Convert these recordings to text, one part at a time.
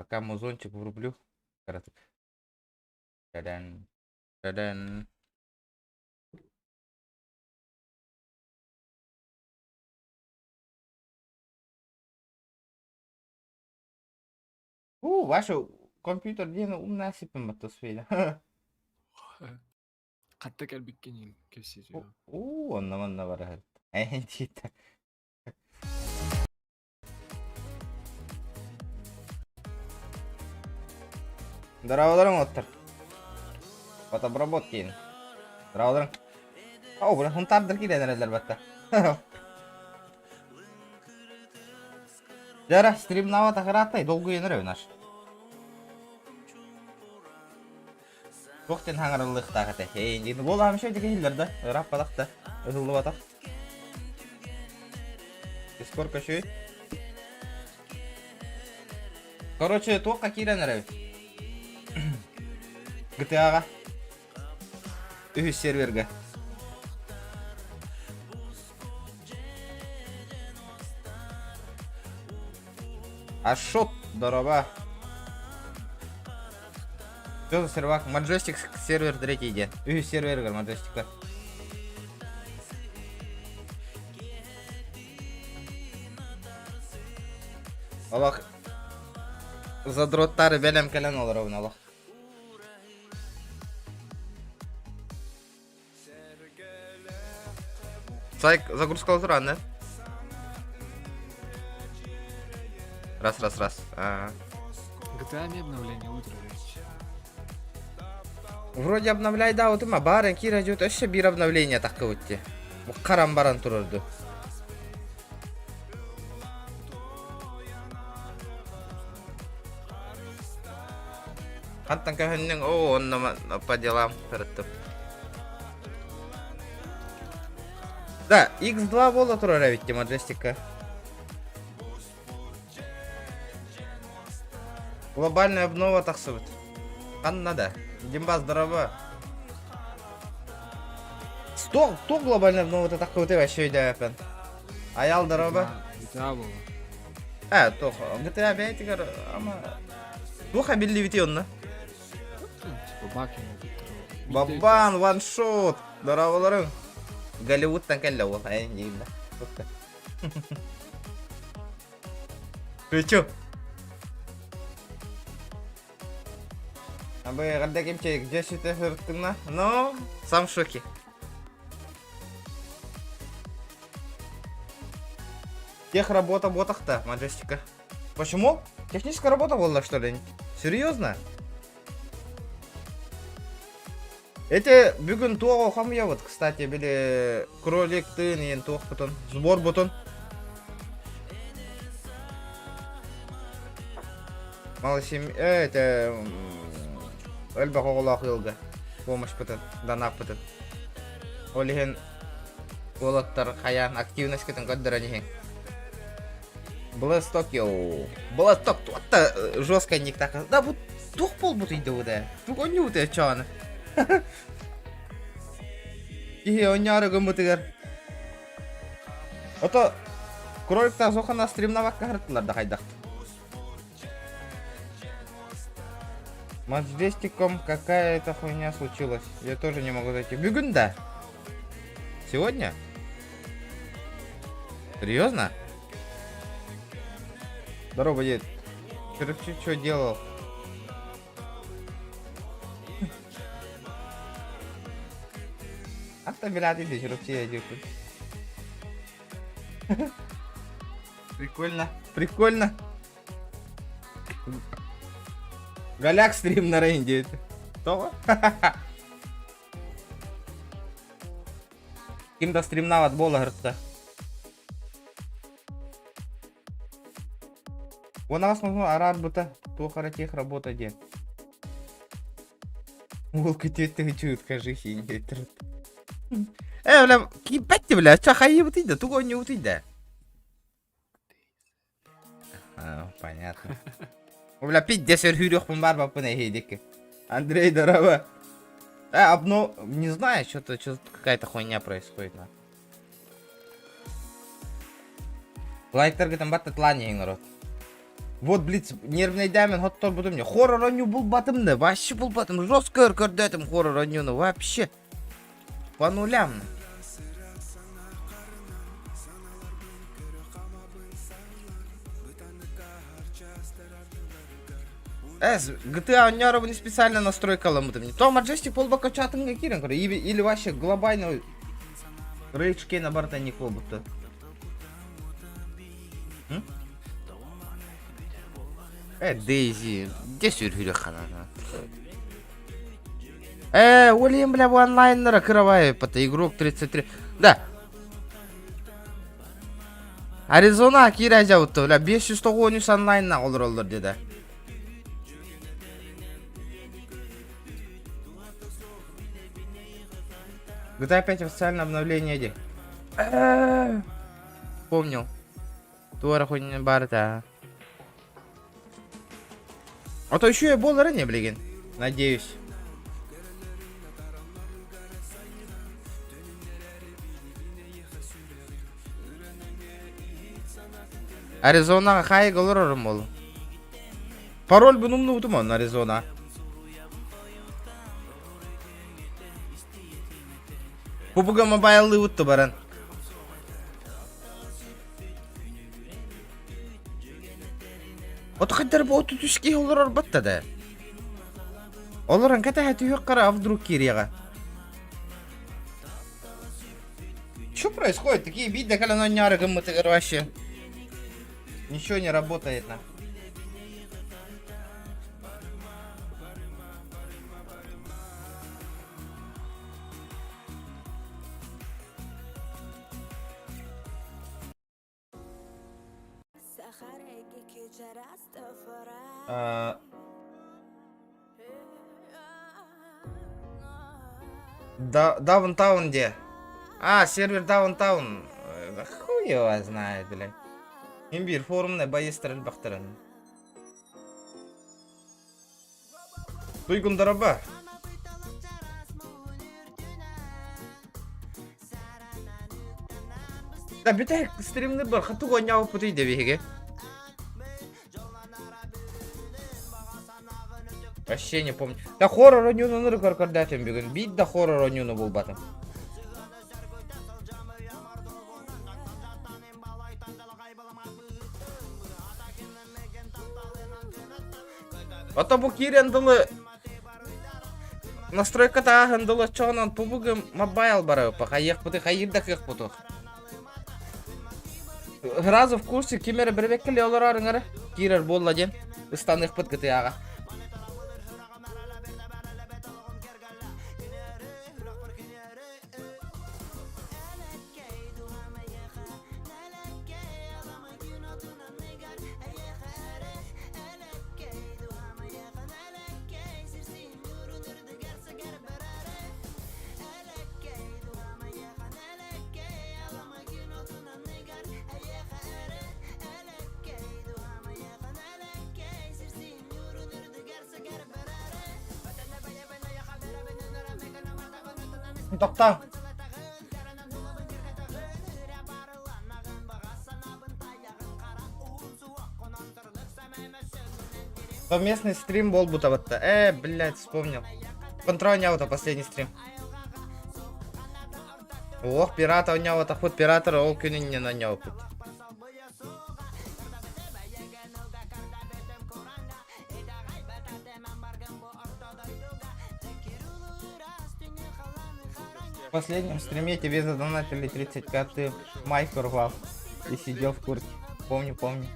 Пока музончик врублю. Кыратык. Та-дан. Та-дан. У, Ваша компьютер диэн умна сиппин батта успели. Хатта кэлбиккин кэпсиир. У, онно манна барар. Эһин тиитэ. Здороволорың оттор. Фотобробот диэн. Здороволорың. О, бля, хунтардар киирэн эрэллэр батта. Дьара, стримнава тахырааттай долгуйан эрэ наш. Туох диэн хаҥарыллыахтаах этэ. Эй, диэн буолаам еще дикиһиллэр да, ырааппатах да, ыһыллыбатах. Сколько еще? Короче, туохха киирэн эрэбит? GTA-ҕа. Үһүс сервергэ. Ашот, здорово. Что за сервак? Маджестик сервер третий день. Үһүс сервергэр Маджестика. Олох задроттары бэлэм кэлэн олоробун олох. Сайк загрузка туран да? Раз, раз, раз. А. GTA не обновление утро Вроде обновляй да вот има барын кира жут өссө бир обновление таккыбытти. Бу каран баран турорду. Хантан көһүннүҥ? Оо, онно по делам сырыттым. Да, X2 буола турар эбит Маджестика. Глобальная обнова тахсыбыт. Ханна да? Димба, здорово. Сто, то глобальная обнова тахсыбыт вообще өйдөөппүн. Аял, здорово. GTA буола. Э, туох, GTA бэйэтигэр ама туох эбиллибити онно? Типа баки Бабан, ваншот! Здороволорың! Голливудтан кэллэ уол, эн диигин да. Ты чё? Абы эҕэрдэ кимчик, дьэ сүтэ сырыттыҥна? Ну, сам в шоке. Техработа ботахта, Маджестика. Почему? Техническая работа была, что ли? Серьезно? Эти бүгүн туох вот, кстати, били кролик тыын иен туох бутун, сбор бутун. Малосем... Э, это... Элбэх оҕолоох ыалга помощь бытын, данааппытын. Ол иһин уолаттар хайаан активностькытын көрдөрөн иһиҥ. Блэс Токио. Блэс Ток туотта жестко никтах. Да бу туох буолбут ыйдыбыта. Тук онньубута чааны. Киһи онньоору гыммытыгар. Ото кроликтар сохана стримнавакка харыттылар да хайдах. Маджестиком какая-то хуйня случилась. Я тоже не могу зайти. Бүгүн да. Сегодня? Серьезно? Здорово, дед. Черепчик что делал? Атта билати де черепчи Прикольно, прикольно. Голяк стрим на рейнде. Тоҕо? Ким да стримнават буола сырытта. Уонаас муһу араарбыта туох эрэ тех работа диэн. Уол күтүөттү чуутка жизнь диэтир. Э, бля, кииппэт бля, ча хайыбытый да, тугу оонньуубутуй да. А, понятно. Бля, пиздец, өрүүрүөхпүн баарбаппын эһиидикки. Андрей, здорово. А, обно... Не знаю, что-то, что какая-то хуйня происходит. На. Лайктаргытын баттатылаан иһиҥ народ. Вот, блиц, нервнэйдээмин хотторбутум не. Хоррор оонньуу булбатым да, вообще булбатым. Жестко өр көрдөөтүм хоррор оонньууну, вообще. По нулям. Эс, GTA оонньооробун специально настройкаламмытым. То Majestic полбакка чатынга киирэн көрө. Или вообще глобальный Rage киэнэ барыта ник буолбуттар. Э, Дейзи, где сүрүрү ханана? Э, Уильям, бля, бу онлайннара кыравай, пата игрок 33. Да. Аризона киирэ жабытты, бля, 593 онлайнна олороллор деді. GTA 5 официальное обновление ди. Помнил. Туора хуйня барыта. А то еще и боллара не, блин. Надеюсь. Аризонаҕа хаайыга олорорум ол. Пароль бун умнубутум он Аризона. Пупуга мобайллыыбыт баран. Ото хайдар бу оту түс киһи олорор батта да. Олорон кэтэһэ түһүөх хара а вдруг киириэҕэ. Что происходит? Такие виды, кэлэн оонньоору гыммытыгар вообще. Ничего не работает на. А, Да, Даунтаун где? А, сервер Даунтаун. Да хуй его знает, блядь. Имбир форумная боецтар элбэхтэрин. Туйгун дороба. Да бүтэһик стримнер бар хатуг оонньообуппутуй да биһиги. Вообще не помню. Да хоррор оонньууну көрдөтүм бүгүн. Биир да хоррор оонньууну булбатым. Ото бу киирэн дылы настройка тааһын дылы оччоҕунан пубугы мобайл барыппа хайыахпыты хайыыр да кыахпытых. Сразу в курсе ким эрэ бэрэбэккэ олорор ыҥара киирэр буолла диэн ыстаныахпыт кытыаҕа. Тохтоо. Совместный стрим буолбута батта. Э, блядь, вспомнил. Контроль это последний стрим. Ох, пирата оонньообатахпыт, пиратор ол күнүн оонньообуппут. В последнем стриме тебе задонатили 35-й майку рвал и сидел в куртке. Помню, помню.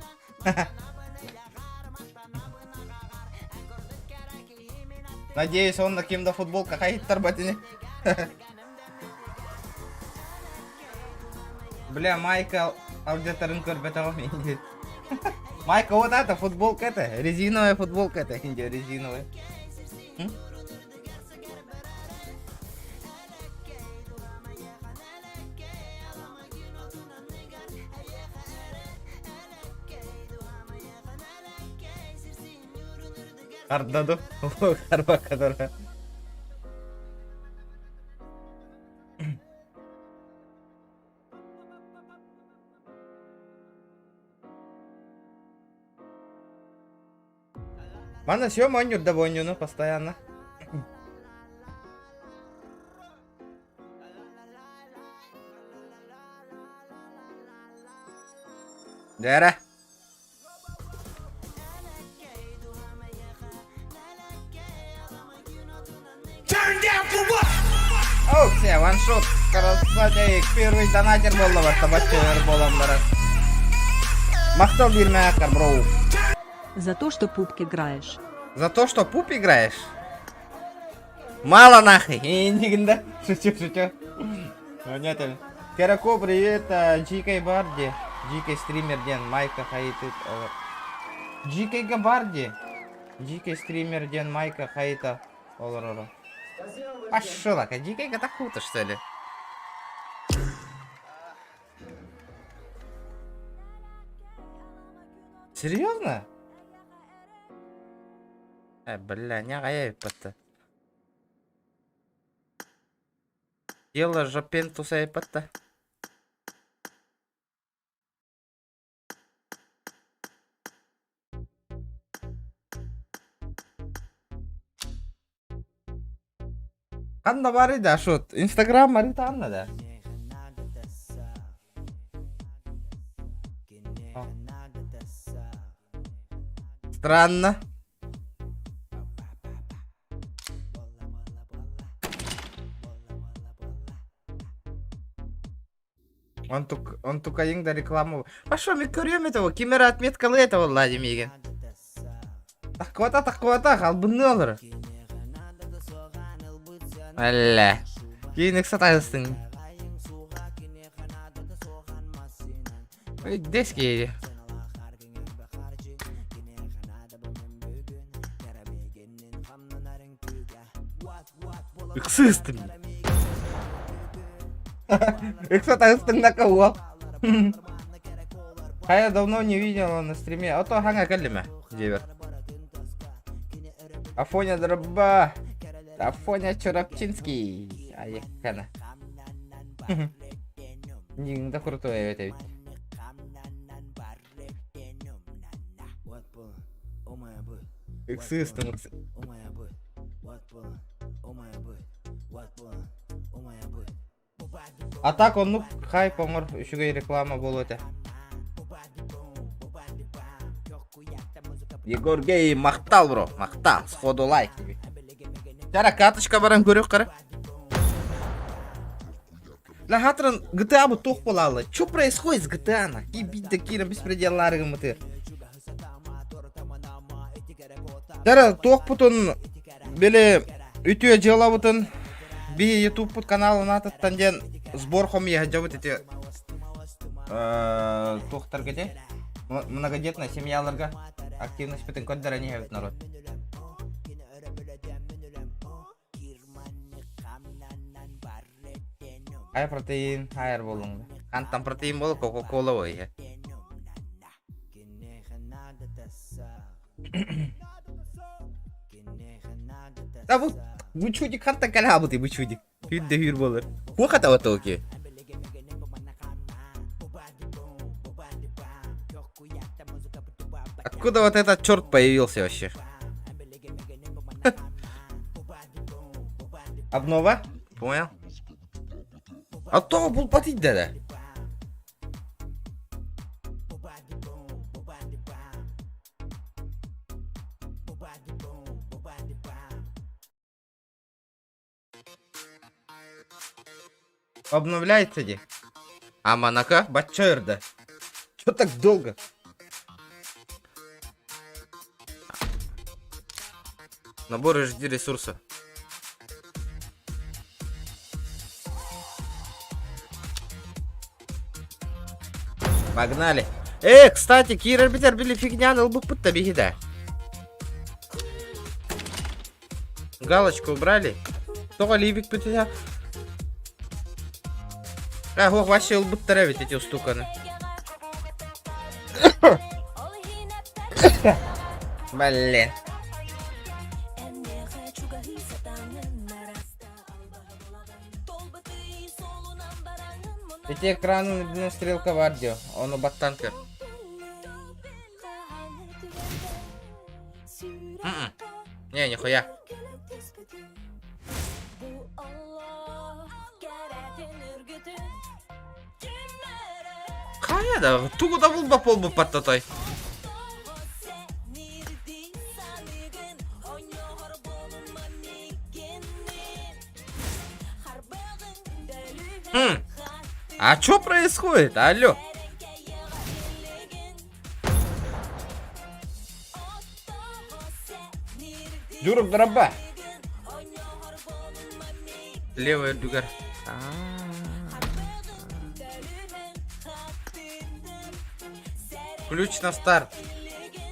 Надеюсь, он на кем-то футболка хайттар батини. Бля, майка алдьатарын көрбөтөҕүм инди. Майка вот это, футболка это, резиновая футболка это, инди, резиновая. М? Арда ду? Арба которая. Манна все моннюр да боннюну постоянно. Дээрэ. Оу, все, ваншот. Красавчик. Первый донатер буолла барта бачча буолан барар. Махтал биирмээккар, бро. За то, что пупк играешь. За то, что пуп играешь? Мало нахуй. Иннигин да. Шучу, шучу. Понятно. Керако, привет, GK Барди. GK стример диэн Майка Хаитыт. GK Барди. GK стример диэн Майка Хаита олороро. Пошел, а GK это круто, что ли? Серьезно? Э, бля, не эппэтэ. Дело жопентуса эппэтэ. Ханна баарый да, шут? Инстаграм барыта ханна да? Странно. Он тукайын да реклама. Пошел, мен көрүөм этого, ким эрэ отметкалыы это буолла дии миигин. Таккыбата, таккыбата, албынныы олорор. Әллэ. Киин ыкса тайыстың. Дес киһи. Ыксыыстым. Ыкса таҕыстыҥнака уол. Хайа давно не видела на стриме. А то хаҥа кэллимэ диэбэр. Афоня дроба. Афоня Чурапчинский. Айыккана. Нигда крутой эбит эбит. Ыксыыстым ыксы. А так оннук хайп оҥор үчүгэй реклама буолуо этэ. Егор Гей махтал бро, махтал, сходу лайк тебе. Чара карточка баран көрүөх кара. Ла хатран GTA бу туох буолаалла? Что происходит с GTA на? Кибит да киирэн беспределлары гыммытыгар. Чара туохпутун били үтүө дьыалабытын биһи ютубпут каналын аатыттан диэн сбор хомуйа сылдьабыт ити туохтарга ити многодетная семьяларга активностьпытын көрдөрөн иһэбит народ. Хайа протеин хайар буолуҥ. Хантан протеин буолу Кока-Кола ой. Да бу бу чудик хантан кэлэ бу чудик. Хүр да хүр буолар. Туох атаба токи? Откуда вот этот черт появился вообще? Обнова? Понял? А то был платить да Обновляется ди. А Монако бачча өрдө. Чё так долго? Набор HD ресурса. Погнали. Э, кстати, киирэрбитэр били фигняны ылбыппыт да биһи да. Галочку убрали. Тоҕо либик бүтүнэ. А, ох, вообще ылбыттар эбит эти устуканы. Блин. Ити экранын үрдүнэн стрелка бар дио, ону баттаан көр. М-м. Не, нихуя. Хайа да, тугу да булбат буолбуппат тотой. Хм. А что происходит? Алло. Дюрок дроба. Левая дугар. Ключ на старт.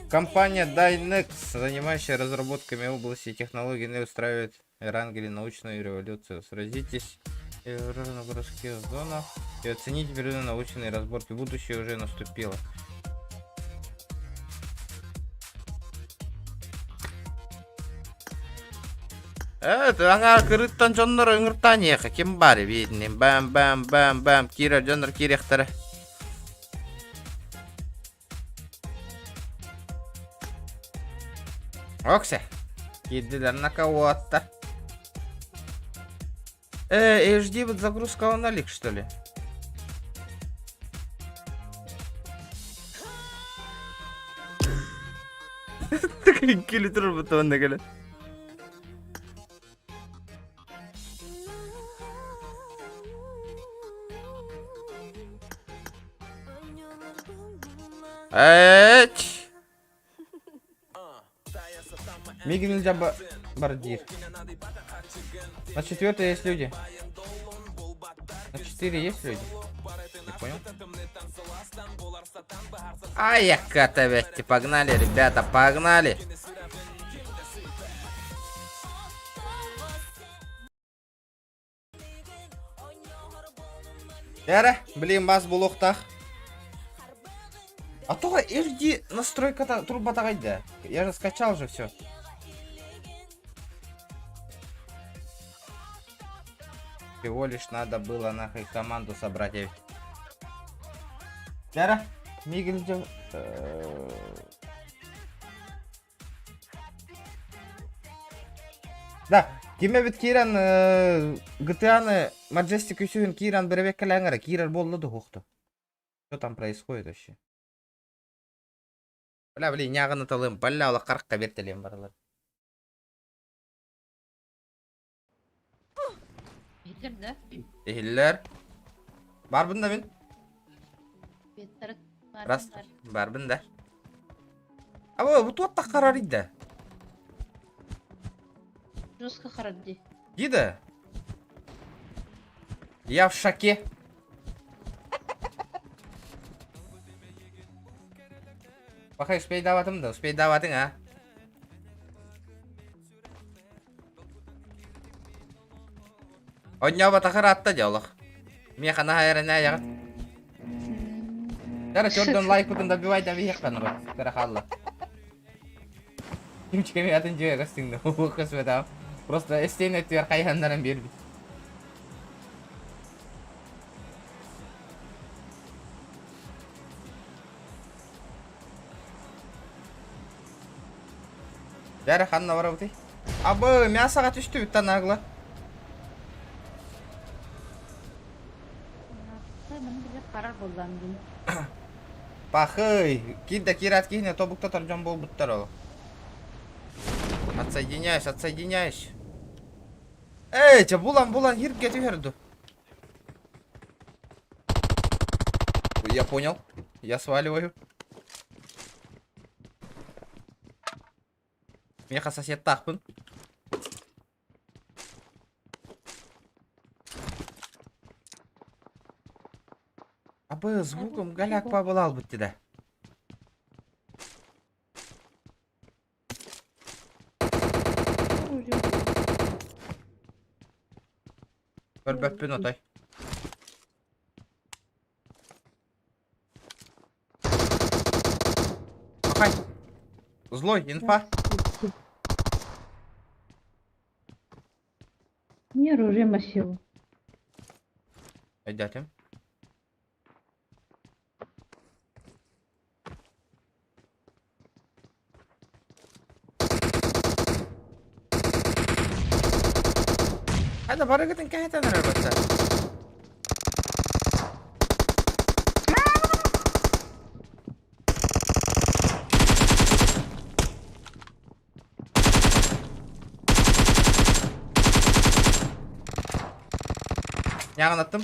Компания Dynex, занимающая разработками области технологий, не устраивает Эрангеле научную революцию. Сразитесь в городских зонах и оцените периоды научной разборки. Будущее уже наступило. Аңа кырыттан дьоннор ыҥыртаан иэхэ ким баар эбиитинин бам бам бам бам киирэр дьоннор киириэхтэрэ. Оксе. Киирдилэр на кого-то. HD вот загрузка налик, что ли? Кили турбутуонна кэлэ. Эч! Миги нельзя бордир. На четвертый есть люди. На четыре есть люди. Не понял? Ай, яка погнали, ребята, погнали. Эрэ, блин, бас булуохтаах. А то HD настройка турбатаҕай. Я же скачал же все. Всего лишь надо было нахуй команду собрать. Эрэ, миигин Да, ким эбит киирэн GTA-ны Majestic үсүһүн киирэн бэрэбиэккэлээҥ эрэ, киирэр буолла дуһуохту. Что там происходит вообще? Бля, блин, ньааҕыны талым, бля, ола харахха бертелиэн баралар. Иһиллэр да? Иһиллэр. Баарбын да мин? Беттары Рас, баарбын да. А бу туох таххарар да? Жестко харарди. Гида? Я в шоке. Пахай, успейдаабатым да, успейдаабатыҥ а. Онньообатахыр атта дьолох. Миэхэ наһаа эрэнээйэҕит. Дара чордон лайкпытын добивай да биһиэххэ народ. Кыра хаалла. Кимчикэми атын дьиэ кастыҥда. Көсүбэтаам. Просто эстиэн өттүгэр хайыһаннаран биэрбит. Дәрі ханна барабытый? Абы, мясоға түстү бүттен агла. Харар боллам дин. Пахый, кир да кират кихне тобукта торжон болбуттар ол. Отсоединяюсь, отсоединяюсь. Эй, ча булан булан хирге түһэрду. Я понял. Я сваливаю. Меха сосед тахпын. Абы звуком галяк пабылал бытты да. Көрбөппүн отой. Махай. Злой, инфа. Не оружие массиву. Өйдөөтүм. Хайда барыгытын кэһэтэн эрэр бачча. Яҕынаттым.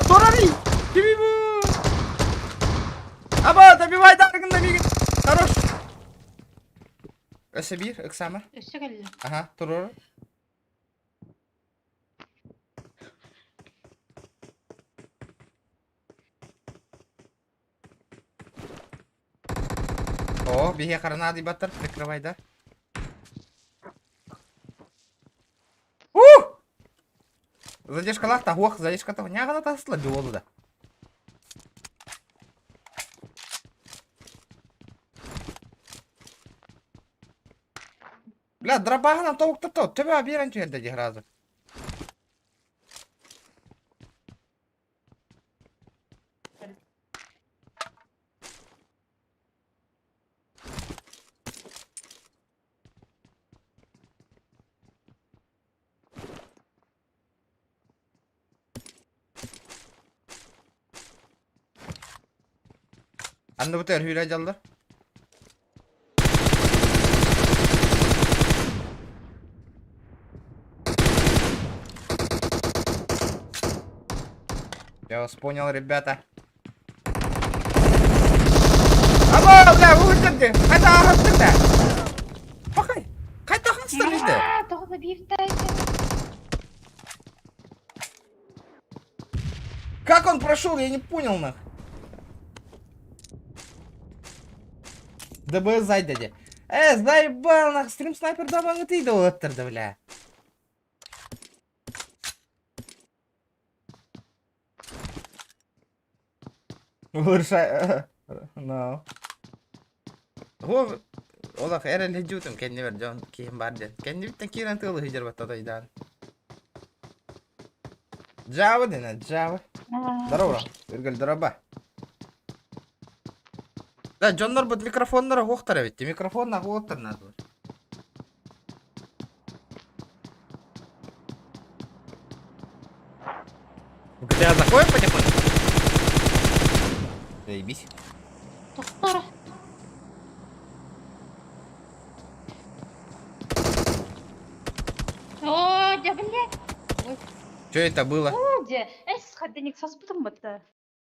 Турарый! Кими бу? Аба, добивай даргында мигин. Хорош. Өссө биир, ыксама. Өссө кэллэ. Аха, турur. О, биһиэхэ харанаадыйбаттар, прикрывай да. Ух! Задержкалаах таһуох, задержка таһуох. Няҕана таһысла буолу да. Бля, дробаһынан тобуктатта, төбө биэрэн түһэрдэ дии сразу. Анныбытыгар сүүрэ дьаллар. Я вас понял, ребята. Аба, бля, выходите! Хайда ағастың да! Пахай! Қайда ағастың дейді? Тоҕо да бииртэй. Как он прошел, я не понял нах. ДБ зай деді. Э, заебал нах, стрим снайпер дабаңы тиді оттырды, бля. Улучшай. No. Го олох эрэл хижутум кэннибэр дьон киһим бар диэн. Кэннибиттэн киирэн тыалы хижер баттатайдаан. Джава дэнэ, Джава. Здорово, Үргэл дороба. Да, дьоннорбут микрофоннара уохтар эбит. Микрофон уохтар надо. В GTA заходим потихоньку? Заебись. Тохтор. Оо, дьэ, блядь. Ой, Что это было? оо, дьэ. Эс, хаддиник саспытым бытта.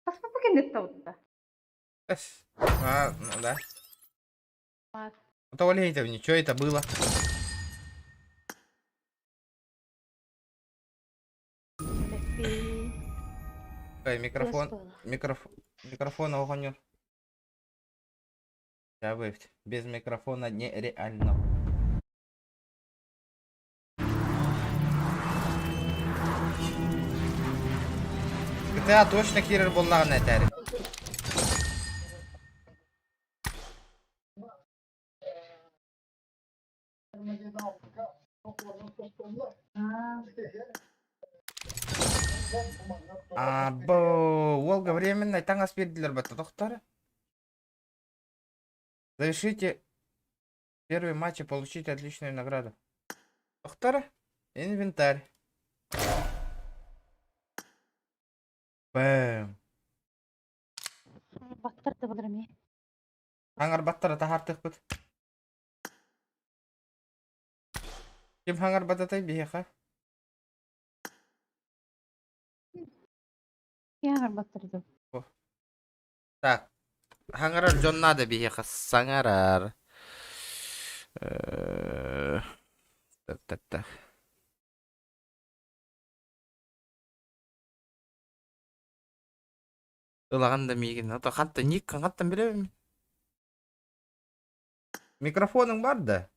Саспыпы кэннитте бытта. Эс. А, ну да. Ну, то ничего это было. Эй, микрофон, микрофон, микрофон оҕонньор. Забыть. Без микрофона нереально. GTA точно киирэр буоллаҕына этээри. Або, уолга временный таҥас биэрдилэр батта тохтор. Завершите первый матч и получите отличную награду. Тохтор. Инвентарь. Бэм. Баттар да булар эмиэ. Хаҥарбаттара таһаартыахпыт. Ким хаҥарбататай биһиэхэ? Ким хаҥарбаттар да. Так, хаҥарар дьон наада биһиэхэ саҥарар. Э, Так, так, так. Ылаҕын да миигин, ото хантан ник хантан билэбин. Микрофонуҥ бар да?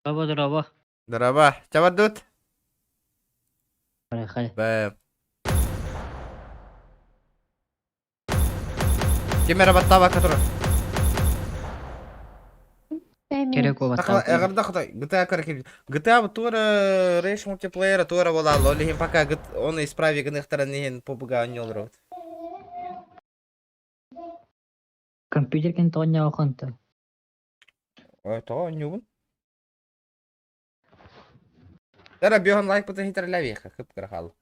Дороба, дороба. Дороба. Чабардут? Поехали. Б. Ким эрэ баттаабакка турар. Керек Сахала эҕэрдэ хотой GTA көрө GTA туора Rage мультиплеера туора буолаалла ол иһин пока оны исправи гыныахтарын иһин PUBG оонньууллар. Компьютер кэн тоҕонньоҕохонто. Ой, тоҕо оонньуубун? Тара биоһон лайкпытын хитерлэбиэхэ кып-кыра хаалла.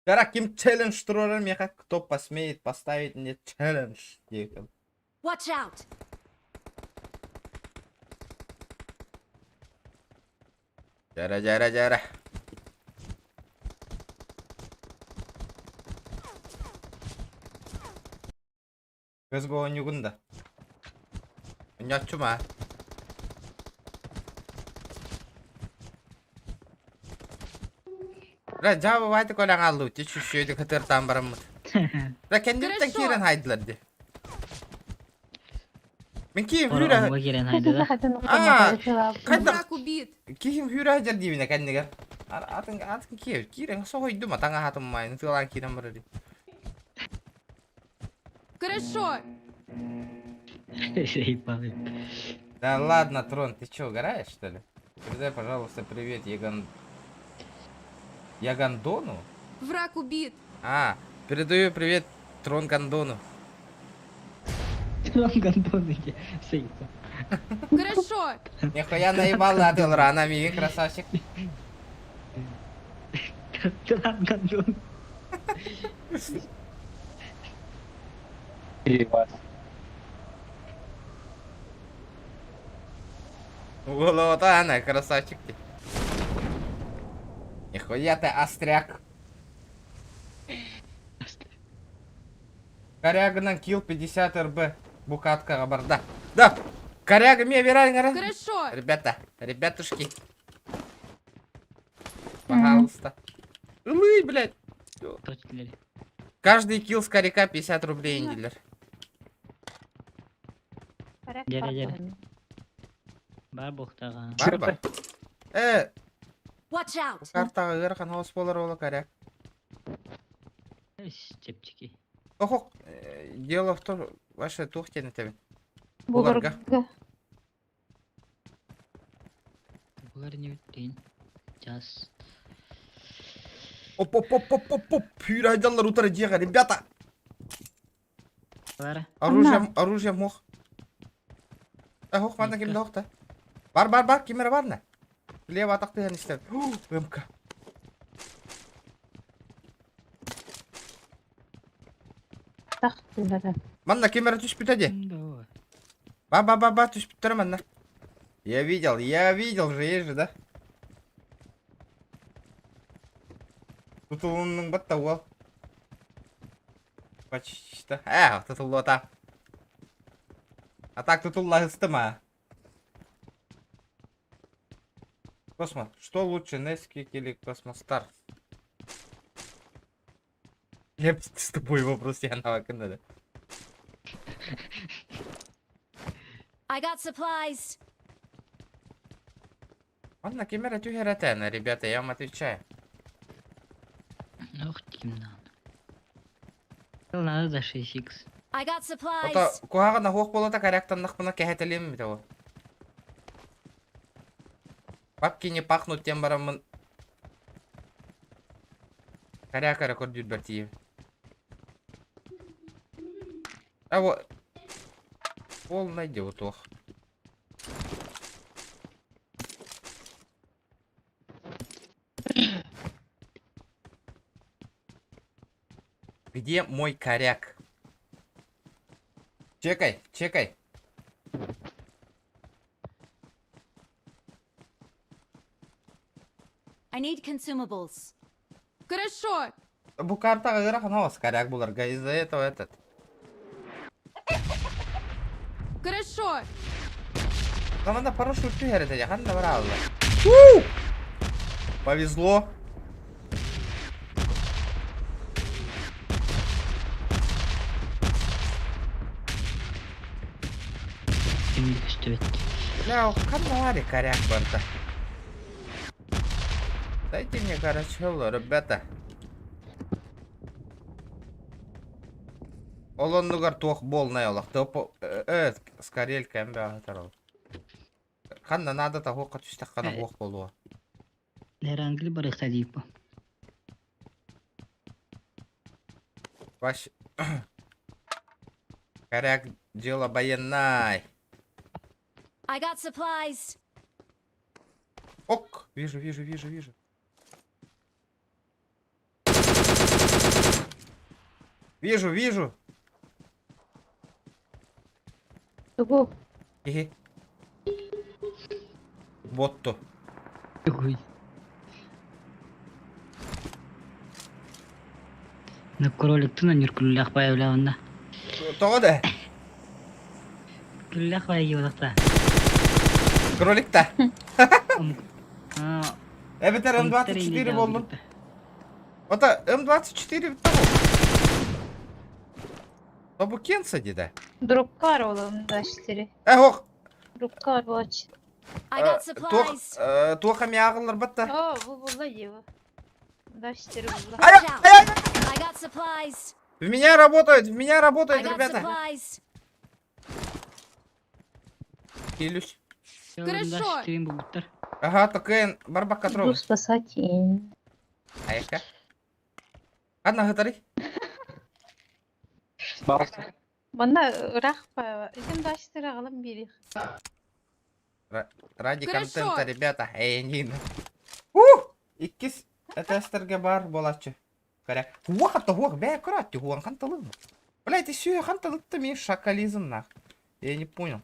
Тара ким челлендж туруорар миэхэ кто посмеет поставить мне челлендж диэкин. Watch out! Дьэрэ дьэрэ дьэрэ. Көзгө оонньуугун да. Оонньооччум аа. Бля, Java White көрөн хааллыбыт дии, чүччүөйдү кытыртаан бараммыт. Бля, кэнниттэн киирэн хайдылар дии. Мин киим Ора хүүрэ... омуга киирэн хайдыда. Аа, хайдах Враг убит! киһим хүүрэ сылдьар диибинэ кэннигэр. Атын атын киев киирэн соһуйдум атаҥа аһатым маайын тыалаан киирэн барар дии. Хорошо! Да ладно, Трон, ты чё, угораешь, что ли? Передай, пожалуйста, привет Яган... Ягандону? Враг убит! А, передаю привет Трон Гондону. Трон Гондон иди. Сейфа. Хорошо! Нихуя наебал отел рано, миги, красавчик. Трон Гондон. Голова она, красавчик ты. Нихуя ты остряк. Корягынан килл 50 РБ. Букатка барда. Да! Коряга мне веральный. Хорошо! Ребята, ребятушки. Пожалуйста. Ылы, блядь. Каждый килл с коряка 50 рублей инделер. Дьэрэ дьэрэ. Бар буохтааҕа. Бар ба? Э, Watch out! картаҕа ыарахан хаос буолар ола коряк. Чэпчэки. Охох, дело в том, ваше туох диэн этэбин. Буларга. Булар не бүттүн. Час. Оп оп оп оп оп оп. Пүүрайдаллар утары дьиэҕэ, ребята. Бара. Оружие, оружие мох. Э, хох манна ким да хох Бар бар бар, ким эрэ бар на. Лево атахтыһан истэн. МК. Манна ким эрэ түспүтэ дии. Давай. Ба ба ба ба түспүттэр манна. Я видел же, есть же, да? Тутулуннуҥ батта уол. Почти. Э, тутуллуота. А так тутулла ыстыма. Космо, что лучше, Несквик или Космостар? Я с тобой вопрос я на I got supplies! Ладно, камера тюхератена, ребята, я вам отвечаю. Ох, темно. Надо за 6х. I got supplies! Ото куһаҕана хуох буолата коряктаннахпына кэһэтэлиэм того. Бабки не пахнут тем бараммын. Коряк эрэ көрдүүрбэр тиийэбин. А вот. Полное дело туох. Где мой коряк? Чекай, чекай. I need consumables. Хорошо! Бу картаҕа ыарахан оҕус коряк буларга из-за этого этот. Хорошо! Команда парашют түһэр ханна бараалла. Повезло. Ким көстүбэт. Бля, ханна баар коряк барда. Дайте мне карачелло, ребята. Ол оннугар туох буолнай олох. Э, скорелька эмбэ ол. Ханна надо того түстэххана хуох буолуо. Лерангли барыхта дииппа. Ваш... Коряк, дело военное. I got supplies. Ок, вижу, вижу, вижу, вижу. Вижу, вижу. Тугу? Хе-хе. Вот то. Ой. На кролик тuna нюркуллах появлявында. Тоҕо да? Күллэх появлахта. Кролик та. Эбэтэр М24 буоллун. Ота М24 того. Тобу кенса дида. Дропкар ол М24. Э, ох. Дропкар буолач. I got supplies. Туох эмиэ ааҕыллар батта. Оо, бу булла диэбэ. 24 булла. Ай, Watch out. ай, ай! I got supplies. В меня работают, в меня I работают, got ребята. supplies. Хилюсь. Хорошо. Ага, такой барбак Иду трогай. спасать. Айка. Одна гатары. Манна ыраах па. Итин 24 аҕалан биэриэх. Ради Хорошо. контента, ребята. Эй, Нина. Ух! Иккис этестерге бар болачы. Көрө. Хуах та хуах, бә көрәтті хуан ханталым. Блядь, ты сүйе ханталыпты мен шакализм нах. Я не понял.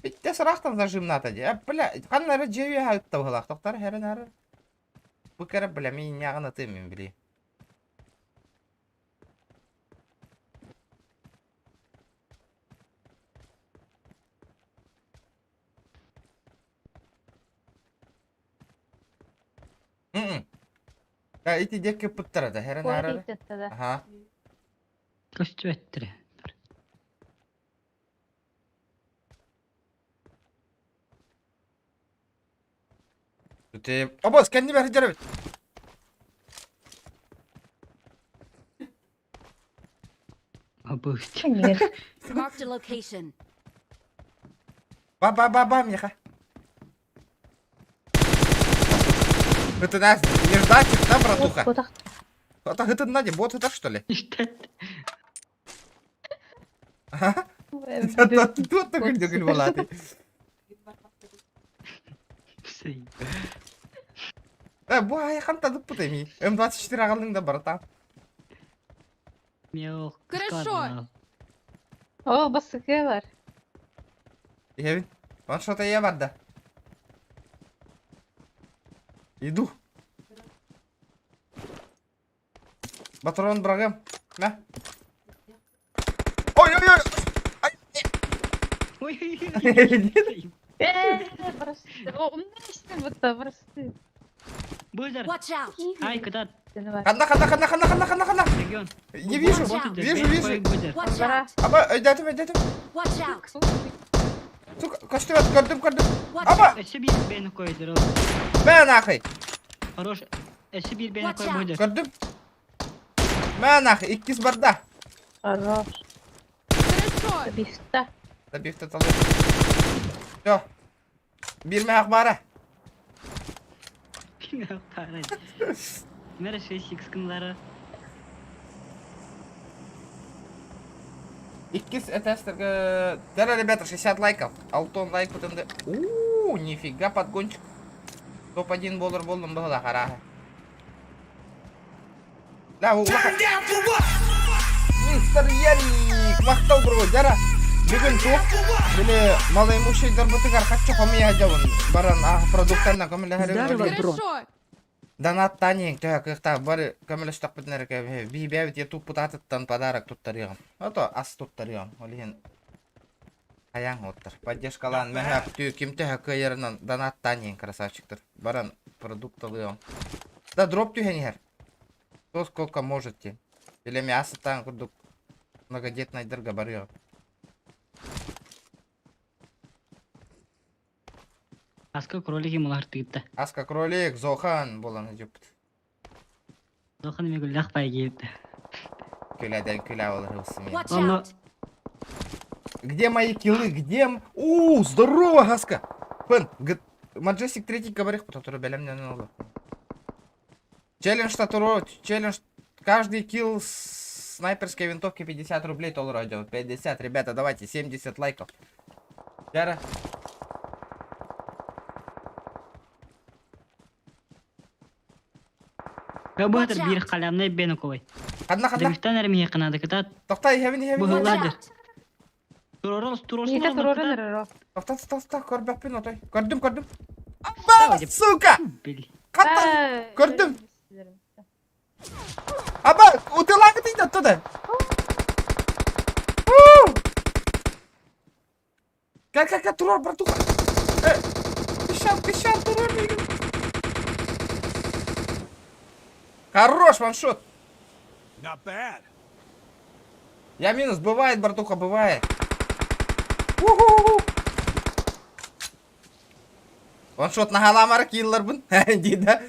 Битте сырақтан зажим ната де. А, бля, ханнары жеуе хайтта бұғылақ. Тоқтар, хәрін әрі. Бұл кәрі, бля, мен неғын аты мен біле. М-м. А, ити декке пыттарада, хәрін әрі. Куорат Ага. Көстүбэттэрэ. Ты... Обоз, кенни бер жарабит. Абыт. Marked a location. Ба ба ба ба меха. Это нас нежданчик, да, братуха? Кутах. Это это Надя, бот это что ли? Ага. Тут так где балаты. Э, бу ай ханта дып путеми. М24 агалдың да барата. Хорошо. О, басыкы бар. Евин, он что-то я бар да. Иду. Батрон брагым. Мә. Ой, ой, ой. Ай. Ой. Э, просто. О, умный вот просто. Бузер. Watch out. Ай, куда? Ханна, ханна, ханна, ханна, ханна, ханна, ханна. Регион. Не вижу. Вижу, вижу. Watch out. Аба, өйдәтім, өйдәтім. Watch out. Сука, көстүбэт, көрдүм, көрдүм. Watch Аба! out. Өссө биир бэйни койдур. Мә нахай. Хорош. Өссө биир бэйни Watch кой out. бузер. Көрдүм. Мә нахай, иккис барда. Хорош. Хорошо. Бифта. Табифта талы. Все. Бир мә бара. Мера 6x кынлары. Иккис этестерге... Тера, ребята, 60 лайков. Алтон лайк потом... У, нифига подгончик. Топ-1 болар болдум бұғыла қараға. Да, у Мистер Ярик, мақтау бро, жара. Бүгін туқ, біле малоимущийдар бытыгар хатчы хомия жабын. Баран ах продукттарына көмілі Здорово, бро. Хорошо. Донат танинг, төһө кыхта бары көмөлөстөх бүтүнэрке бибэбит ютуб путатыттан подарок туттарыгым. Ото ас туттарыгым. Олиһин аяң оттар. Поддержкалан мәһәп түү ким төһө кыйырынан донат танинг красавчиктар. Баран продукт алыгым. Да дроп түһэнихер. Кто сколько можете. Или мясо таан курдук многодетный дырга барыгым. Аска кролик имулар тыытта. Аска кролик, Зохан буолан дьуппут. Зохан эмиэ күллэх бай киирдэ. Күлэдэн күлэ олору смех. Watch Онно out! Где мои киллы? Где... У, здорово, Гаска! Фэн, Маджестик третий говорих, который бэлэмнэн оло. Челлендж татуро, челлендж... Каждый килл с снайперской винтовки 50 рублей толлар идет. 50, ребята, давайте, 70 лайков. Яра. Быһытыр биир халямнай беноковой. Ханна, ханна. Дагестан эрэ миэхэ наада кытаат. Тохтой, иһэбин, иһэбин. Watch Быһыллаадыр. out! Туророс турорсун Миитэ олорно туруоран кытаат. эрэр ол. Тохтой, тохтой, тохтой, көрбөппүн отой. Көрдүм, көрдүм. Аба, сука! Били. Хатта, көрдүм. Аба, утылаҥы оттуда. Как, как, как, турор, братуха. Пищал, пищал, турор, мигин. Хорош, ваншот. Not bad. Я минус, бывает, братуха, бывает. У-ху-ху. Ваншот наһаа киллербын. Дида.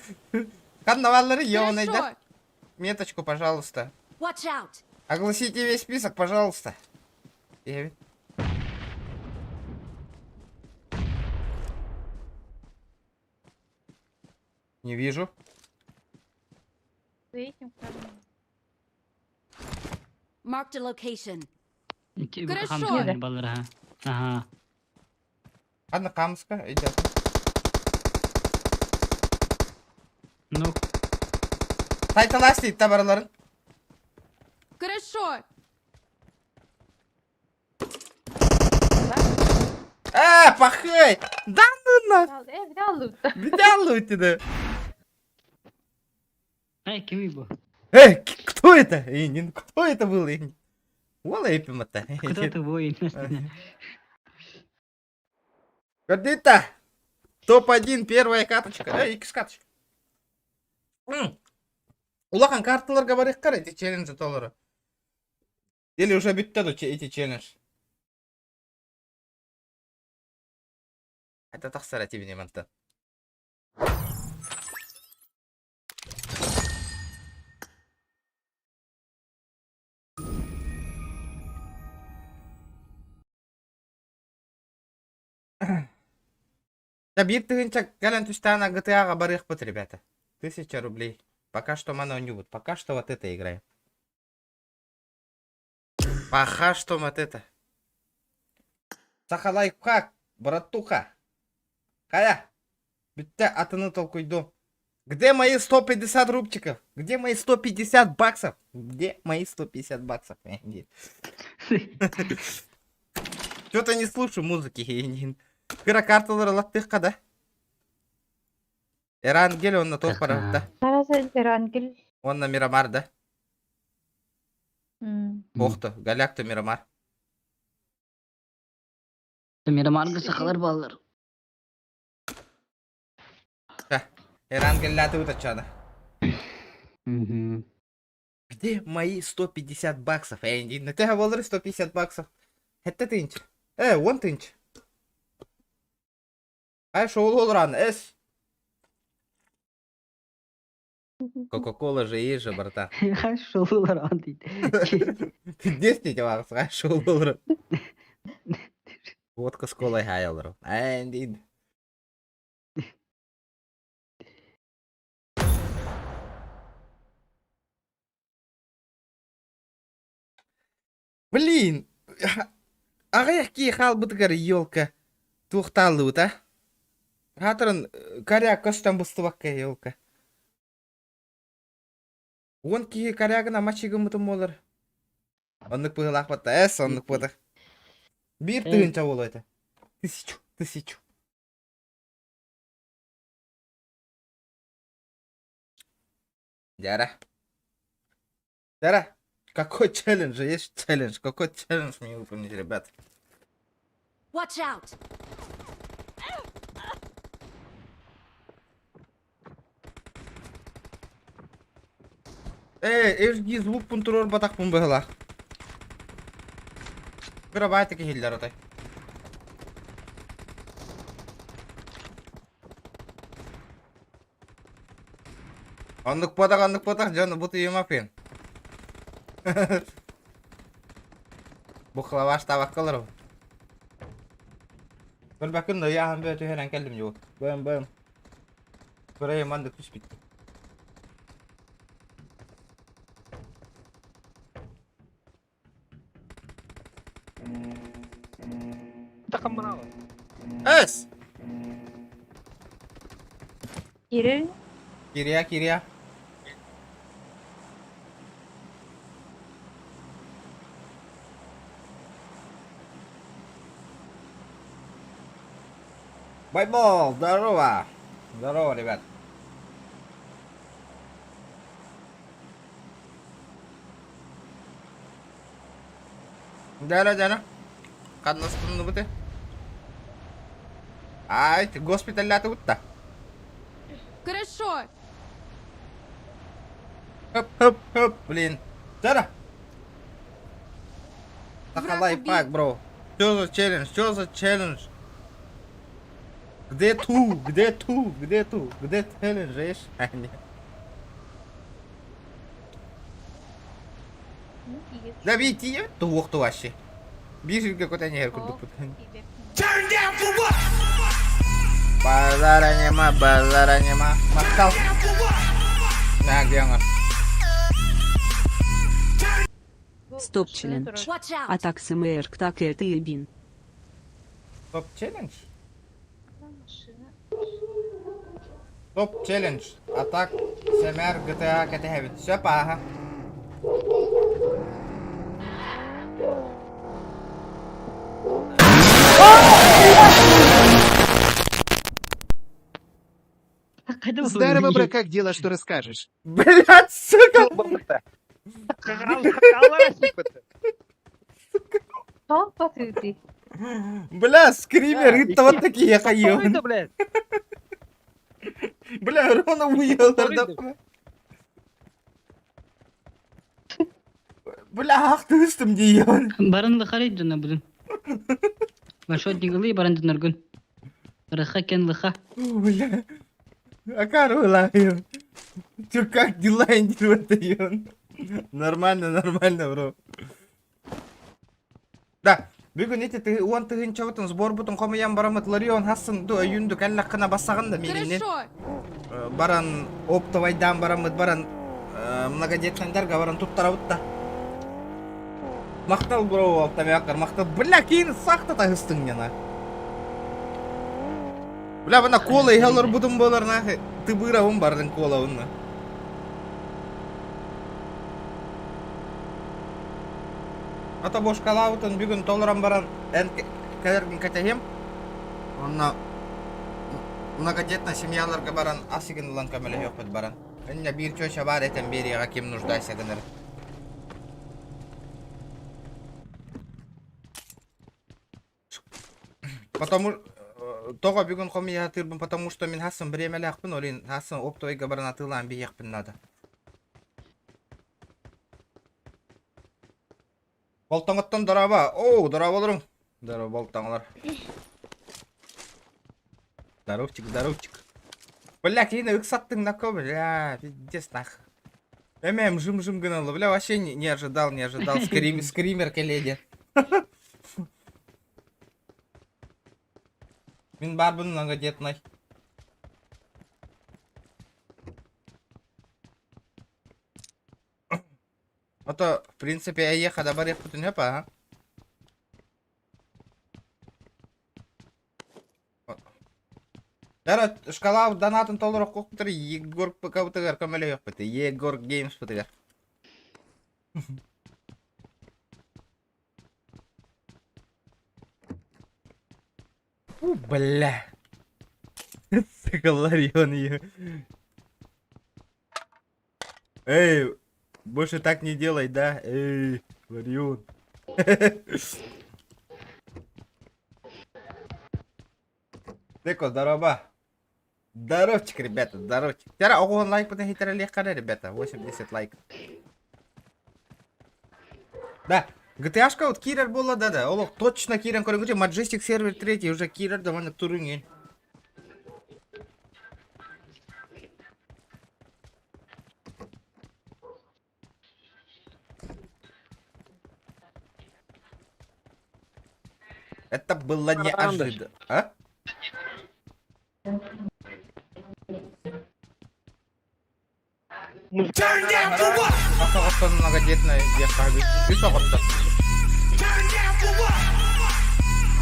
Ханна ёбаный, да? Хорошо! Меточку, пожалуйста. Watch out! Огласите весь список, пожалуйста. Девять. Не вижу. Marked a location. Хорошо. Баллар ха. Ага. Ладно, Камска идет. Ну, Тайталасти табарларын. Хорошо! А, пахай! Да ну на! Э, бля, Бля, да. ай кимий бу? Эй, кто это? Инин, кто это был? Инин? Уола эпимата. Кто ты воин? Гордита! Топ-1, первая карточка. Эй, икс карточка. Улахан карталарга барыахха эти челленджи толору. Или уже бүттэ эти челлендж. Это тахсара тебе манта. Да биир тыһыынча кэлэн түстэҕинэ GTA-ҕа барыахпыт, ребята. 1000 рублей. Пока что мана не будет. Пока что вот это играем. Пока что вот это. Саха лайфхак, братуха. Кая, бүттэ атыны толкуйду. Где мои 150 рубчиков? Где мои 150 баксов? Где мои 150 баксов? Что-то не слушаю музыки. Кыра карталары ылаттыахха да? Эрангель онно туох барабыта. Эрангель. Онно Мирамар да. Бохто, Галякта Мирамар. Мирамарга сахалар баллар. Эрангель утачана. Где мои 150 баксов? Эй, на тебя болары 150 баксов. Это тыһыынча. 10 тыһыынча. Ай, шоу ран, эс. Кока-кола же есть же, братан. Хорошо, ран дейді. 10 баксов, шоу доллар. Водка с колой хайлер. Ай, Блин! Аҕыйах киһи хаалбытыгар елка. Туохтааллыбыт, а? Хатырын коряк көстөн быстыбакка елка. Уон киһи корягына мачыгымытым болар. Оннук быһылаах батта, эс, оннук буолар. Биир тыһыынча буолуо это. Тысячу, тысячу. Дяра. Дяра, какой челлендж? Есть челлендж? Какой челлендж мне выполнить, ребят? Watch out! Эй, эжги звук пунтурор батақ пун быһыла. Кыра баайтык иһиллэр отой. Оннук буотах, оннук буотах, дьон бутуйумаппын. Бухлаваш табакка олоробун. Көрбөккүн да ыйааһын бөҕө түһэрэн кэллим дьуу. Бөм бөм. Көрөйүм маннык түспүт. Эс! Кири. Кирия, кирия. Байбол, здорово! Здорово, ребят. Дьара, дьара. Ханнастанныбыты? Ай, госпиталлаатыбыт да. Хорошо. Хоп, хоп, хоп, блин. Дьара. Враг Лайфхак, убит. бро. Что за челлендж? Что за челлендж? Где ту? Где ту? Где ту? Где челлендж? Ешь? А, нет. Да видите, туох туаще. Биир сиргэ көтөн иһэр курдукпут. Базара нема, базара нема. Махтал. Наа, Стоп челлендж. Watch out. А так СМР так это и бин. Топ челлендж? Топ челлендж. А так сэмээр GTA кэтэһэбит. Сөп ааһа. Здорово, бро, как дела, что расскажешь? Блядь, сука! Бля, скример, это вот такие хайон. Бля, Рона уел тогда. Бля, ах ты ыстым дион. Барын лыхар дьоно будун. Маршрутник ылый баран дьоноргун. Рыха кен лыха. Бля. Акар улайон. Чё, как дела, индивидуально? Нормально, нормально, бро. Да, бүгүн ити ты уон тыһыынчабытын сборбутун хомуйан бараммыт Ларион хассын ду өйүндү кэллэххинэ бассаҕын да миигиннин Хорошо. баран оптовайдаан бараммыт баран многодетнайдарга баран туттарабыт да махтал бро алтамякар махтал бля киин сахта таһыстыҥ нена бля бана кола иһэ олорбутум буолар нахуй тыбыырабын бардын колабын Ата бошкалаабытын бүгүн толорон баран эн кэлэргин кэтэһиэм. Онно многодетная семьяларга баран ас игин ылан көмөлөһүөхпүт баран. Инньэ биир чүөчэ баар этэн биэриэҕэ ким нуждайся гынар. Потому тоҕо бүгүн хомуйа сатыырбын, потому что мин хассын бириэмэлээхпин, ол иһин хассын оптовойга баран атыылаан биһиэхпин наада. Болтоҥоттон дорообо! Оо, дорооболоруҥ! Здорово, болтоҥолор. Здоровчик, здоровчик. Бля, киһини ыксаттыҥ нако, бля, пиздец нах. Эмэм жым-жым гыналла, бля, вообще не, не ожидал, не ожидал. Скрим, скример кэлиэ Мин баарбын многодетный. Ото, в принципе, эйиэхэ да барыахпытын сөп, аха. Дара, шкала донатын толороххуппутар Егор ПК-бытыгар көмөлөһүөхпүт. Егор Геймс-бытыгар. Фу, бля. Сука, Ларион ее. Эй, больше так не делай, да? Эй, Ларион. Деко, здорово. Здоровчик, ребята, здоровчик. Тера, ого, лайк потом ребята. 80 лайк. Да, GTA-шка вот киирэр буолла да да. Олох точно киирэн көрүҥүтэ Majestic сервер 3 уже киирэр да маннык туруҥ. Это было неожиданно. А? Оттон многодетная диэххэ үс оҕоттор.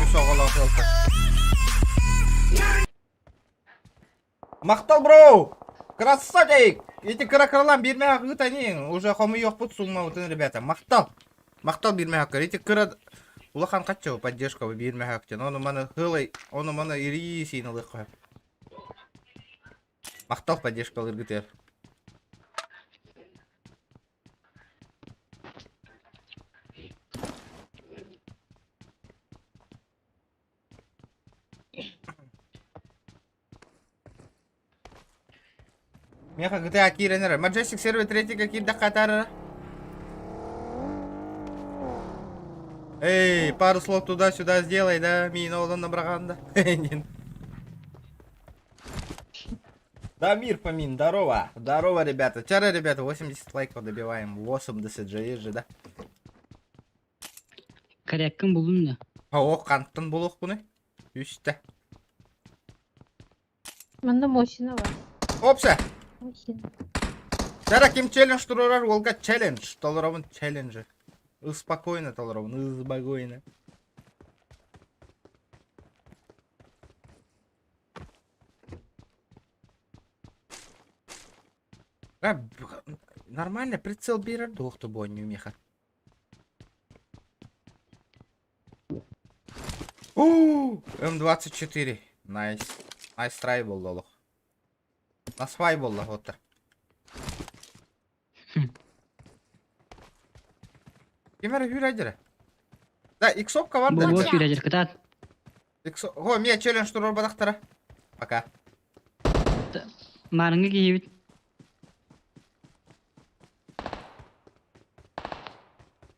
Үс оҕолоох ыалта. Махтал, бро! Красавчик! Эти кыра-кыралаан биирмээх ыытанин, уже хомуйуохпут суммабытын, ребята. Махтал! Махтал биирмэхкэр. Ити кыра улахан хаччы поддержка биирмэхтен. Ону маны хылай, ону маны ирии сиин ылыахха. Махтал поддержкалыыргытыгар. Миэхэ GTA киирэн эрэр. Majestic сервер третьего киирдэххэ атаарара. Эй, пару слов туда-сюда сделай, да, мина олон набраганда. Да, мир помин, здорово. Здорово, ребята. Вчера, ребята, 80 лайков добиваем. 80 же есть же, да? Коряккын булдум да. О, хантан булуохпунуй. Үстэ. Манна мощина бар. Опса! Мощина. Сара ким челлендж турар уолга челлендж. Толоробун челленджи. Спокойно толоробун, спокойно. А, нормально прицел биэрэр дуохту буонньуу миэхэ. М24. Nice. Nice try буолла олох. Насвай буолла оттар. Ким эрэ үүрэ Да, иксовка бар да. Бу сүүрәдер кытаат. Иксо... О, мия челлендж туруорбатахтара. Пока. Маарыҥҥы киһибит.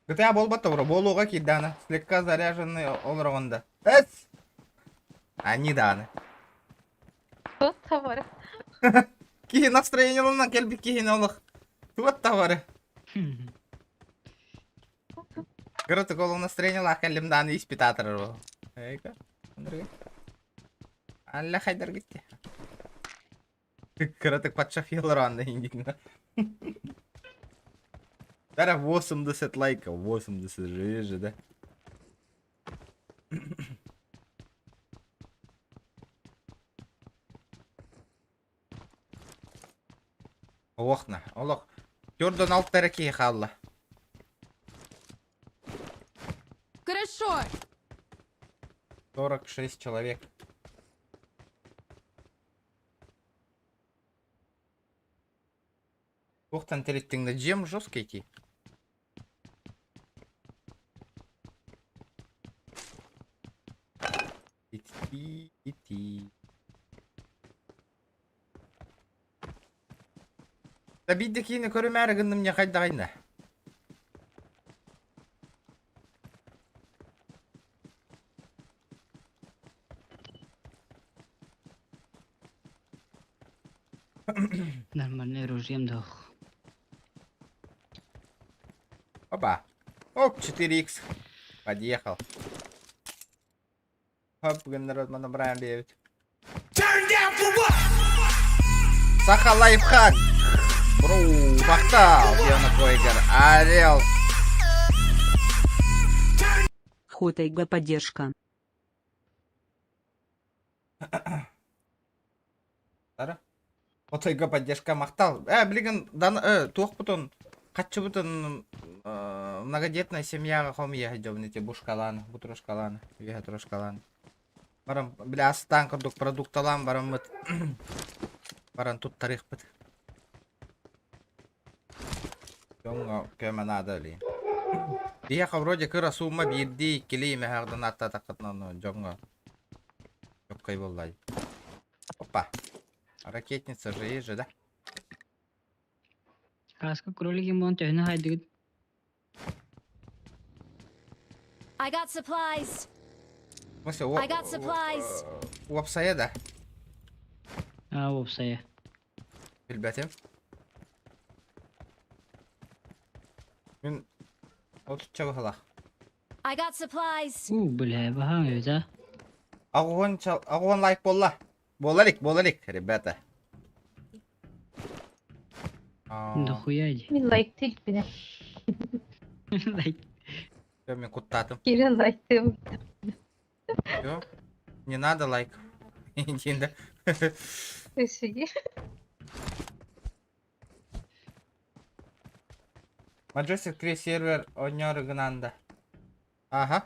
GTA буолбат бро, буолуоҕа киирдэҕинэ. Слегка заряженный олороҕун да. Эс! Они даҕаны. Туох товары? Киһи настроениеланан кэлбит киһини олох. Туох товары? Кыратык ол настроениелаах кэллим даҕаны испитаатар ол. Эйка, Алла хайдар гитте. Кыратык подшафилар анда индигна. Дара 80 лайков, 80 же, же, да? Олохна, олох. Төрдөн алта эрэ киһи хаалла. Хорошо. 46 человек. Туохтан тэриттиҥ да дьиэм жесткий дии. Ити, ити. Да биирдэ киинэ көрүмээри гынным не хайдаҕай да. Нормальный ружьем дох. Опа. Оп, 4х. Подъехал. Хоп, народ, мы набираем 9. Саха лайфхак. Бро, махтал. Диана Койгер. Орел. Хотайга поддержка. Тара. Отойга поддержка махтал. Билигин дан туохпутун хаччыбытын многодетная семьяҕа хомуйа сылдьабын ити бушкалаан, бутурошкалаан, үөһэ трошкалаан. Баран бля астаан курдук продукталаан бараммыт баран туттарыахпыт. Дьоҥҥо көмө наада илии. Биһиэхэ вроде кыра сумма биирдии иккилии мэһэҕдэн аттаатаххытына ону дьоҥҥо чоккай буоллай. Опа. Ракетница же есть же, да? Кааска кролик буолан төһөнү хайдыгыт? I got supplies. В смысле, I got supplies. уопсайа да? Аа, уопсайа. Билбэтим. Мин отучча быһылах. I got supplies. Уу, бля, баһаам эбит а. Огонь, огонь лайк буолла. Буола илик, буола илик, ребята. Дохуя иди. Мин лайк тилпине. Лайк. Все, мен куттаатым. Кирен лайктым. Все. Не надо лайк. Диэн да. Өссүги. Majestic 3 сервер оонньоору гынан да. Ага.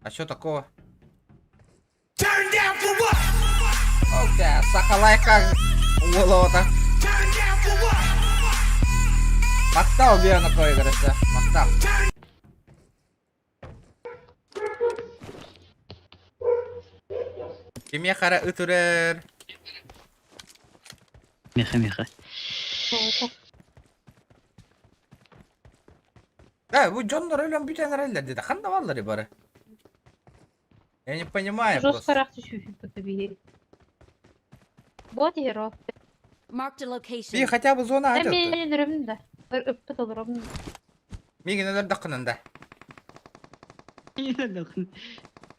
А что такого? Turn down for what? Окей, сахалайка уолота. Turn down for what? Махтал биана проигрыша. Махтал. Кимиэ хара ыт үрэр. Меха, меха. Да, бу дьоннор өлөн бүтэн эрэллэр диэтэ. Ханна бааллар бары? Я не понимаю просто. Жоспарах түшүүһү биһи. Бот hero. Marked a location. Би хотя бы зона атыт. Мен өлөрөмүн да. Ыппыт олоромун. Мигин өлөрдөххүнэн да.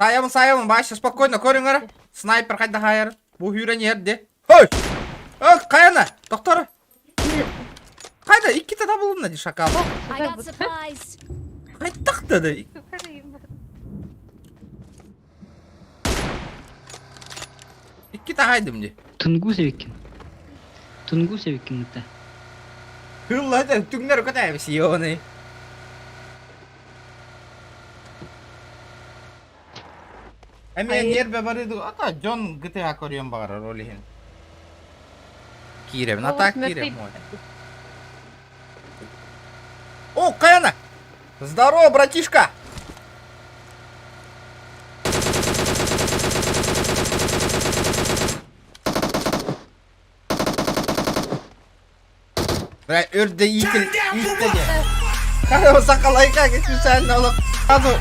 Саайабын, саайабын, баайша спокойно, көрүҥ эрэ. Снайпер хайда хаайар? Бу сүүрэн иһэр дии. Хой! Ök, хайана? Доктор! Хайда, иккитэ табылынна дии шакал. I got supplies. Хайдах да Иккитэ хаайдым дии. Тунгус эбиккин. Тунгус эбиккин кытта. Кыылла да түҥнэр көтөөбүс ёны. Эмиэ нервэ барыды ата дьон GTA көрүөн баҕарар ол иһин. Киирэбин, а так киирэбин. О, Каяна! Здорово, братишка! Бля, үрдэ иитил ииттэ дии. Сахалайка специально олох сразу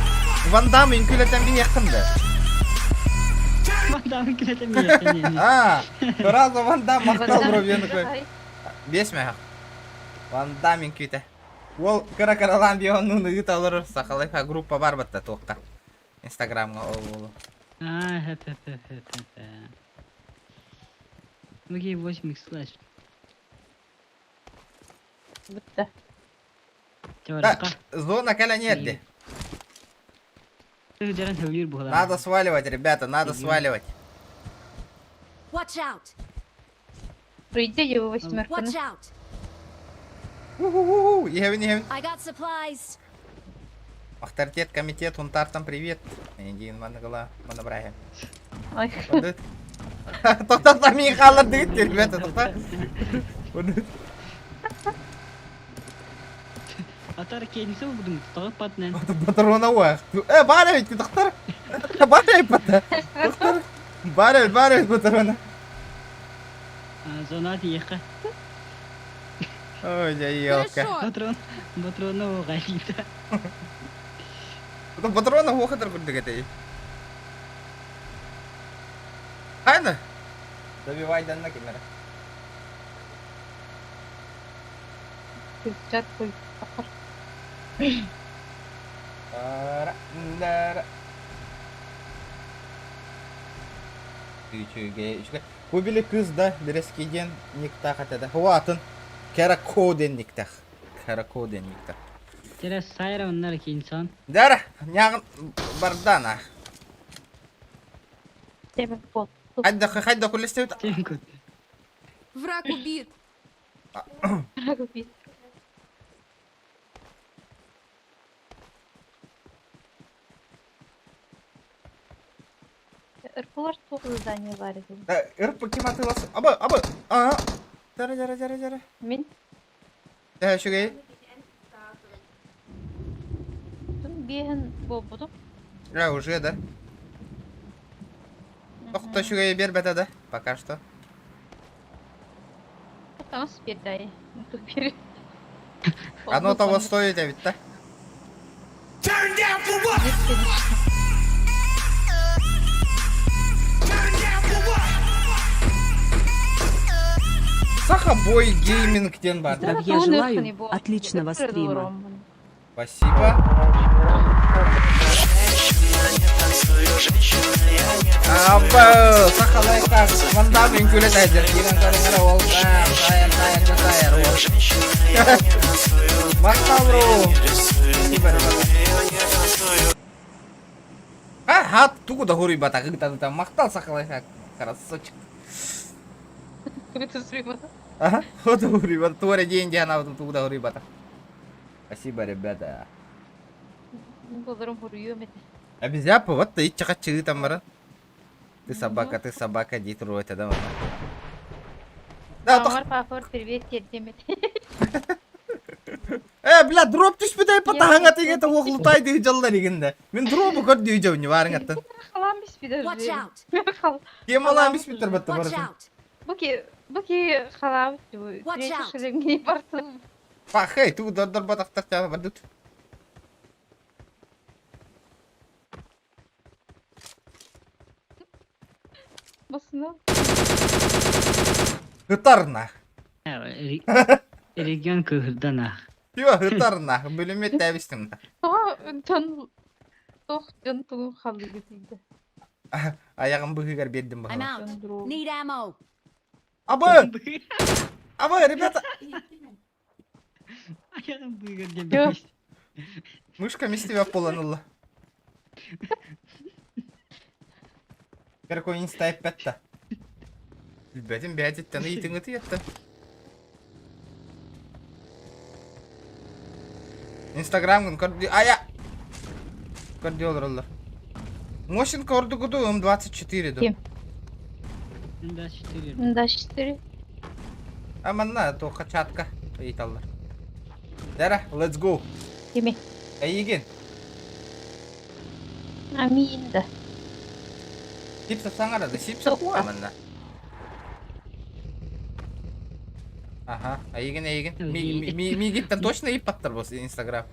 Ван Дамм үҥкүүлэтэн биһиэххин да. Ван Дамм үҥкүүлэтэн биһиэххин. А, сразу Ван Дамм махтал бробьену кой. Биэс мэһэх. Ван Дамм үҥкүүтэ. Уол кыра-кыралаан биһоннуун ыыта олорор Сахалайка группа бар батта туохха. Инстаграмҥа ол уолу. А, хэп хэп хэп хэп хэп. Окей, 8 слэш. Бүтэ. Да, зона кэлэн иһэрди. Надо сваливать, ребята, надо сваливать. Watch out! Пройди его восьмерканы. Watch out! У-ху-ху-ху, иһэбин, иһэбин. I got supplies. Авторитет, комитет, Унтартан привет. Эйигин маныгыла, манабрайым. Ой. Тоқтатла миин хааллардыгыт ребята, тоқта. Атар кейнisi будум, тоҕо патнен. Патрона уах. Э, баар эбит, тоқтар. Баар эбит бата. Тоқтар. Баар эбит, баар эбит патрона. Зона тиэхэ. Ой, дьэ, елка. Патрон, патрона уҕайда. Патрона уохатар курдук этэй. Хайна? Добивай данна кимэрэ. Чат куй. Үчүгэй, үчүгэй. Бу били кыыс да Бирэски диэн никтаах этэ да. Хуа атын Керако диэн никтаах. Керако диэн никтаах. Тере сайра оннар инсан. Дара, няҕын бардана. Тебе пол. Хайда хайда кулестебит. Враг убит. Враг убит. Ырпылар туох задание баар эбит? Ырпы ким атыылас? Аба, аба, аа. Дара, дара, дара, дара. Мин Э, үчүгэй. биэһин буолбутум. Э, уже, да? Тохто үчүгэй биэрбэтэ да, пока что. Таҥас биэрдэ биэр. Оно того стоит эбит да? Turn down for what? Turn down for what? Саха бой гейминг диэн баар. Здравия желаю, отличного стрима. Спасибо. Абы, сахалай как, вандам үҥкүүлэ тайдыр, киирэн көрүҥ эрэ ол, тайар, тайар, тайар, ол. Махтал, бро. Спасибо, ребята. А, хат, тугу да хуруйбатах, ыытан махтал сахалай как, красавчик. Ага, вот хуруйбатах, туора диэн диэн абытым тугу да хуруйбатах. Спасибо, ребята. Болорум хуруйуом этэ. Обезьяпа, вот ты чахачы там бара. Ты собака, дии туруо этэ да манна. Да, тох... Мамар папар привет тиэрдиэм этэ. Э, бля, дроп түспүтэй патаһаҥа тиҥэ тоҕуох лутай дии дьаллар игинде. Мин дробу көрдүү дьэвни баарыҥаттан. Халаан биспитер. Watch out! Темалаан биспиттер батта Watch барытын. out! Бу ки бу ки халаабыт бу. Watch out. Третий бартым. Пахай, туу дордор батахтар таа бардут. Басына. Ытарна. Регион кыһырдан ах. Тио ытарна. Бүлүмет тәбистим. Тоҕо дьон туох дьон тугун халыгы тиийдэ. Аяғым быһыгар биэрдим I'm баһыла. out. Дьон дуруу. Need ammo. Абы! Абы, ребята! Айаҕым быыгар диэн Йо. Мышка мистибэ буолан ылла. Какой инста эппэтта. Билбэтим бэйэтиттэн ыйытыҥыты ятта. Инстаграмгын көрдүү... Ая! Көрдүү олороллор. Мощенко ордугуду М24 ду. Ким? М24. М24. А манна туохха чатка ыйыталлар. Дара, let's go. Кими? Эйигин. Амин да. Сипса саҥарады. Сипса куа манна. Ага, эйигин, эйигин. Мигиттен точно ыйыппаттар бу Инстаграм.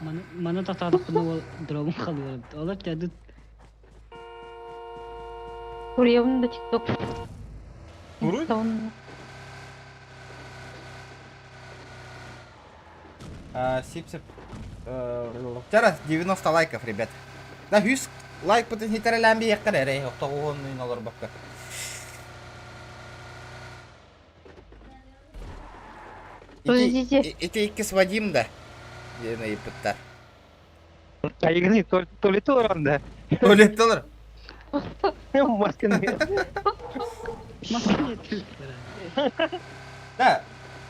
Маны маны тохтоотохпуна ол дробун халыыр. Олор дядут Суруйабын да тикток. Суруй? Инстабын. А, Сипсеп. Вчера 90 лайков, ребят. Да, үс лайк бутын хитэрэлээн биһиэхтэр эрэ, охтоҕуһун олорбокко. Ити, Подождите. ити иккис Вадим да? Диэн ыйыппыттар. Айыгыны туалетте олорон да. Туалетте олор. Масканы. масканы түлтэрэ. Да,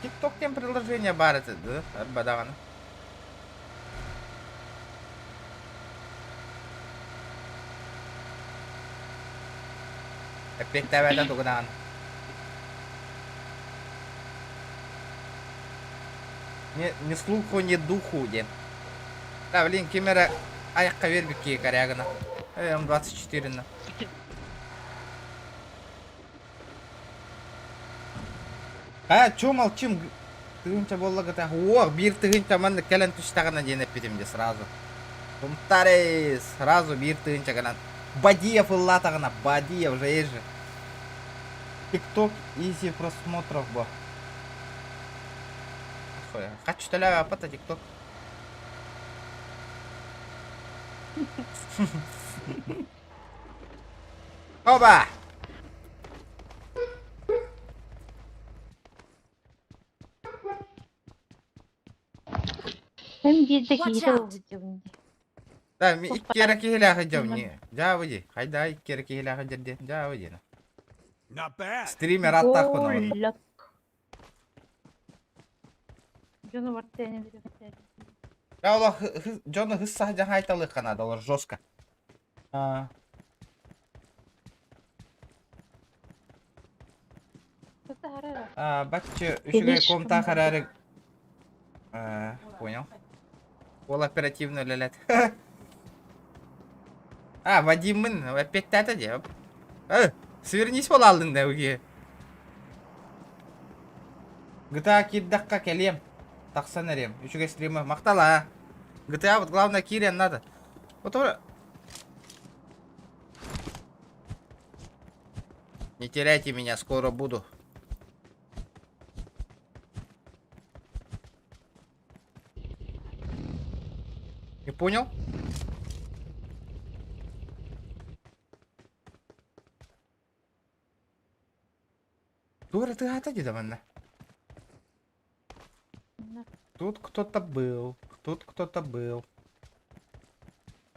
TikTok диэн приложение баар этэ да, арба даҕаны. Эппиэттээбэтэ тугу даҕаны. Ни, ни слуху, ни духу диэн. Да, блин, ким эрэ айахха биэрбит киһи корягына. М24 на. А, чё молчим? Тыһыынча буолла гыта. Уох, биир тыһыынча маннык кэлэн түстэҕинэ диэн эппитим дии сразу. Тумтарей, сразу биир тыһыынча кэлэн. Бадиев ыллаатаҕына, Бадиев же есть же. Тикток изи просмотров бо. Хочу төлөөбөппөт тикток. Оба! Hem биирдэ Watch киһитэ out. ылбыт дьон дии. Да, ми икки эрэ киһилээх дьомни. Мгм. Дьаабы Хайда икки эрэ киһилээх дьэрди. Дьаабы диэн. Not bad. Стример аттаахпын оҕону. Голлок. Дьону барта эни билбэттэр. Я олох дьону хысса дьаһайталыахха наада, олор жестко. А, а, баччы үчүгэй Кэлиш комтаах эрээри А, понял. Ол оперативно үлэлэт. А, Вадиммын, опять тата дии. Э, свернись буолааллыҥ да уги. GTA киирдэххэ кэлиэм. Тахсан эриэм. Үчүгэй стримы. Махтал аа. GTA вот главное киириэн надо. Вот Не теряйте меня, скоро буду. Не понял? Тура ты отойди до манна. Тут кто-то был. Тут кто-то был.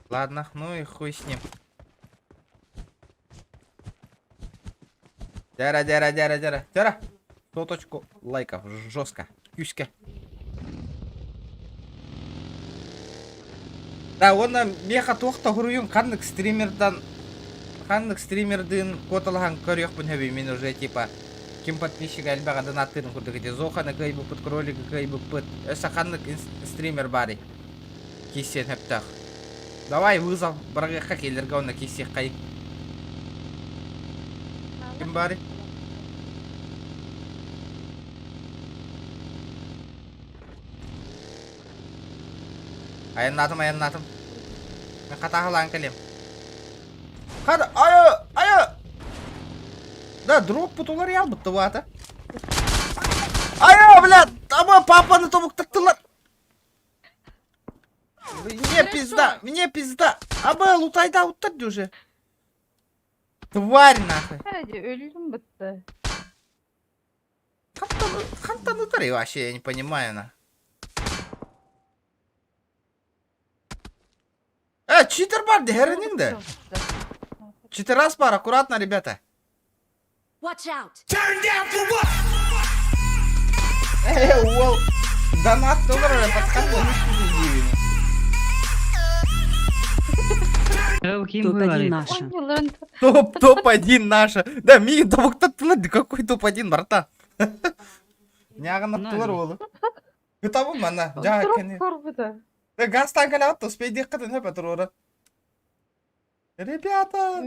Ладно, ну и хуй с ним. Дяра, дяра, дяра, дяра, дяра. Соточку лайков. Жестко. Кюська. Да, уонна миэхэ туох да хоруйун ханнык стримердан ханнык стримердыын куоталаһан көрүөхпүн сөбүй мин уже типа ким подписчига элбэҕи донаттыырын курдук ити Зоханы кыайбыппыт, кролигы кыайбыппыт. Өссө ханнык стример баарый? Киирсиэн сөптөөх. Давай вызов быраҕыахха киллэргэ уонна киирсиэххэй. Ким баарый? Айаннаатым, айаннаатым. Мен хатааһылаан кэлиэм. Хада, айы, айы! Да, дроп путулар ялбытты баата. Айы, блядь, ама папаны тобуктаттылар. Мне пизда, мне пизда. Аба, лутайда уттар уже. Тварь нахуй. Hadi ölüm bitti. Хантан утары вообще, я не понимаю на. Читер бар, дeherinин да. Читер раз бар, аккуратно, ребята. Watch out! Turn down for what? Уол, донат доллар подход Ким Топ-1 бывает? наша. Yılların Топ, топ-1 наша. Да, ми какой топ-1, братан? Нягынаттылар олы. Кытабы мана, жа drop кene. var bu da. Да гастан калят, успей диккатын хөп атырора. Ребята,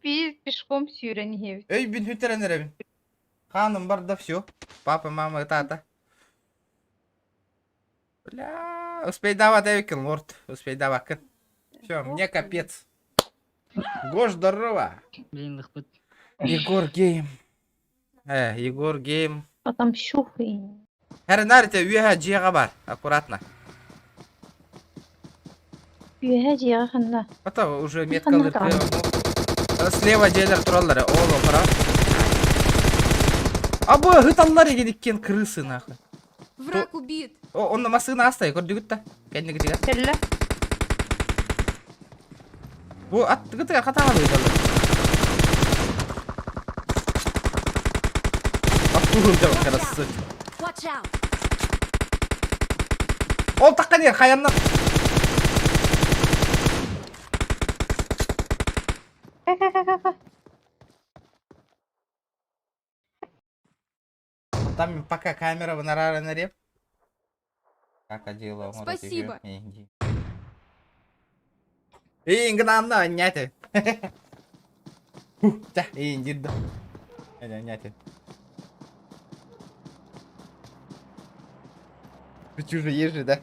Biz пешком сүйрен эй, бин хүтерен Ханым бар да все. Папа, мама, тата. Бля, успей давать Эвикин, лорд. Успей давать. Все, мне капец. Гош, здорово. Блин, лыхпыт. Егор Гейм. Егор Гейм. Потом щухай. Хәрі үйе жиға бар. Аккуратно. Үйе жиға Это уже метка Қандай там? Слева желер тураллары. Оло, пора. Абы, хыталлар егедиккен крысы нахуй. Враг убит! О, он масына астай, көрдүгүт та. Кәндігі тига. Кәллә. Бу ат гыты хатаалы ыдалар. Аттугун жабы красавчик. Watch out! Ол таққан ер, хаяннан. Ка-ка-ка-ка. Там пока камера в нарара нареп. Как дело? Спасибо. Ингнанна, няте. Та, индид. Няте. Ты чужие езжи, да?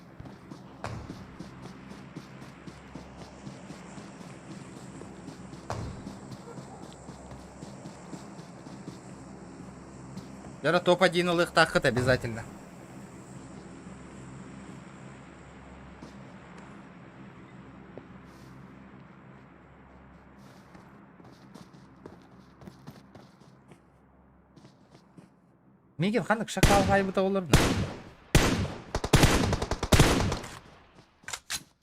Лера топ-1 улых тахат обязательно. Мигин ханнык шакал хайбыта олар.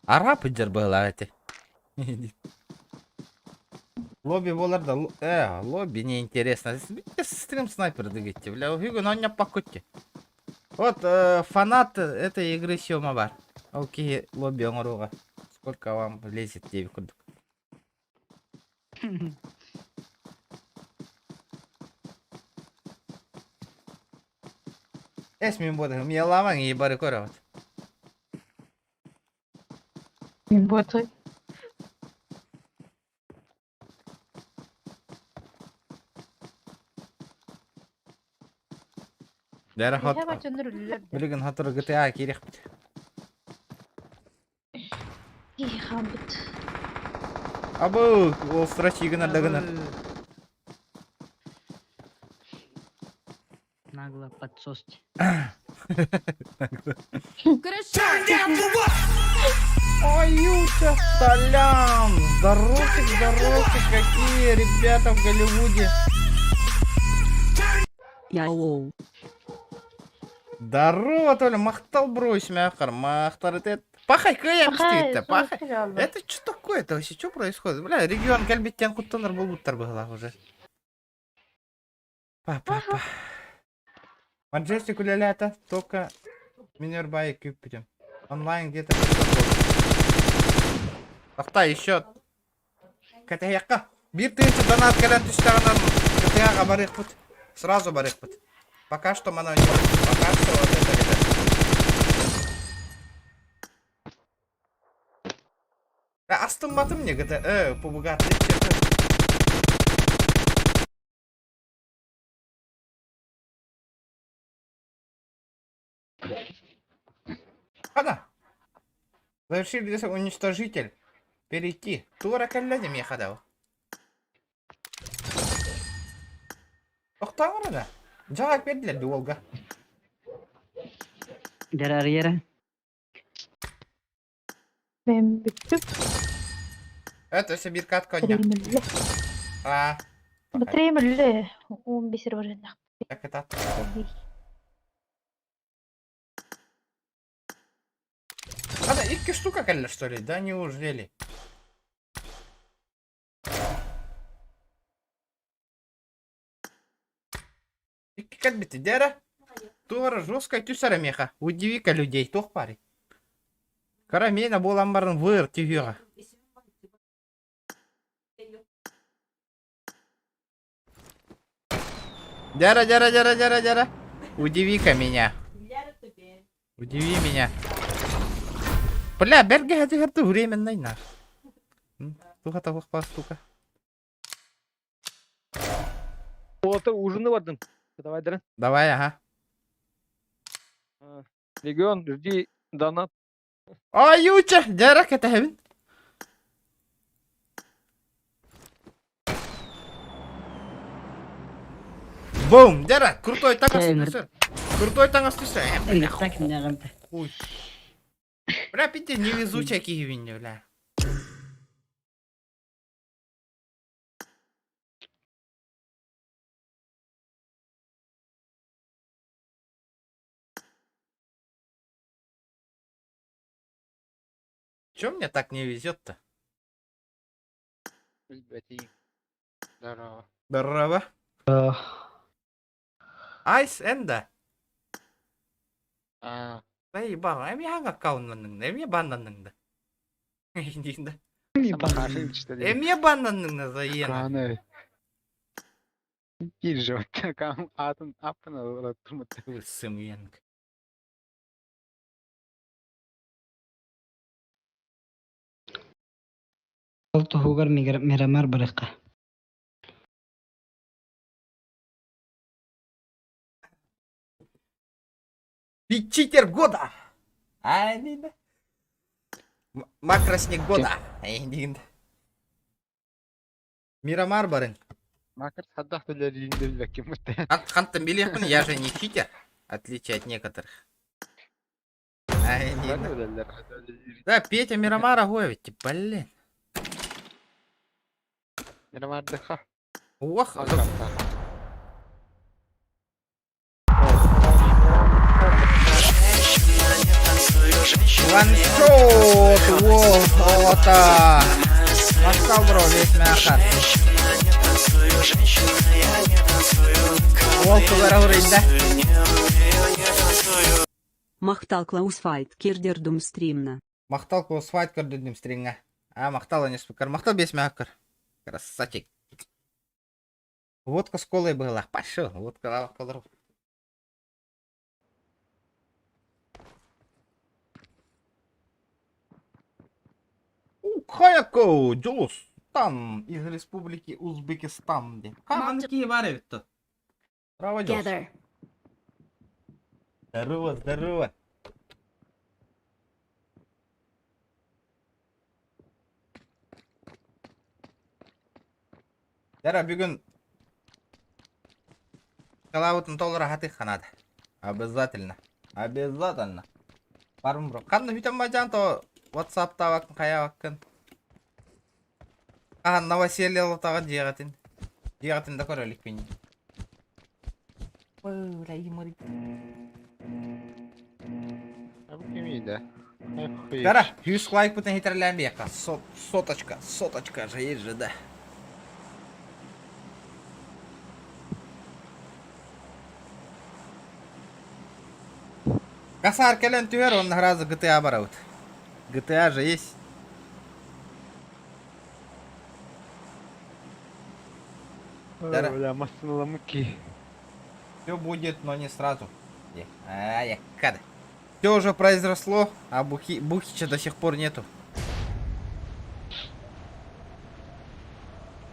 Арап иджер была эти. Лобби болар да, лобби неинтересно. Стрим снайпер дыгайте, бля, угу, но не покутте. Вот фанат этой игры Сёма бар. Окей, лобби оңоруга. Сколько вам влезет девять курдук. Эс мен бода, мне лаван и бары корот. Мин боты. Дәрі хот. Үйе бачыныр үлләр. Билген хатыр GTA керек. И хабыт. Абы, ол стратегияны дагына. Нагло подсость. Хорошо! Turn down for what? Аютя, Толян! Здоровчик, здоровчик, какие ребята в Голливуде. Яоу. Здорово, Толя, махтал брось, мяхар, махтар, это... Пахай, кая, Пахай, пахай. Это что такое-то вообще, что происходит? Бля, регион кэлбиттэн куттанар буолбуттар быһыылаах уже. Па-па-па. Маджестик үлэлээтэ, только Минербай күүппүтүм. Онлайн где-то Тахта еще кэтэһиэххэ. Биир тыһыынча донат кэлэн түстэҕинэн КТА-ҕа барыахпыт. Сразу барыахпыт. Пока что мана пока что вот это ребят. Астымматым не ГТ, PUBG Хада. Завершили уничтожитель. Перейти. Тура кэллэ миэхэ да. Тохтооҥор да. Дьаҕа биэрдилэр дуолга. Дэрарьера. Мен бүттүм. Это өссө биир катка онньо. Тремүллэ. А. Тремүллэ. Уун бисер барынах. Так это. Хада, икки штука кэллэ, что ли? Да неужели? Икки кэлбити дэрэ. Туора жестко түсәрэ миэхэ. Удиви-ка людей, туох баарый? Кара миэнэ буолан баран выр түһүөҕэ. Дяра, дяра, дяра, дяра, дяра. Удиви-ка меня. Удиви меня. Бля, бэргэһэ түһэр временный нах. Туха того штука. Уолаттар ужины бардым. Давай, Дарен. Давай, ага. Регион, жди донат. Аютя, дяра кэтэһэбин. Бум, дяра, крутой таҥас түсер. Крутой таҥас түсер. Бля, хуй. Бля, пите невезучая киһибин, бля. Чё мне так не везет-то? Здорово. Здорово. Айс Энда. А, Заебал, эмиэ хаҥ аккауннанныҥ да, эмиэ баннанныҥ да. Диин да. Эмиэ баннанныҥ да заена. Сымыйанг. Ол туһугар Мирамар барыахха. Читер года! Ай, да. Макросник года. Ай, диин да. Мирамар барың. Хантан билиэхпин, я же не читер, отличие от некоторых. Ай, диин да. Да, Петя Мирамара ведь, блин. Ох, Ваншот, во, Махтал, бро, весь мяхар. Уол тугара урыйда. Махтал Клаусфайт Кирдердум стримна. Махтал Клаусфайт көрдүрдүм стримҥа. А, махтал не спикер. Махтал бес мяхар. Красавчик. Водка с колой была. Пошел. Водка колор. Хаяко, Джулустан из Республики Узбекистан. Каманки варит. Здорово, Джулс. Together. Здорово, здорово. Дара бүгүн Калабытын толору хатык ханады. Обязательно. Обязательно. Барым бро. Ханна бүтэн бажан то Ватсаптаабаккын хайаабаккын. Аһан новоселье ылытаҕын дьиэҕитин. Дьиэҕитин да көрө иликпин. Кара, 100 лайкпытын хитерлээн биэххэ. Соточка, соточка же есть же, да. Касар кэлэн түһэр, онно сразу GTA барабыт. GTA же есть. Бля, массыналамыки. Все будет, но не сразу. А, я када. Все уже произросло, а бухи, Бухича до сих пор нету.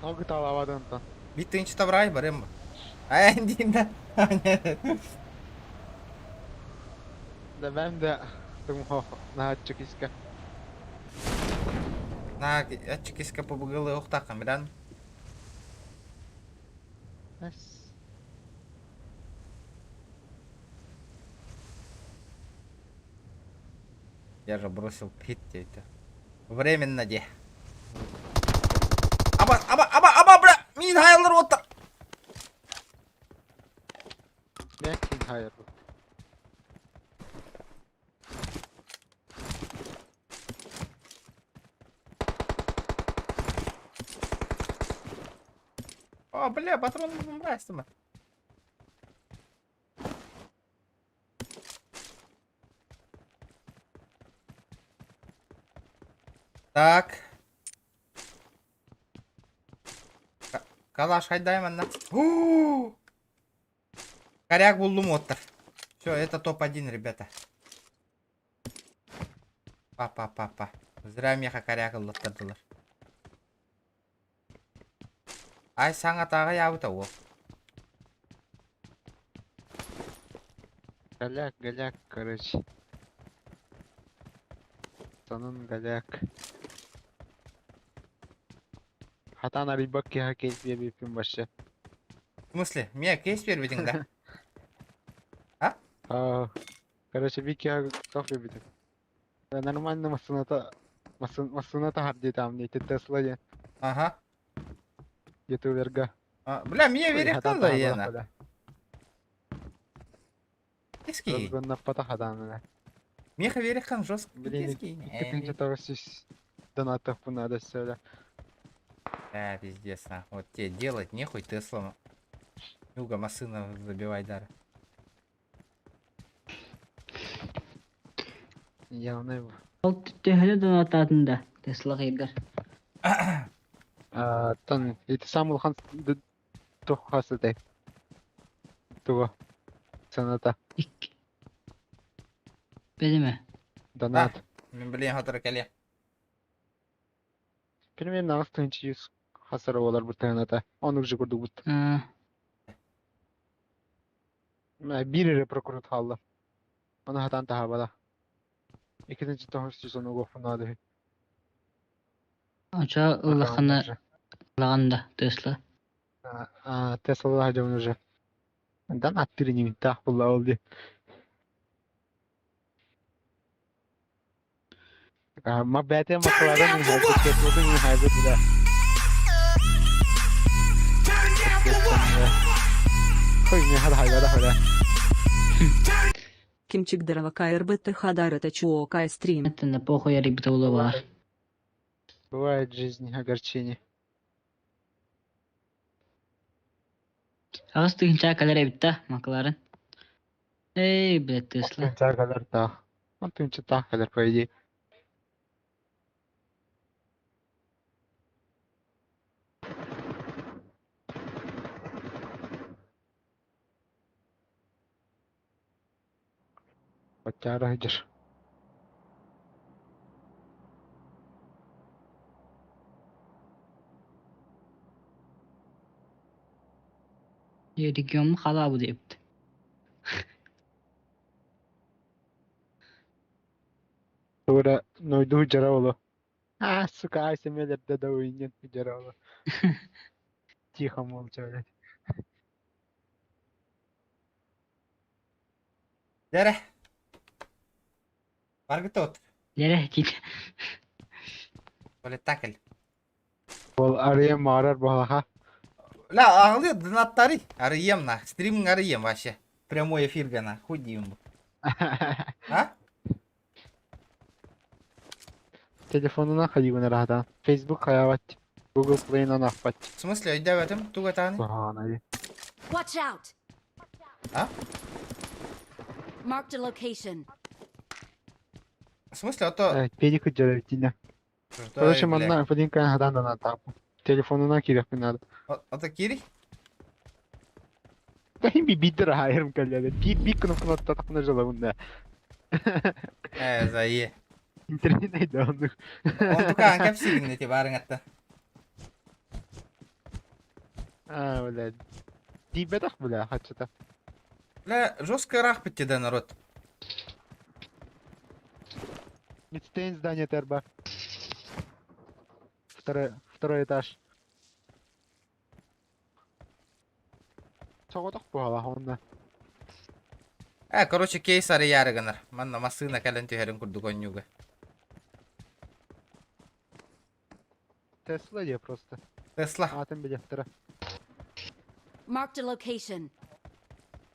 Ногу талавадан-то. Биттинчи табрай барым. А, да. Да бэм да наһааччы киска. На, аччы киска побыгылы охтакам, биран. Я же бросил пить это. Временно де. Аба, аба, аба, аба, бля! Мин хайлар отта! Бля, кин хайр. О, бля, патрон мразь Так. Калаш хайдай манна. Коряк буллум оттар. Все, это топ-1, ребята. Па-па-па-па. Зря меха коряк ыллаттардылар. Ай, саңа тағы ябыта ол. Голяк, голяк, короче. Сонун голяк. Хатан арыйбак киһа кейс биэбиппин башы. В смысле? Мне кейс бербитиң да? А? Короче, би киһа кофе битим. Нормально массыната массыната хардей там не Тесла де. Ага. Ютуберга. Бля, мне верит да ена. Киски. Разгонна пата хатан. Меха верит жестко. Блин, Кытынча тавасис донатов надо сюда. Да, пиздец, на. Вот тебе делать нехуй, Тесла. Юга машина забивай дар. Явно его. Ол төһөнү донатаатын да Тесла кыйгар. А, тан, ити сам улахан туххасы Туга. Саната. Икки. Бедеме. Донат. Мен блин хатыр кэле. Примерно ағыс тыгынчы юз хасара болар бу тыгыната. Оны уже көрдүк бут. Бир эре прокурор халла. Оны хатан тахабала. Иккинчи тоһус жүз ону гофунады. Ача улахана лаганда Тесла. А, Тесла хажамын уже. Донат тирини тах булла ол ди. Ма бәте макларын хайбыт Тесладан хайбыт да. Хой не хада хайбада хада. Кимчик Дравака РБТ Хадар это чуока стрим. Это на похуй ребята бар. Бывает в жизни огорчение. Ағыс тыгынча калер битта макларын. Эй, блядь, Тесла. Тынча калар тах. Он тынча тах калар по идее. Хотя идешь. Регион хала бу депти. Тура нойду жараоло. А, сука, ай семелер да да уйнен жараоло. Тихо молча, блядь. Дәрі. Баргыт от. Дьэрэ тиит. Полетакль. Ол арыйан маарар буолаха. Ля, аҕылыы донаттары. Арыйыам на. Стриминг арыйыам вообще. Прямой эфирга на. Хуй диим. А? Телефонунан хайыгын араһатаан. Facebook хайаабат. Google Play-нан аахпат. В смысле, өйдөөбөтүм? Тугу этааны? Куһаҕан Watch out! А? Marked a location. В смысле, а то... Педик дьарабитинэ. Короче, манна Фадинка хадан да наада. Телефонунан киириэхпин наада. Ото кири? Кахин би биитер аһайырым кэллэ. Биир биир кнопканы тахна жалабын да. Э, зае. Интернет айдааннык. Онтукаан кэпсиигин ити баарыҥатта. А, бля. Тиийбэтэх бля, хаччата. Бля, жестко ыраах битти да народ. Мидстейн здание ТРБ. Второй, второй этаж. Соҕотох буолла онно. Э, короче, кейс арыйаары гынар. Манна массыына кэлэн түһэрин курдук онньууга. Тесла дии просто. Тесла. Аатын билиэхтэрэ. Marked a location.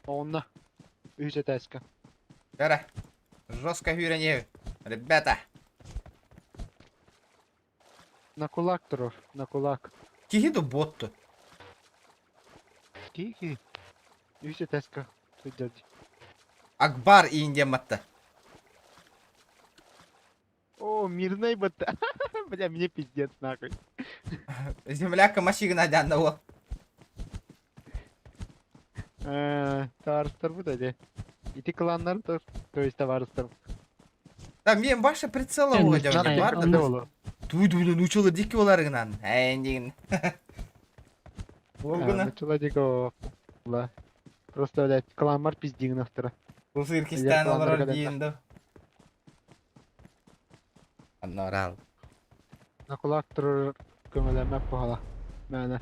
Онно. Үһүс этээскэ. Кэрэ. Жестко hүүрэн Ребята. На кулак турар. На кулак. Киһи да ботту. Кии-кии. Үһүс этээскэ. Сылдьар дии. Акбар иин матта. О, мирный бата. Бля, мне пиздец нахуй. Земляка машина дянна уол. Табаарыстар бу да Ити кланнар то, то есть табаарыстар. Да, мен баша прицела уга бар да. Туй-туй, научила дикий оларыгынан. Әйн деген. Ол гына. Научила дикого. Просто, блядь, кланнар пиздигин автора. Бу сыр кистан олорор диин да. Аннорал. На кулак турар көмөлөмөп буһала. Мээнэ.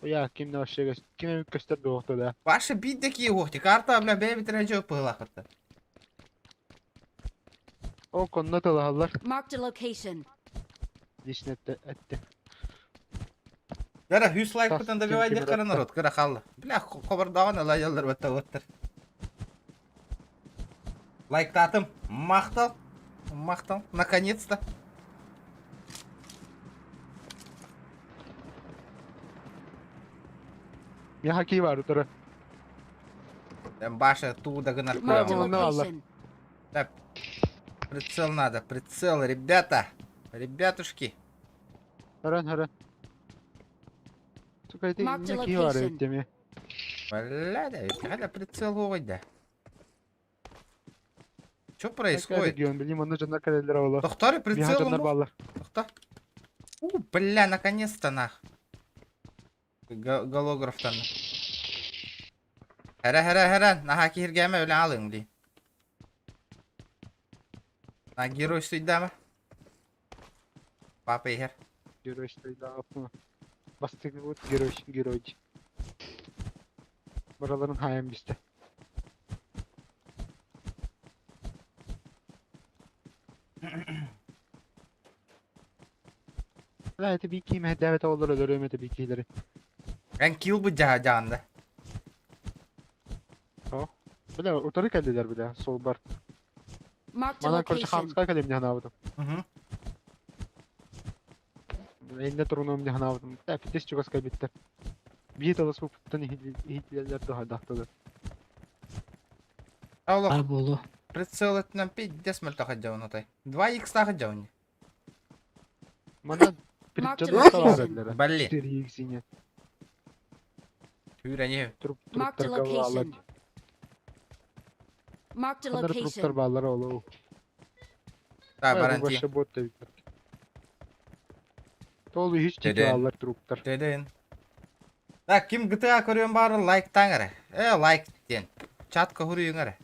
Я ким на вообще ким эми көстөр дуохту да. Ваша бит такие уохти. Карта, бля, бэби трачок пылахатта. О, конно тылаһаллар. Marked a location. Лично этте. Кара хүс лайк бутан добивай дек кара народ, кара халла. Бля, хобардаган ала яллар бетта оттар. Лайктатым, махтал, махтал, наконец-то. Я хоккей бар утары. Баша туда гынар. Так, прицел надо, прицел, ребята, ребятушки. Харан, харан. Сука, это не бар ведь Бля, да, прицел да. Что происходит? Тохтары прицел. Тохта. У, бля, наконец-то нах. Голографтан. Хара хара хара, наха киргәмә белән алың ди. На герой стыйдамы? Папа ихер. Герой стыйда. Бастык вот герой, герой. Бараларын хайым бисте. Бля, это бики мehdevet olur ölürüm это бикилери. Ben kill bu cahanda. Бля, утары кэллилэр бля, сол бар. Манан короче хамска кэлим дьаһанаабытым. Инне турунум дьаһанаабытым. Бля, фитес чугас кэлбиттэр. Биир тылы сууппуттан иһитилэлэр дуһайдахтылар. Алло. Бар буолуо. Прицел этинэн пиздец мөлтөх дьон отой. 2x тахы дьон. Манан Marked a прицел location. талар Блин. 4x ине. Түүрәне. Труп Marked a труптар location. Marked a Ханар труптар location. баалар олу. Да, баранти. Башы бот деп. Толу hiç Деден. тики алар труптар. Деден. Так, ким GTA көрүөн бары лайк таңары. Э, лайк ден. Чатка хуруйуңары.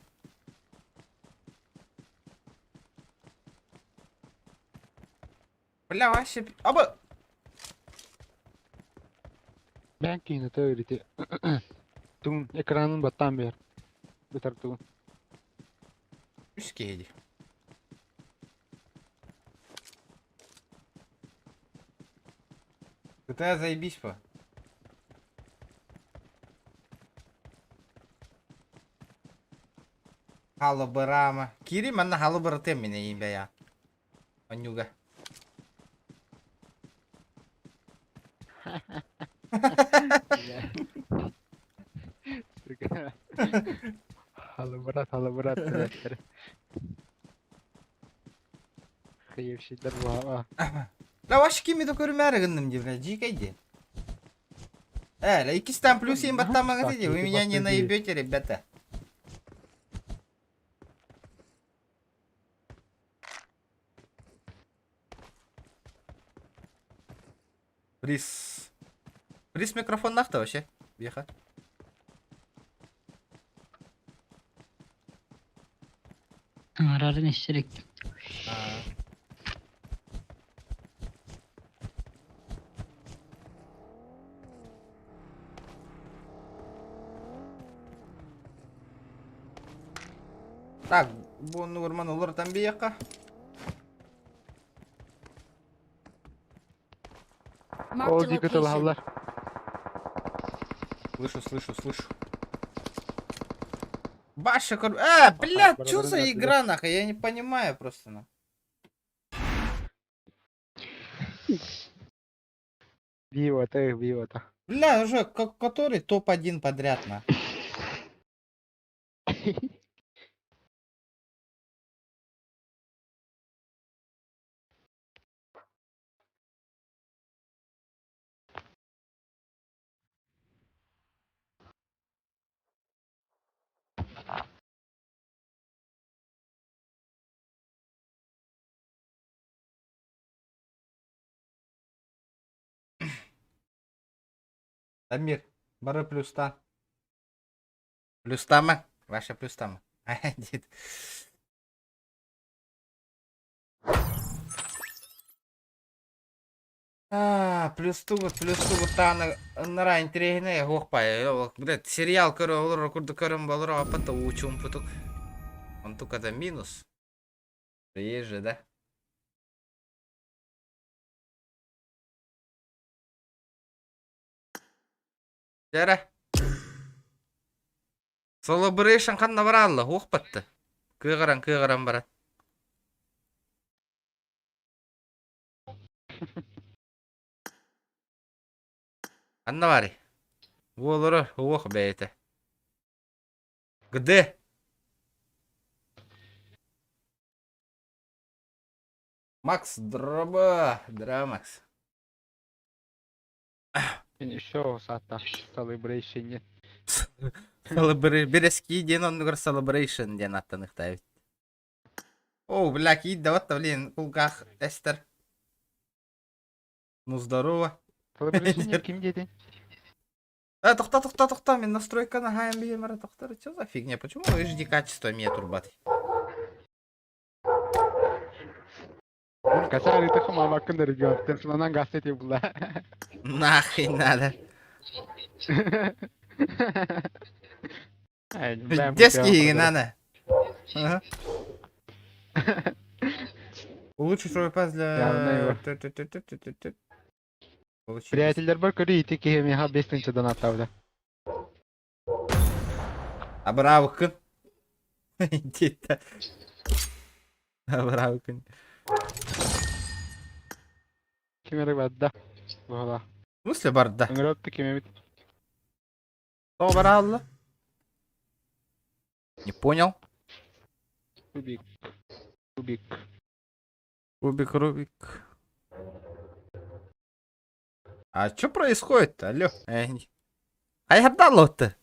Бля, вообще... Аба! Бэйэҥ киинэтэ ити тугун экранын баттаан биэр. Бытар тугун. Үс киһи дии. GTA заебись по. Халыбырама. Кири манна халыбырытыам мин эйиин бэйэ. Онньуга. Сука. Халыбырат, халыбырат диэттэр. Хыйывщиктар буһаба. Да вообще кими да көрүмээри гынным дии, бля, дьиикэй дии. Э, иккистэн плюс им баттамаҥыт дии, вы меня не наебете, ребята. Приз. Приз микрофоннах-то вообще, Веха. Арарын эстерек. Так, бу оннугар олорутан биэххэ. Marked Ол a диэки location. тылаһаллар. Слышу, слышу, слышу. Баша, кор... А, блядь, что за игра, нахуй? Я не понимаю просто, на. Вива, ты, вива, та. Бля, уже который топ-1 подряд, на. Дамир, бары плюста. Плюстама. Ваша плюстама. Дед. А, плюс тугут, плюс тугут тааны ыннара интэриэһинэй оһуох баайы. Блядь, сериал көрө олорор курдук көрөн болоро аппата уу чуумпутук. Онтуката минус. Приезжий, да? Дьэ Celebration ханна бараалла уох батты. Кыаҕыран кыаҕыран баран. Ханна баарый? Уолоро уох бэйэтэ. Где? Макс дроба. Дра, Макс. Еще сата celebration. Бирэски диэн оннугар celebration диэн аттаныхтаабыт. О, бля, киирдэ вот блин, кулгаах эстер. Ну здорово. Celebration ким диэтин? Э, тохто, тохто, тохто, мин настройканы хаайан биһиэм эрэ тохтор. Что за фигня? Почему HD качество мне турбат? Касари ты хамамаккын регион. Телефонунан газети була. Нахрен надо. Детский надо. Ага. Улучшить свой пас для... Получить. Приятеллэр көрүү ити киһи миэхэ бес тыһыынча аттаабыта. Абыраабыккын. Диэтэ. Абыраабыккын. Ким эрэ барда. Буола. В смысле барда? Ыҥырыатты ким эбит. Тоҕо бараалла? Не понял. Рубик. Рубик. Рубик, Рубик. А что происходит-то? Алло. Хайһардааллы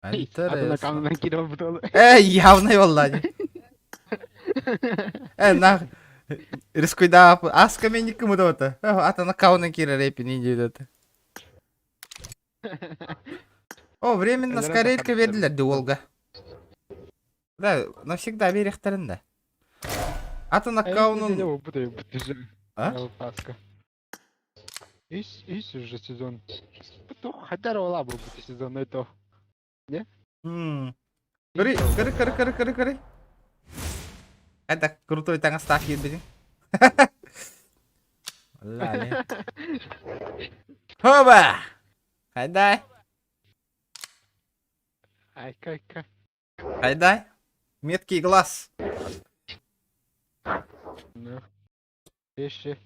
Атын Интересно. аккаунтунан киирэн барбыт Э, явно буолла. Э, на рискуйда аска мен кім удавата. Атын аккаунтын киирэр эпин диэт. О, временно Эллэрэ скорейка да бердилер ди Волга. Да, навсегда берехтерин да. Атын аккаунтун... А? Паска. Ис, ис уже сезон. Хотя ола был бы сезон это. Не? Көрүй, көрүй, көрүй, көрүй, көрүй, көрүй. Это крутой таҥастаах киирбитин. Валлаали. Хоба! Хайдай? Айка, айка. Хайдай? Меткий глаз. Ну. Вещи.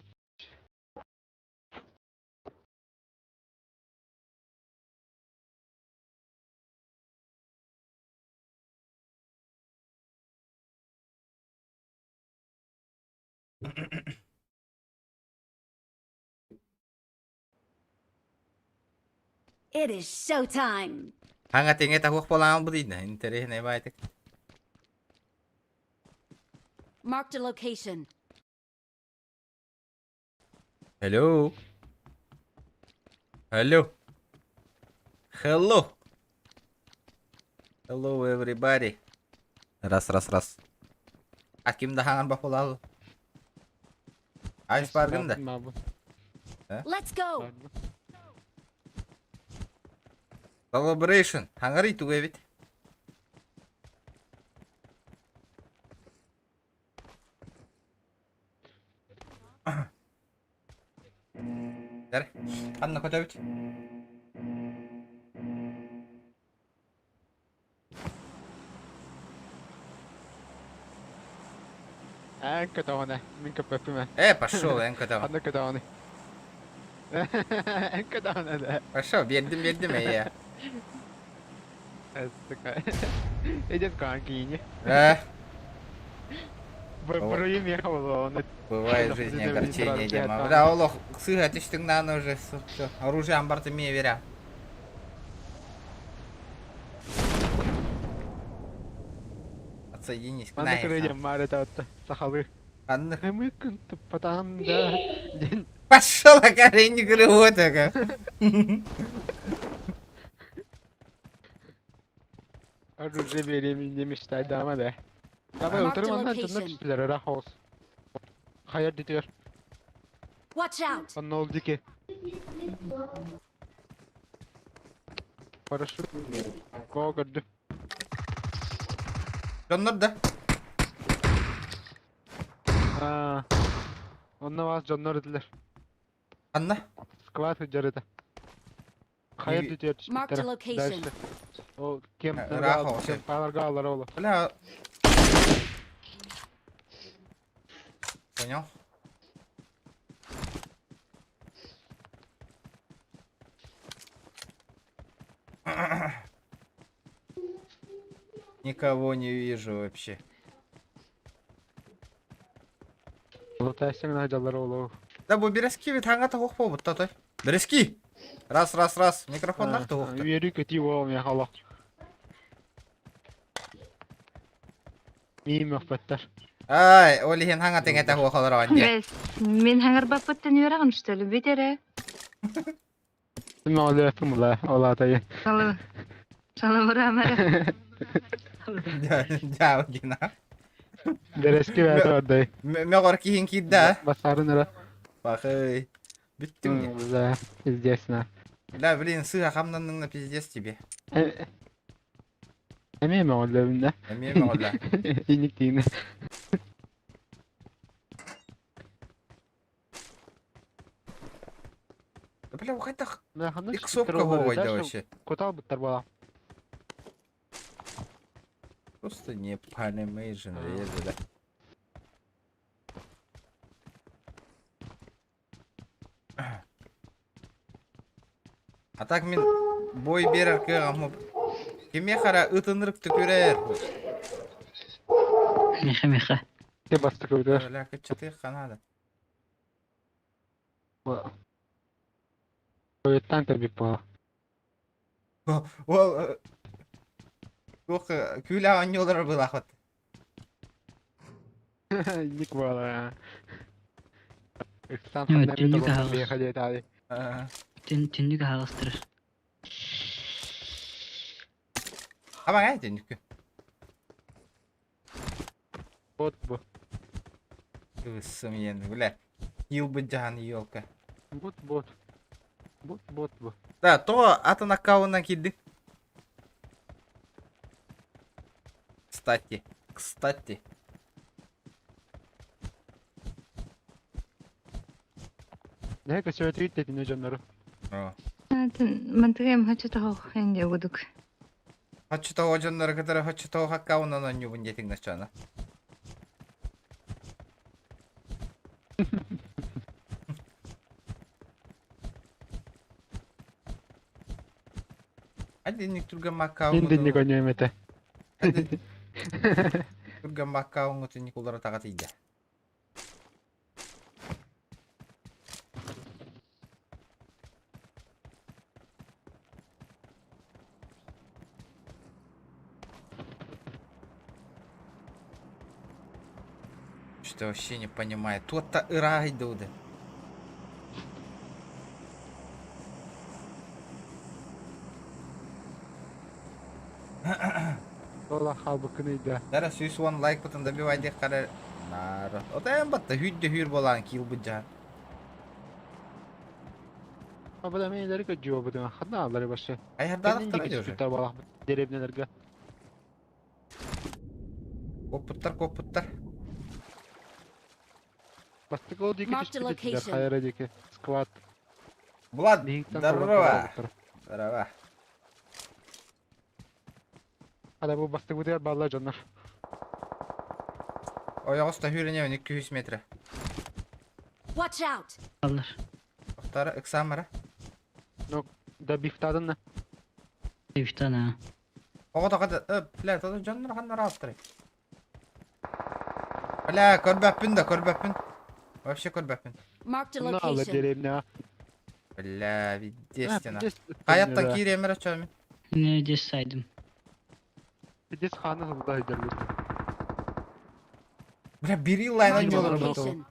It is showtime. Хаҥа тэҥэ таһуох буолан бу дейна. Интэриэһинэй баайтык. Marked a location. Hello. Hello. Hello. Hello everybody. Раз, раз, раз. А ким да хаҥан бахулал? Айс баргын да. Let's go. Celebration. Хаҥарый тугу эбит? Дэр. Ханна көтөбүт? Эн көтөҕүнэ, мин көппөппүм ээ. Э, пошел, эн көтөҕүн. Ханна көтөҕүнүй? Эн көтөҕүнэ да. Пошел, биэрдим, биэрдим эйэ. Сука. Идет киини. Э, Буруйум миэхэ буолуо, бывает в жизни огорчение, Дима. Бля, олох, сыга түстүҥ дааны уже, все. Оружие амбарты миэ веря. Отсоединись, Манна көрөйдем маары таатта сахалыы. Ханна? Хэмыкын туппатаан да диэн. Пошел, акаре, не вот ага. Оружие берем не мечтай дама да. Давай Marked a утырым аннан дьоннор location. түстүлэр ыраах оҕус. Хайар дитигэр. Watch out! Онно ол диэки. Парашют. Коо көрдүм. Дьоннор да? Аа. Онно вас дьоннор этилэр. Анна? Склад сылдьар этэ. Хайа дүтүөр Marked a түспүттэрэ. location. Дальше. Ол кем Ыраах оҕус. кемпаларга аллара оло. Бля. Понял? Никого не вижу вообще. Лутайсың найдалар оло. Да бу березки ведь хаңа тоғық болбут той. Березки! Раз, раз, раз. Микрофон нах тоғықты. Үөрүү көтүү бол мен халақ. Миим мөхпөттөр. Ай, ол иһин хаҥа тэҥэтэ хуохалар оҕонньо. Бэс, мин хаҥарбаппыттан үөрэҕин что ли, бүт эрэ. Мен олуяппын була, олаатайы. Шалы. Шалыбыраам эрэ. Дьаабыгина. Березки бэйэтэ ордай. Мөҕөр киһин киирдэ а? Басарын эрэ. Бахый. Бүттүм не. Да, пиздец на. Да, блин, сыа хамнанның на пиздец тебе. Эмиэ мөҕүллэбин да. Эмиэ мөҕүллэ. Инник тиинэ. Да, бля, хайдах Бля, ханна иксовка түспүттэр олор, хоҕойда дальше вообще. Кутал буттар буола. Просто не понимаешь, да. А так мин бой берер кыаҕым Кимиэхэ эрэ ытынырык түкүрэр. Миха, миха. Те бастакы бүтэр. Бля, кыччатыахха наада. Ойуттан кэлбит буола. Ол туох күүлэ оонньуулар былаахыт. Ник буола. Ыксан Нет, ханна түннүк эмит аһаҕас. биэхэ диэтаали. Түннүк аһаҕастырар. Абаҥ ээ түннүккү. Бот бу. Кыбыссым иэн, бля. Йыл быдьаһан елка. Бот бот. Бот бот бу. Да, то атын аккаунтан киирдиҥ. Кстати, кстати. Нэһэ көсөөтүгүт тэтинэ дьоннору. Мантыгым хочу того хэнде будук. Хочу того дьоннору кытары хочу того аккаунтан оонньуубун диэтиҥ начаана. Один түргэн Мин динник маккаунҥутун оонньуом этэ. түргэн маккаунҥутун Никулара таҕа тиийдэ. Что вообще не понимаю. Тот-то ырайдуды. Ола хаалбыккын ыйда. Дара 110 лайкпытын добивай диэххэ Наар. Отайан батта хүүрдэ хүүр буолаан киил быдьаан. Абада мен илери көддүө Ханна аллары башы. Айхардаалахтара дии уже. Деревнелерге. Куоппуттар, куоппуттар. Бастык ол диэки Marked a түспүт этилэр location. хайара диэки. Сквад. Влад, Биһиктэн здорово. Здорово. Ада бу бастык бутыгар балла дьоннор. Ойоҕос та хүүрэнэ 200 метр. Watch out! Аллар. Охтара ыксаамара. Да бифтадын на. Üç tane ha. Оҕо тоҕо бля, то дьоннор ханнар ааттарай. Бля, көрбөппүн да, көрбөппүн. Вообще көрбөппүн. Marked a Онно аллар location. деревня. Бля, естественно. Хайаттан киириэмэр очоомин. Ne des saydım. Пиздец ханы сылда өйдөрбүт. Бля, бери лайн Marked a оонньуулар буту. location.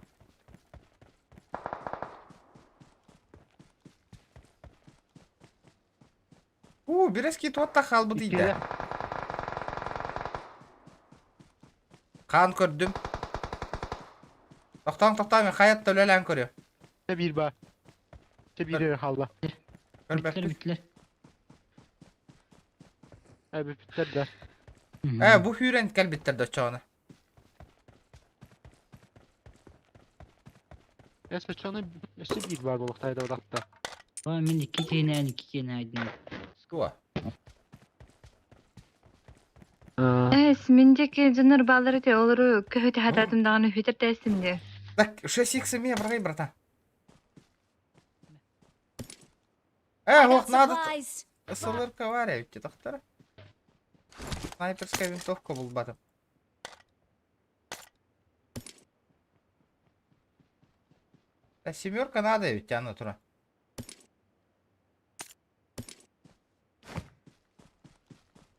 У, бирески туотта хаалбыт ийдэ. Хаан көрдүм. Тохтоон, тохтоон, мен хаятта үлэлээн көрүө. Те бир ба. Те бир халла. Bittiler Көрбөппүн. bittiler. Эби биттер да. Э, бу хүүрэн кэлбиттэр дочоона. Эс чоны эсе бир бар болуктайда одакта. Мен iki tane iki tane aydım. Туа. Эс, миндеки дьоннор бааллар этэ, олору көһүтэ хатаатым даҕаны хүтэр тээстим дии. Так, 6х мне брай, братан. I Э, got вот надо. supplies! СЛРК варя, ведь доктора. Снайперская винтовка был батом. Да семерка надо ведь тянут тура.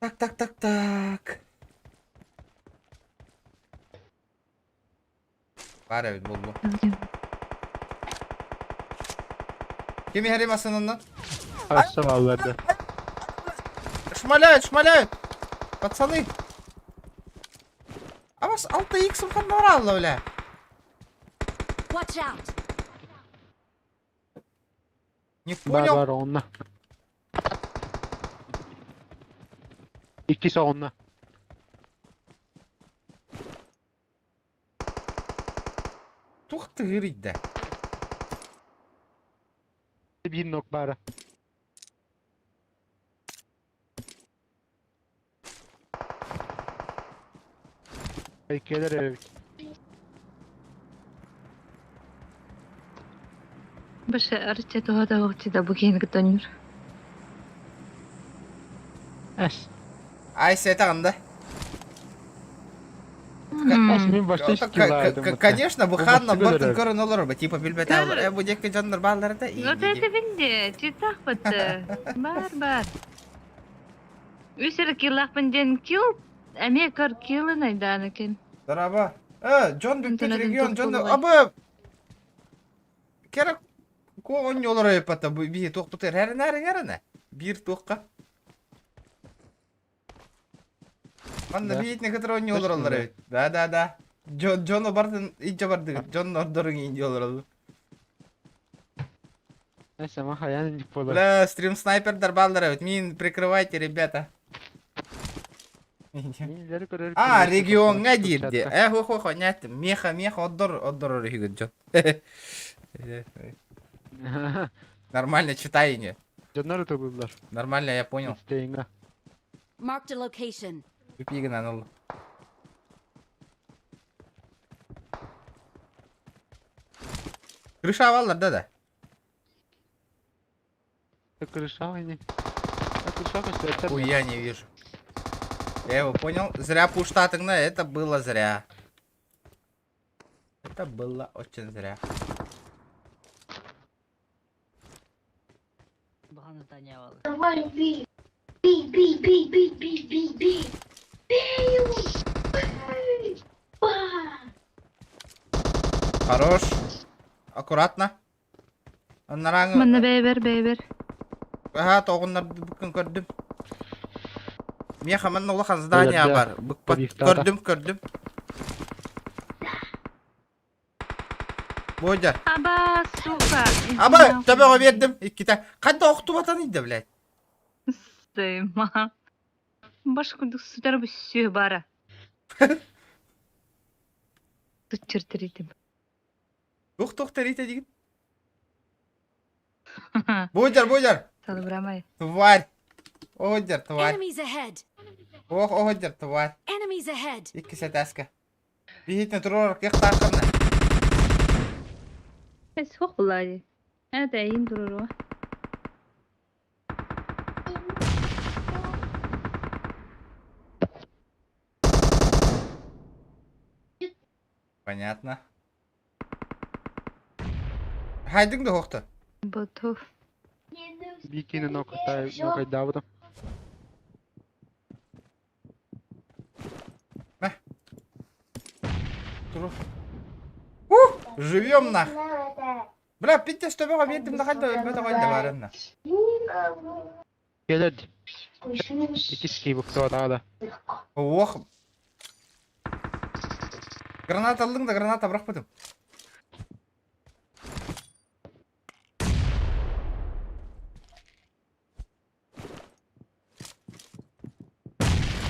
Так, так, так, так. Варя ведь был бы. Кими харимасын Assa алларда. Шмаляют, шмаляют! Пацаны! А вас алта иксом ханнаралла, бля! Watch out! Не Бар понял? бар онна. Икки онна. Тух ты гырить, да. Бир нок бара. Иккелер эбит. Башы арыча туһата оҕчу да бу киһини кытта оонньуур. Эс. Ай, сета да. Эс мен башта К- Конечно, буханна Бу бартын бастыгы көрөн олор типа билбет алар. Э, бу декке жаннар баалар да. Вот это бинде, читах бытты. Бар, бар. Үс эрэ киллаахпын диэн килл, эмиэ көр киллын айдаан екен. Дараба. Э, Джон бүппүт Интернеттен регион, туох Джон буолуой? аба. Керек ко онньолор эпата бу би туохпутер хэрнэр хэрнэ. Бир туохка. Манна Да. биитне кытыр онньолор Точно, олор да. эбит. Да, да, да. Джон Джону бартын иче барды. Джон ордорун инди олор. Сама хаян не пола. Бля, стрим снайпердар бааллар эбит. Мин прикрывайте, ребята. А, региоҥҥа диир дии. Э, хо хо хо, нет, меха, меха, отдор, отдор өрүһүгүт дьон. Нормально читай не. Дьоннор ытыллар. Нормально, я понял. Стейнга. Marked a location. Үпигин аныл. Крыша баллар да да. Крыша не. Крыша көстөр. Ой, я не вижу. Я его понял. Зря пуштатыгна, это было зря. Это было очень зря. Бахан здание валы. Давай, бей. Бей, бей, бей, бей, бей, бей, бей. Бей его. Бей. Ба. Хорош. Аккуратно. Аннараҥ... Манна бэйбэр бэйбэр. Аха, тоҕуннарбыккын көрдүм. Миэхэ манна улахан здание Өлөрдө. бар. Быкпат. Лифтата. Көрдүм, көрдүм. Бодя. Аба, сука. Аба, төбөҕө биэрдим. Иккитэ. Ханна охтубатан иде, блядь. Сыма. Баш курдук сытар бу сүө бара. Тутчыртыритим. Тух тух тэрите дигин. Бодяр, бодяр. Салыбырамай. Тварь. Оһодьар, тварь. Enemies ahead! Ох, оһодьар, тварь. Enemies ahead! Иккис этээскэ. Биһитин туруорар кыахтааххына. Эс хух булади. Это эйин туруру. Понятно. Хайдың да хохта. Ботов. Бикини нокотай нокайдаабытым. Турур. Ух, живем нах. Бля, питте что биэрдим да хайда өлбөтө койда барынна. Келер. Иккис кийбуктуо да. Ох. Граната алдың да граната бырахпытым.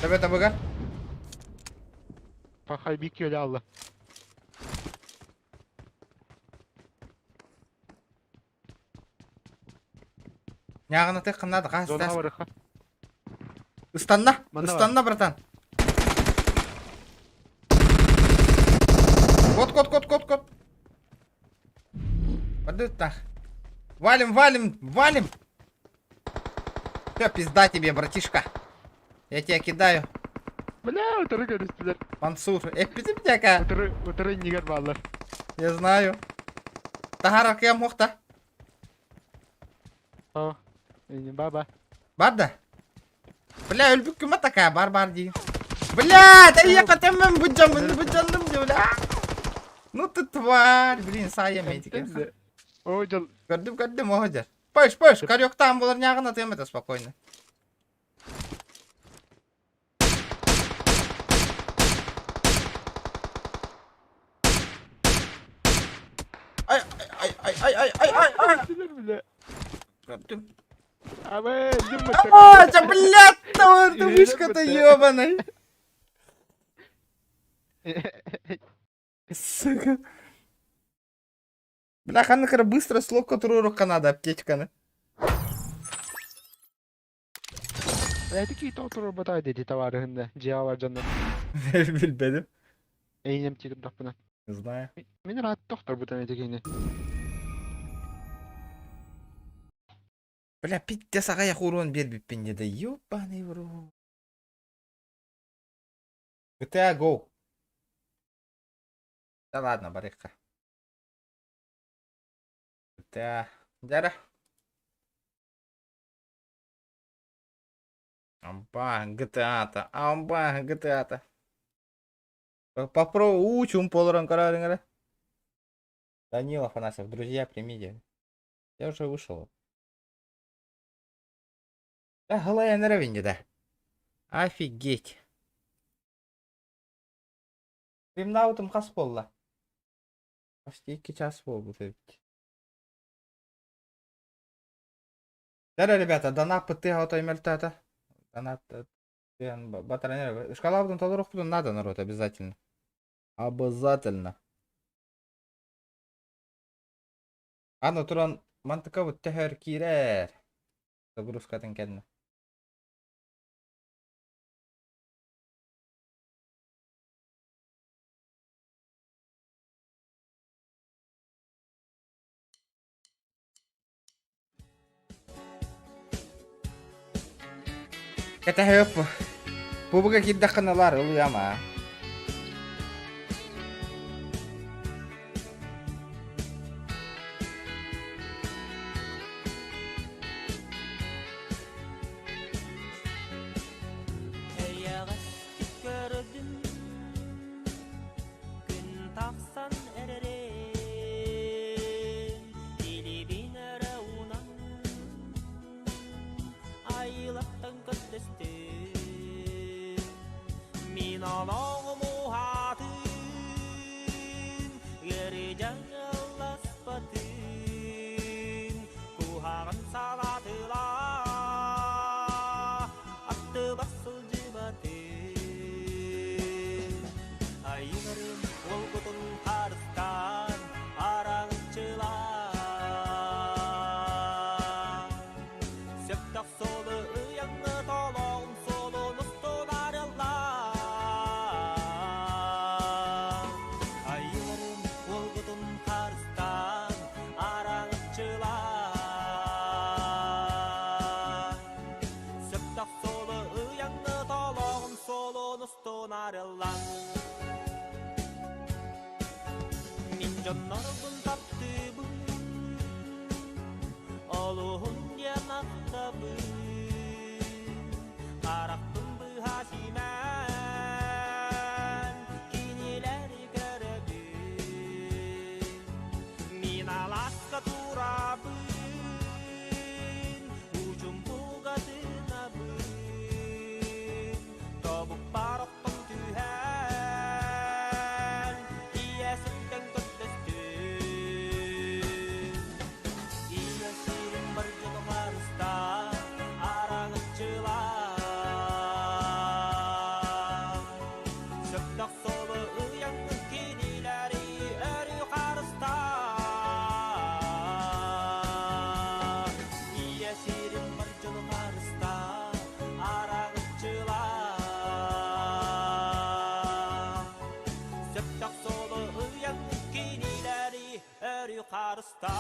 Төбө табыгар. Пахай бик өлө алла. Нягына тек кыннады газ Зона барыха. Ыстанна, Манна бар. ыстанна, братан. Кот, кот, кот, кот, кот. Подут нах. Валим, валим, валим. Все, пизда тебе, братишка. Я тебя кидаю. Бля, утары көрүстүлэр. Мансур. Эппитим тяка. Утары утары иннигэр бааллар. Я знаю. Тахара кем хохта. О, ини баба. Бар да. Бля, өлбүккүм такая, бар бар дии. Бля, да я котеммем буджам, буджанным бля. Ну ты тварь, блин, сая метик. О, дьол. Көрдүм, көрдүм, оһодер. Пыш, пыш, корёктан булар нягына тем это спокойно. Ай, ай, ай, ай, ай, ай, ай, ай. Бля. Көрдүм. Абы, дим А, да, блядь, там эта вышка-то ёбаная. Сука. Бля, ханна быстро слог, которую рука надо, аптечка. Бля, такие тоқтыр батай деди товарыһында. Жиа бар жанна. Билбедим. Эйнем тидим таппына. Не знаю. Мен рад доктор бутан этигини. Бля, пиздец, ага, я урон бербиппин да ёбаный в рот. GTA Go. Да ладно, барыхха. GTA. Дяра. Амба, GTA-то. Амба, GTA-то. Попробуй, учим полран карарынгара. Данил Афанасьев, друзья, примите. Я уже вышел. Да, голая на да. Офигеть. Стримнаутым хас буолла? Почти 2 час буолбут эбит. Дара, ребята, донат тыаһа отой мөлтөөтө. Донат тыаһын батаран Шкалабытын толоруохпутун надо, народ, обязательно. Обязательно. Аны туран мантыкабыт төһөр киирэр. Загрузкатын кэннэ. Кэтэһиэп. Пубуга киирдэххинэ ылаар ылыама. Эйэҕэстик көрдүм Күн тахсан эрэрин Илиибин эрэ уунан Айылаттан көрдөстүм Мин олоҕум уһаатын Ыарыы дьаҥыласпатын Куһаҕан салаатыла Аттыбар сылдьыбатын Айыларым уолгутун харыстаан араҥчылаан Сөптөх суолу ыйаҥҥы толоон суолун устун арыллаан Айыларым уолгутун харыстаан араҥчылаан Сөптөх суолу ыйаҥҥы толоон суолун устун арыллан Мин дьоннорбун таптыыбын Олуһун диэн ахтабын Харахпын быһа симээн Кинилэри көрөбүн Мин алааска турабын Учумпуга тыынабын Тобукпар охтон түһэн, Ийэ сиртэн көрдөстүм. Ийэ сирин бар дьону харыстаа, араҥаччылаа. Сөптөөх суолу ыйаҥҥын кинилэри өрүү харыстаа. Ийэ сирин бар дьону харыстаа, араҥаччылаа. Сөптөөх суолу ыйан кинилэри өрүү харыстаа.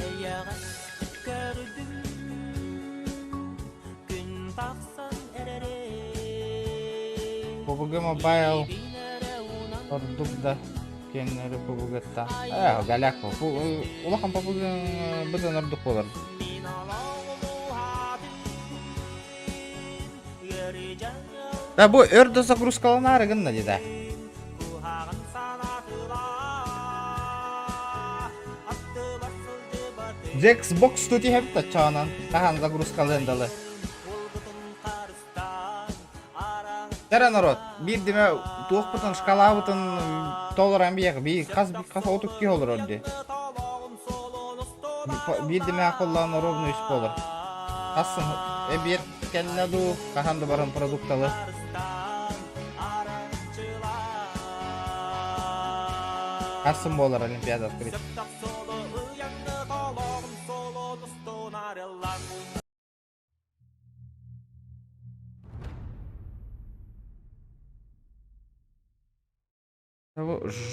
Эйэҕэс көрдүм күн тахсан эрэрин PUBG Mobile Илиибин эрэ уунан ордук да киэҥнэри PUBG-та. Ээ, голяк Улахан PUBG быдан ордук буолар. Мин олоҕум уһаатын ыарыы Да бу өр да загрузкаланаары гынна дии да. Куһаҕан санаатылаа аттыбар сылдьыбатын Xbox тутиһэбит оччоонон хаһан загрузкалыан далы. Уолгутун харыстаан Тара народ, биир диме туохпутун шкалабытын толорон биэх би хас хас отук киһи олорор ди. Биир диме акыллаан ровно үс болор. Хассын эбиэт кэллэ дуу, хаһан да баран продукталы. Хассын буолар Олимпиада открыть.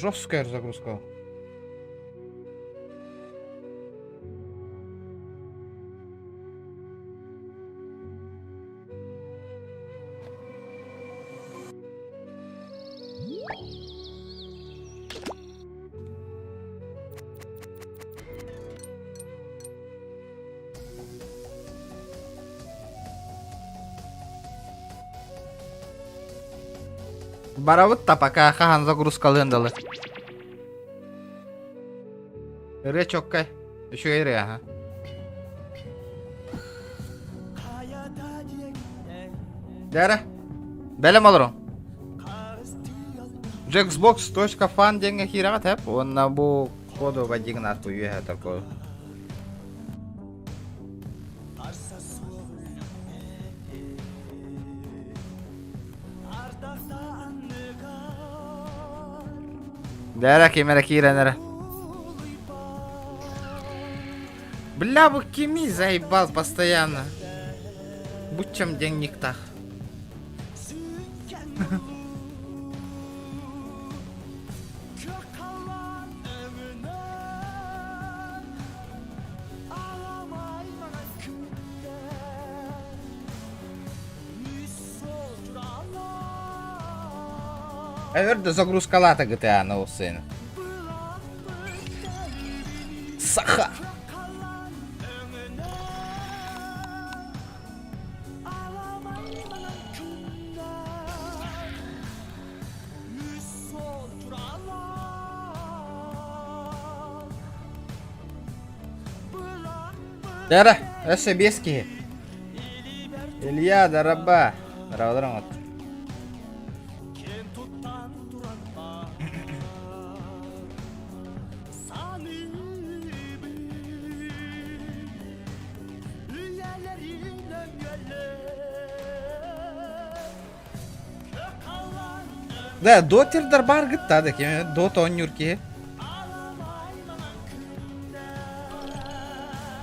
Жесткая загрузка. Барабыт да пока хаһан загрузкалыан дылы. Ырыа чоккай. Үчүгэй ырыа, аха. Дээрэ, бэлэм олоруҥ. Jaxbox.fan диэҥҥэ киирэҕит эп уонна бу коду вадигнат бу үөһэ такой. Дээрэ ким эрэ киирэн эрэ. Бля, бу кими заебал постоянно. Буччам денниктах. Өр да загрузкалаата GTA ол сцена. Саха! Дара, өссө биэс киһи. Илья, дараба. Дарабалар оҥот. Да, дотердар бар гытта да ким дот оонньуур киһи.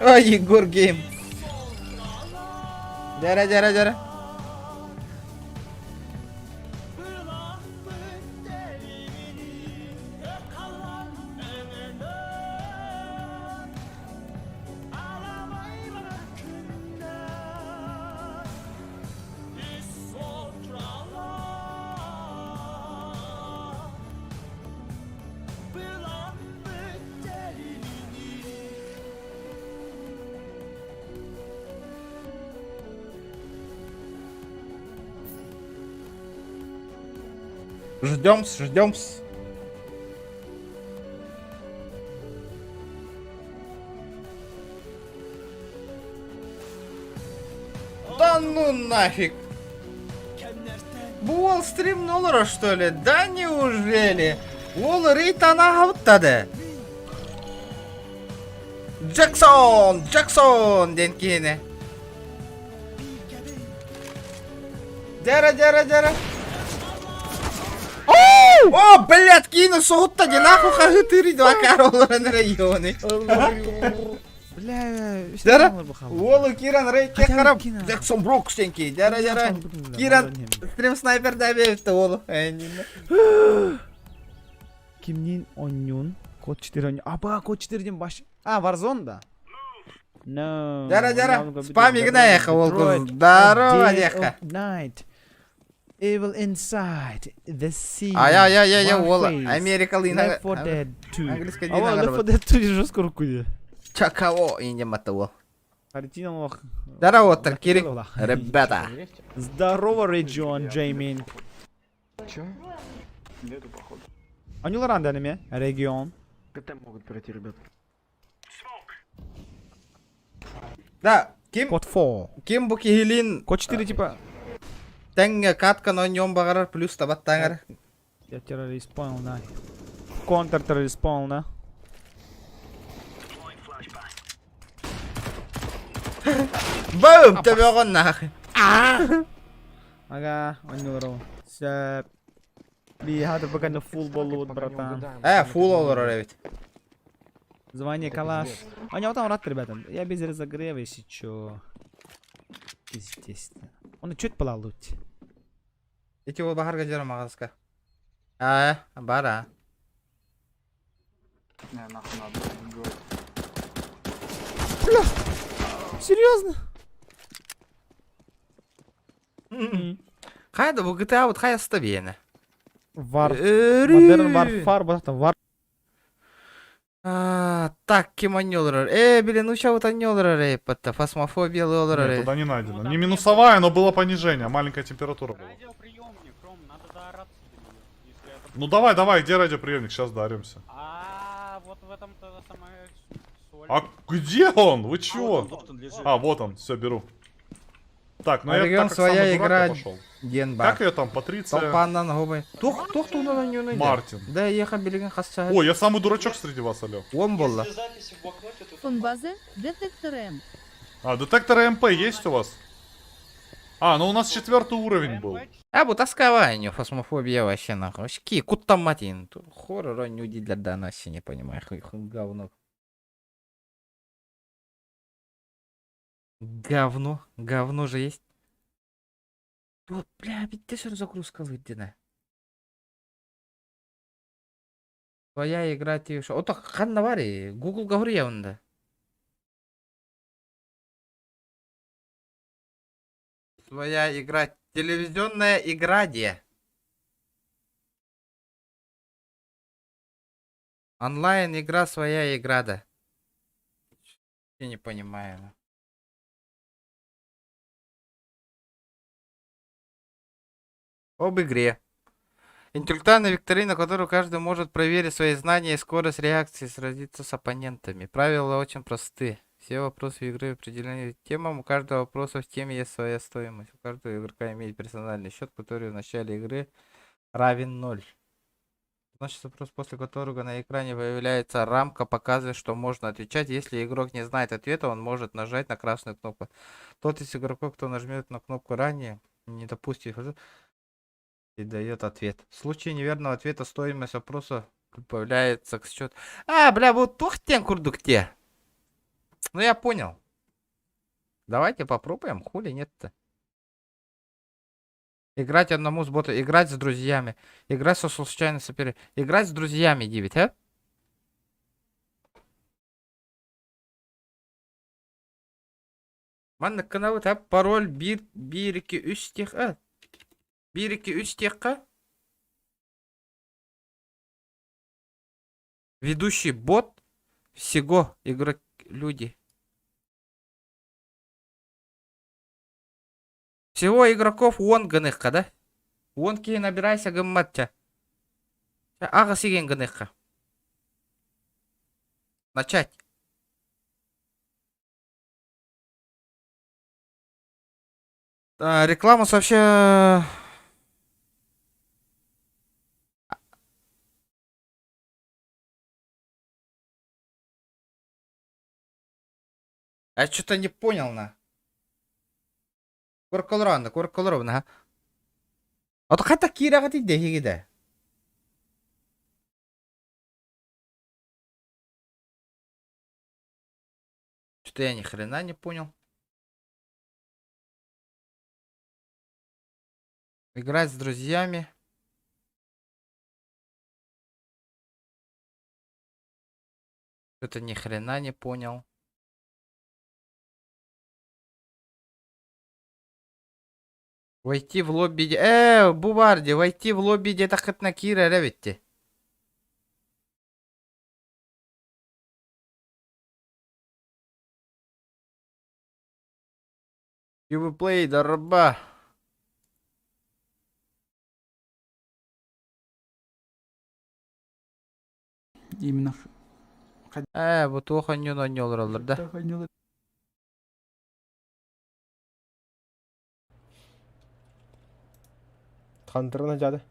Ой, Егор Гейм. Дьэрэ, дьэрэ, дьэрэ. Ждем-с, ждем-с. Да ну нафиг! Бу уол стрим олоро что ли? Да неужели? Уол рейд анаабыттады. Джексон! Джексон! диэн киһини. Дьара, дьара, дьара. О, блядь, киини соһутта ди нахуй хаһытыыр акаар олорон эрэ ёны. Бля, Дьара, уолу Киран рейдке харап Джексон Брукс денки. Дьара, дьара. Киран стрим снайпер дабебитте уолу. Кимнин онньун? Код 4 онньун. Аба, код 4 ден баш. А, Warzone да. No. Дьара, дьара. Спам игнаеха уолку. Здорово, деха. Night. Evil Inside, The Sea. Ай, ай, ай, ай, уол Warface, Америкалыына Left 4 Dead 2. английская А, дина Left 4 Dead 2 жестко рукуде. Чакао инде уол. Картина лох. Здорово, Кирик. Ребята. Здорово, Region Джейминг. Чё? Нету, походу. Они лоран аниме? Регион. КТ могут пройти, ребят. Да, ким Код 4. ким бу киһилиин Код 4 типа. тэҥҥэ каткан оонньуон баҕарар плюс табаттааҥар. Я террорист, понял, да. Контр-террорист, понял, да. Бум! Төбөҕүн нахуй. Ага, он не урал. Все. Бригада пока на фул болот, братан. Э, фул олорор эбит. Звание калаш. А у него там рад, ребята. Я без разогрева, если чё. Естественно. Он чуть полалуть. Ити ол баһарга дьара маҕаска. Аа, бара. Не, нахуй надо говорить. Бля! Серьезно? Хайда бу GTA вот хайаста биэнэ. Вар. Modern Warfare, вот это War. А, так, ким аннёлорор. Э, блин, ну ща вот аннёлорор, э, патта, фасмофобия лолорор. Нет, туда не найдено. Не минусовая, но было понижение, маленькая температура была. Радиоприемник, Ром, надо доораться до нее. Если это... Ну давай, давай, где радиоприемник? Сейчас даримся. А, вот в А где он? Вы чего? А, вот он, все, беру. Так, ну я Орегион так как своя самый дурак, я игра пошел. диэн баар. Как ее там, Патриция? Толпаннан губы. Тух, тух туһунан оонньууну Мартин. Да, еха билигин хас Ой, я самый дурачок среди вас, алло. Уон буолла. Фонбазе, детектор М. А, детектор МП есть у вас? А, ну у нас четвертый уровень был. А бу тасковая не фосмофобия вообще нахуй. Ки, куттаммат Хоррор оонньуу дииллэр да, вообще не понимаю. Хуй, хуй, говно. Говно, говно же есть. Тут, бля, ведь ты загрузка выйдена. Твоя игра ти шо. Ото ханна бари, Google говори онда. Твоя игра, телевизионная игра де. Онлайн игра своя игра да. Я не понимаю. Об игре. Интеллектуальная викторина, которую каждый может проверить свои знания и скорость реакции, сразиться с оппонентами. Правила очень просты. Все вопросы игры определены темам. У каждого вопроса в теме есть своя стоимость. У каждого игрока имеет персональный счет, который в начале игры равен 0. Значит, вопрос, после которого на экране появляется рамка, показывает, что можно отвечать. Если игрок не знает ответа, он может нажать на красную кнопку. Тот из игроков, кто нажмет на кнопку ранее, не допустит и дает ответ. В случае неверного ответа стоимость вопроса прибавляется к счету. А, бля, вот тухтен курдукте. Ну я понял. Давайте попробуем, хули нет-то. Играть одному с бота, играть с друзьями, играть со случайным соперником, играть с друзьями, 9, а? Манна каналы та пароль бир бир 2 3 тех а. 1 2 3 техка. Ведущий бот всего игрок люди. Всего игроков уон гыныхха да? Уон киһи набирайся гымматча. Аҕыс игин гыныхха. Начать. А, реклама вообще... Я что-то не понял на. Курколоровна, Курколоровна, Ото хата киираҕа тиийдэ эһигидэ? Что-то я ни хрена не понял. Играть с друзьями. Что-то ни хрена не понял. Войти в лобби... Буварди, войти в лобби где-то на Кира ревитти. You will play дарба. Именно. Бу туох онньуун онньуолар да. Хантырына жады.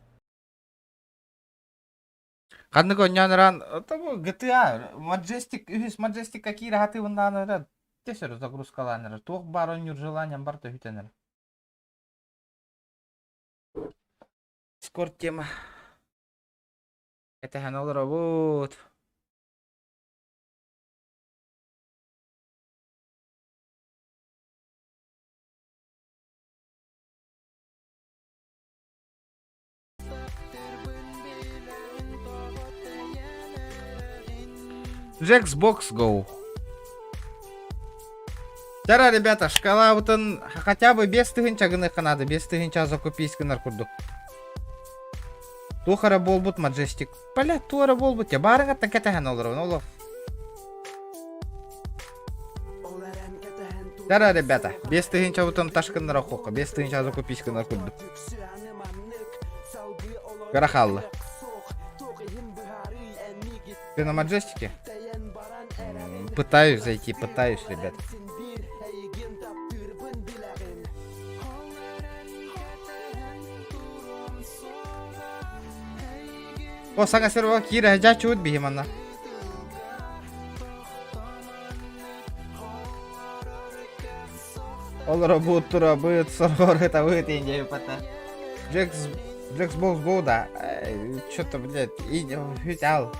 Ханнык онньоон ыран, бу GTA, Majestic, үһүс Majestic киирэ хатыыбыннаан ыран, тесер загрузкалаан туох баар онньуур желанием бар төһүтэн Дискорд тема. Этэһэн олоробут. Xbox Go. Тара, ребята, шкала вот он хотя бы без тыһынча гыныхха надо, без тыһынча закупись гынар курдук. Туох эрэ буолбут Majestic. Бля, туох эрэ буолбут я баарыҥаттан кэтэһэн олоробун олох. Тара, ребята, без тыһынчабытын ташкыннар охуохха, без тыһынча закупись гынар курдук. Кыра хаалла. Ты на Маджестике? Пытаюсь зайти, пытаюсь, ребят. О, саҥа сервер киирэ дьааччыбыт биһи манна. Олоробут турабыт, сорор ытабыт индия пата. Джекс, Джекс Бокс Го, да. Что-то, блядь, и, ал.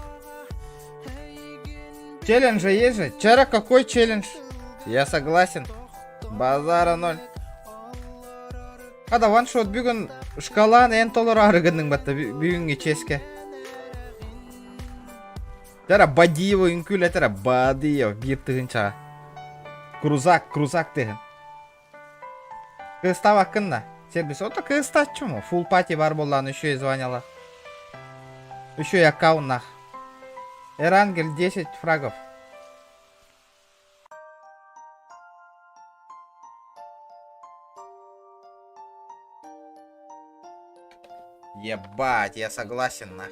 Челлендж же есть же. Вчера какой челлендж? Я согласен. Базара ноль. Хада ваншот бүгүн шкаланы эн толору арыгынның батта бүгүнгү ческе. Тара Бадиева үҥкүүлэтэрэ Бадиев биир тыһыынчаҕа. Крузак, крузак тыһын. Кыыстаабаккын да. Сервис. Ото кыыстааччым. Фулл пати бар буоллаан еще и звонила. Еще и аккауннах. Эрангель 10 фрагов. Ебать, я согласен, нах.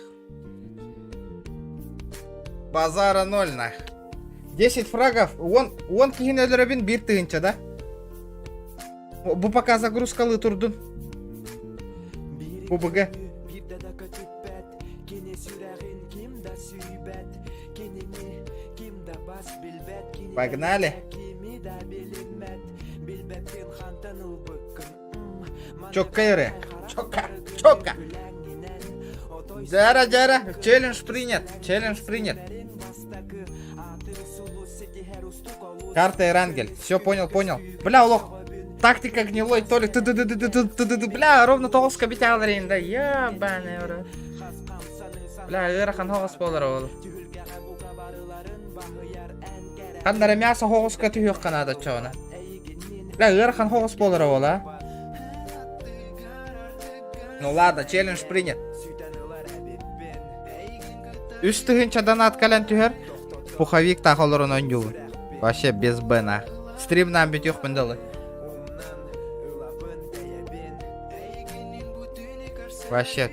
Базара ноль, нах. 10 фрагов. Он, он киһини өлөрөбүн биир тыһыынча, да? Бу пока загрузкалы турдун. Бу БГ. Погнали. Чокка эрэ. Чокка. Чокка. Дьара, дьара. Челлендж принят. Челлендж принят. Карта Эрангель. Все понял, понял. Бля, олох. Тактика гнилой Толик. Ты ты ты ты ты ты ты ты Бля, ровно тоҕуска биталарин да. Ебаный в рот. Бля, ыарахан хоҕус буолар ол. Ханнара мясо хоҕуска түһүөххэ наада оччоҕуна. Бля, ыарахан хоҕус буолар ол, а? Ну ладно, челлендж принят. Үс тыһыынча донат кэлэн түһэр. Пуховик таах олорон оонньуубун. Вообще без б нах. Стримнаан бүтүөхпүн дылы. Вообще.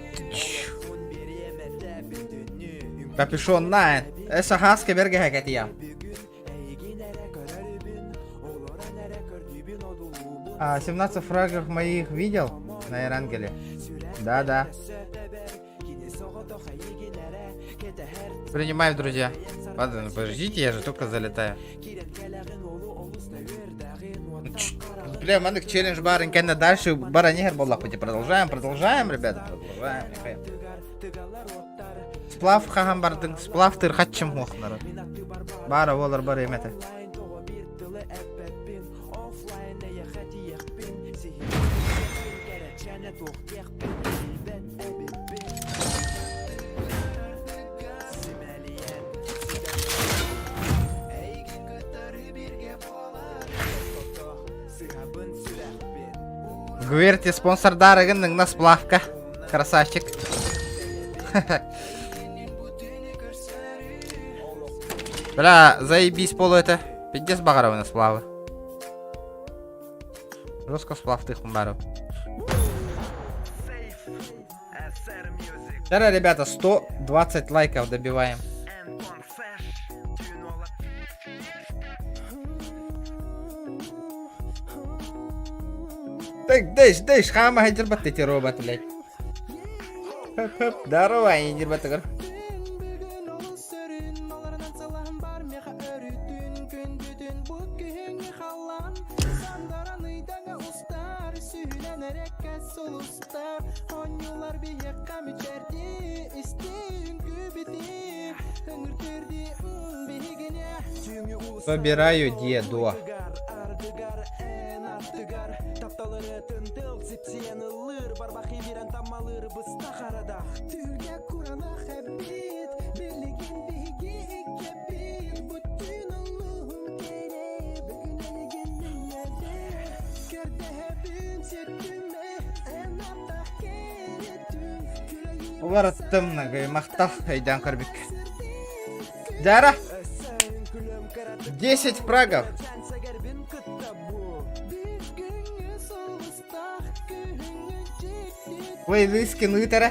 Капюшон на. Эсэ хаска берге кэтиям. А, 17 фрагов моих видел на Эрангеле? Да-да. Принимаем, друзья. Ладно, ну подождите, я же только залетаю. Бля, маннык челлендж баарын кэннэ дальше баран иһэр буоллахпыт. Продолжаем, продолжаем, ребята, продолжаем. Сплав хаһан бардың, сплав тырхатчым хуохнары. Баара буолар бар эмэтэ. Гверти спонсордарыгын на сплавка. Красавчик. Бля, заебись полу это. Пиздец багаровы на сплавы. Жестко сплав ты хумбаров. Вчера, ребята, 120 лайков добиваем. Так, дэш, дэш, хаама хайдырбат эти робот, блядь. Здорово, хайдырбат Собираю деду. Уларыттым, махтал, өйдөөн көрбүк. Дьара! 10 фрагов. Плейлисткин ыыт эрэ.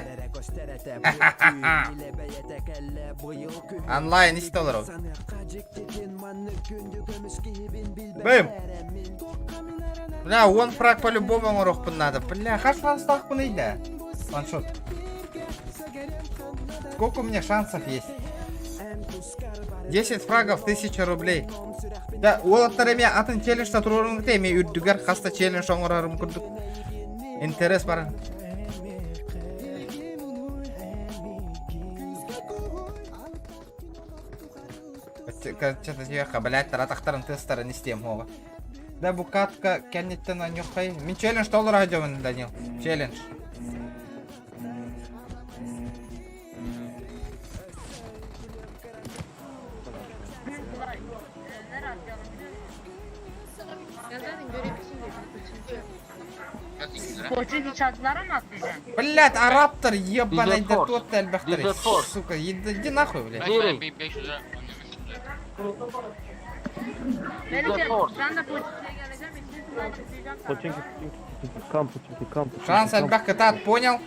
Онлайн истэ олоробут. Бэм! Бля, уон фраг по-любому оҥоруохпун наада. Бля, хас шанстаахпыный да? Ваншот. Сколько у меня шансов есть? 10 фрагов, 1000 рублей. Да, уолаттар эмиэ атын челлендж туруоруммут эмиэ үрдүгэр хаста челлендж оҥорорум курдук. Интерес баран. Чата блядь, атахтарын тыастарын истиэм хуоҕа. Да бу катка кэнниттэн онньуххай. Мин челлендж толоро сылдьабын, Данил. Челлендж. Блядь, а раптор ебаный, да тот элбэхтэр. Сука, иди нахуй, блядь. Шанс элбэх кытаат, понял?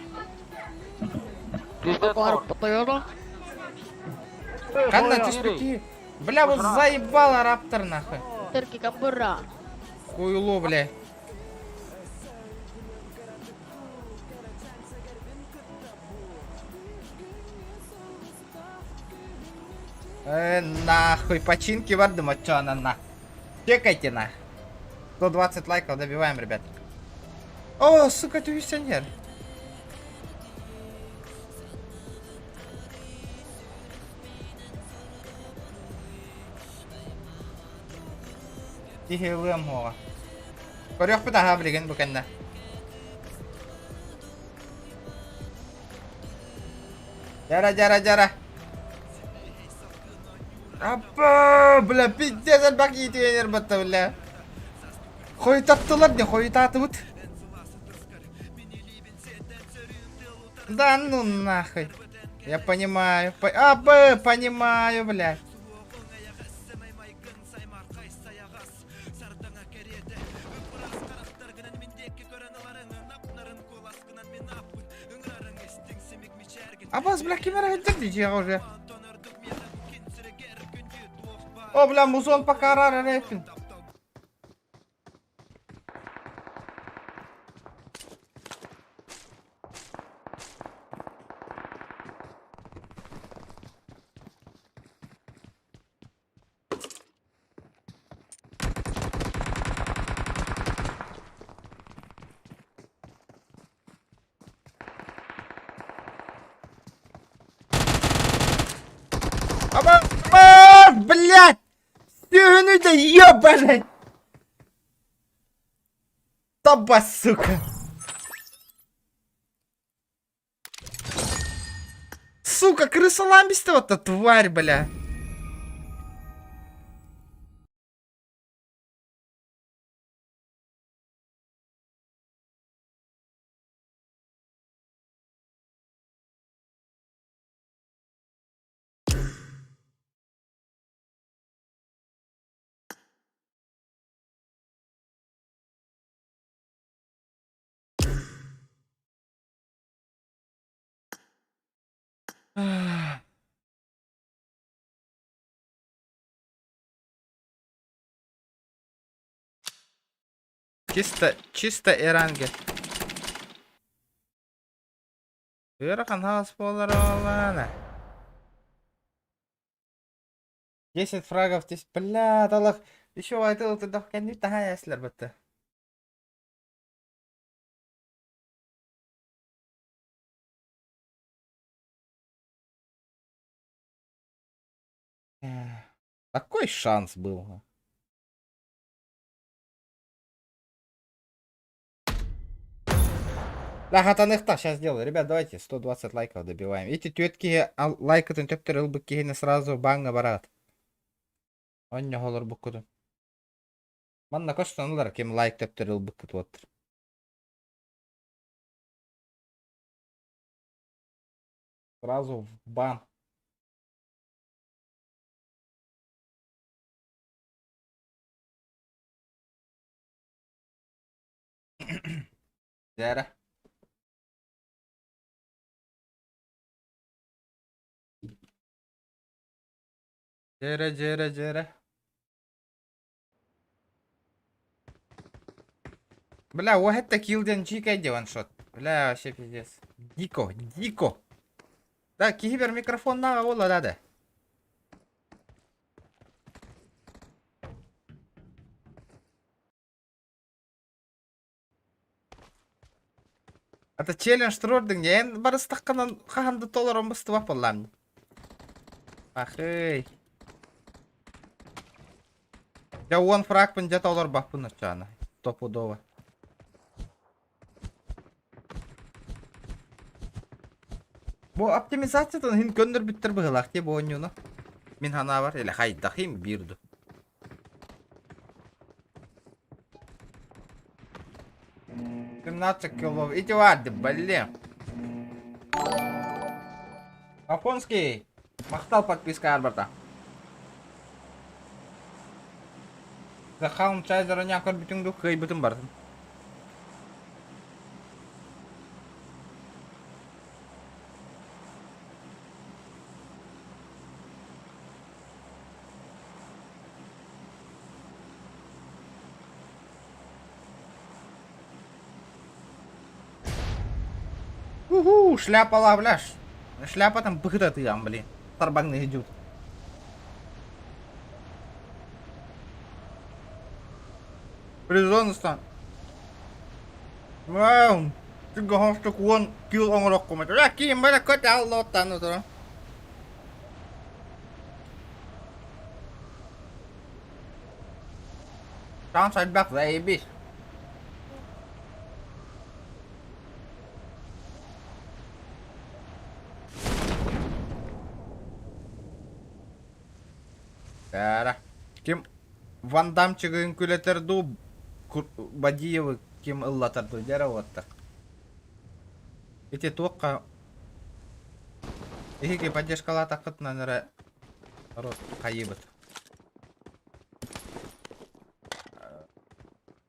Ханна түспүтүй? Бля, вот заебал раптор нахуй. Хуйло, бля. Э, нахуй, починки бардым, а чё она на? Чекайте на. 120 лайков добиваем, ребят. О, сука, ты пенсионер. Киһи ылыам уоҕа. Көрүөхпүт аһа билигин бу кэннэ. Дьара, дьара, дьара. Аппа, бля, пиздец, элбэх иитиэнэр батта, бля. Хойутаттылар не хойутаатыбыт. Да ну нахуй. Я понимаю. По... А, б, понимаю, бля. Абас, бля, ким эрэ сылдьар дии дьиэҕэ уже. О, бля, музон пока араар эрэ эппин. Аба, блядь! Сүһүнү да ебаный! Таба, сука! Сука, крыса ламбистого-то, тварь, бля! Чисто, чисто эранге. Ыарахан хаос буолар буоллаҕына. 10 фрагов здесь, бля, талах. Еще айтыл тудах кэнни таһаа эслер бытты. Такой шанс был. Да, хатаныхта сейчас сделаю. Ребят, давайте 120 лайков добиваем. Эти тетки лайкатын төптөр ылбыт киһини сразу баҥҥа бараат. Онньоһолор буккутун. Манна көстөн ким лайк төптөр ылбыккыт уоттар. Сразу в бан. Дьээрэ. Дьээрэ, дьээрэ, дьээрэ. Бля, вот это килл диэн чикай диэн ваншот. Бля, вообще пиздец. Дико, дико. Да, киһи микрофоннааҕа буолла да да. Это челлендж турордуҥ дии. Эн барыстаххынан хаһан да толорон быстыбат буоллаам дии. Ахый. Дьэ уон фрагпын дьэ толорбаппын оччоҕуна. Стопудово. Бу оптимизациятын иһин көннөрбүттэр быһыылаах дии бу оонньууну. Мин санаабар или хайдах им биир ду. 17 кило. Иди ладно, блин. Афонский. Махтал подписка Арбата. Захаун чай зараня көрбүтүҥ ду кыайбытым бардым. Уху, шляпа лавляш. Шляпа там быхыта тыам, блин. Тарбаҥны идут. Призонустан. Вау! Ты уон кил оҥороххум. Ра ким бара көт аллоттан утура. Шанс элбэх заебись. Бара. Ким Ван Дамчыгын күлэтэр дуу, Бадиевы ким ыллатар дуу, дьэрэ уоттар. Ити туохха Эһиги поддержкалаатаххытынан эрэ народ хайыыбыт.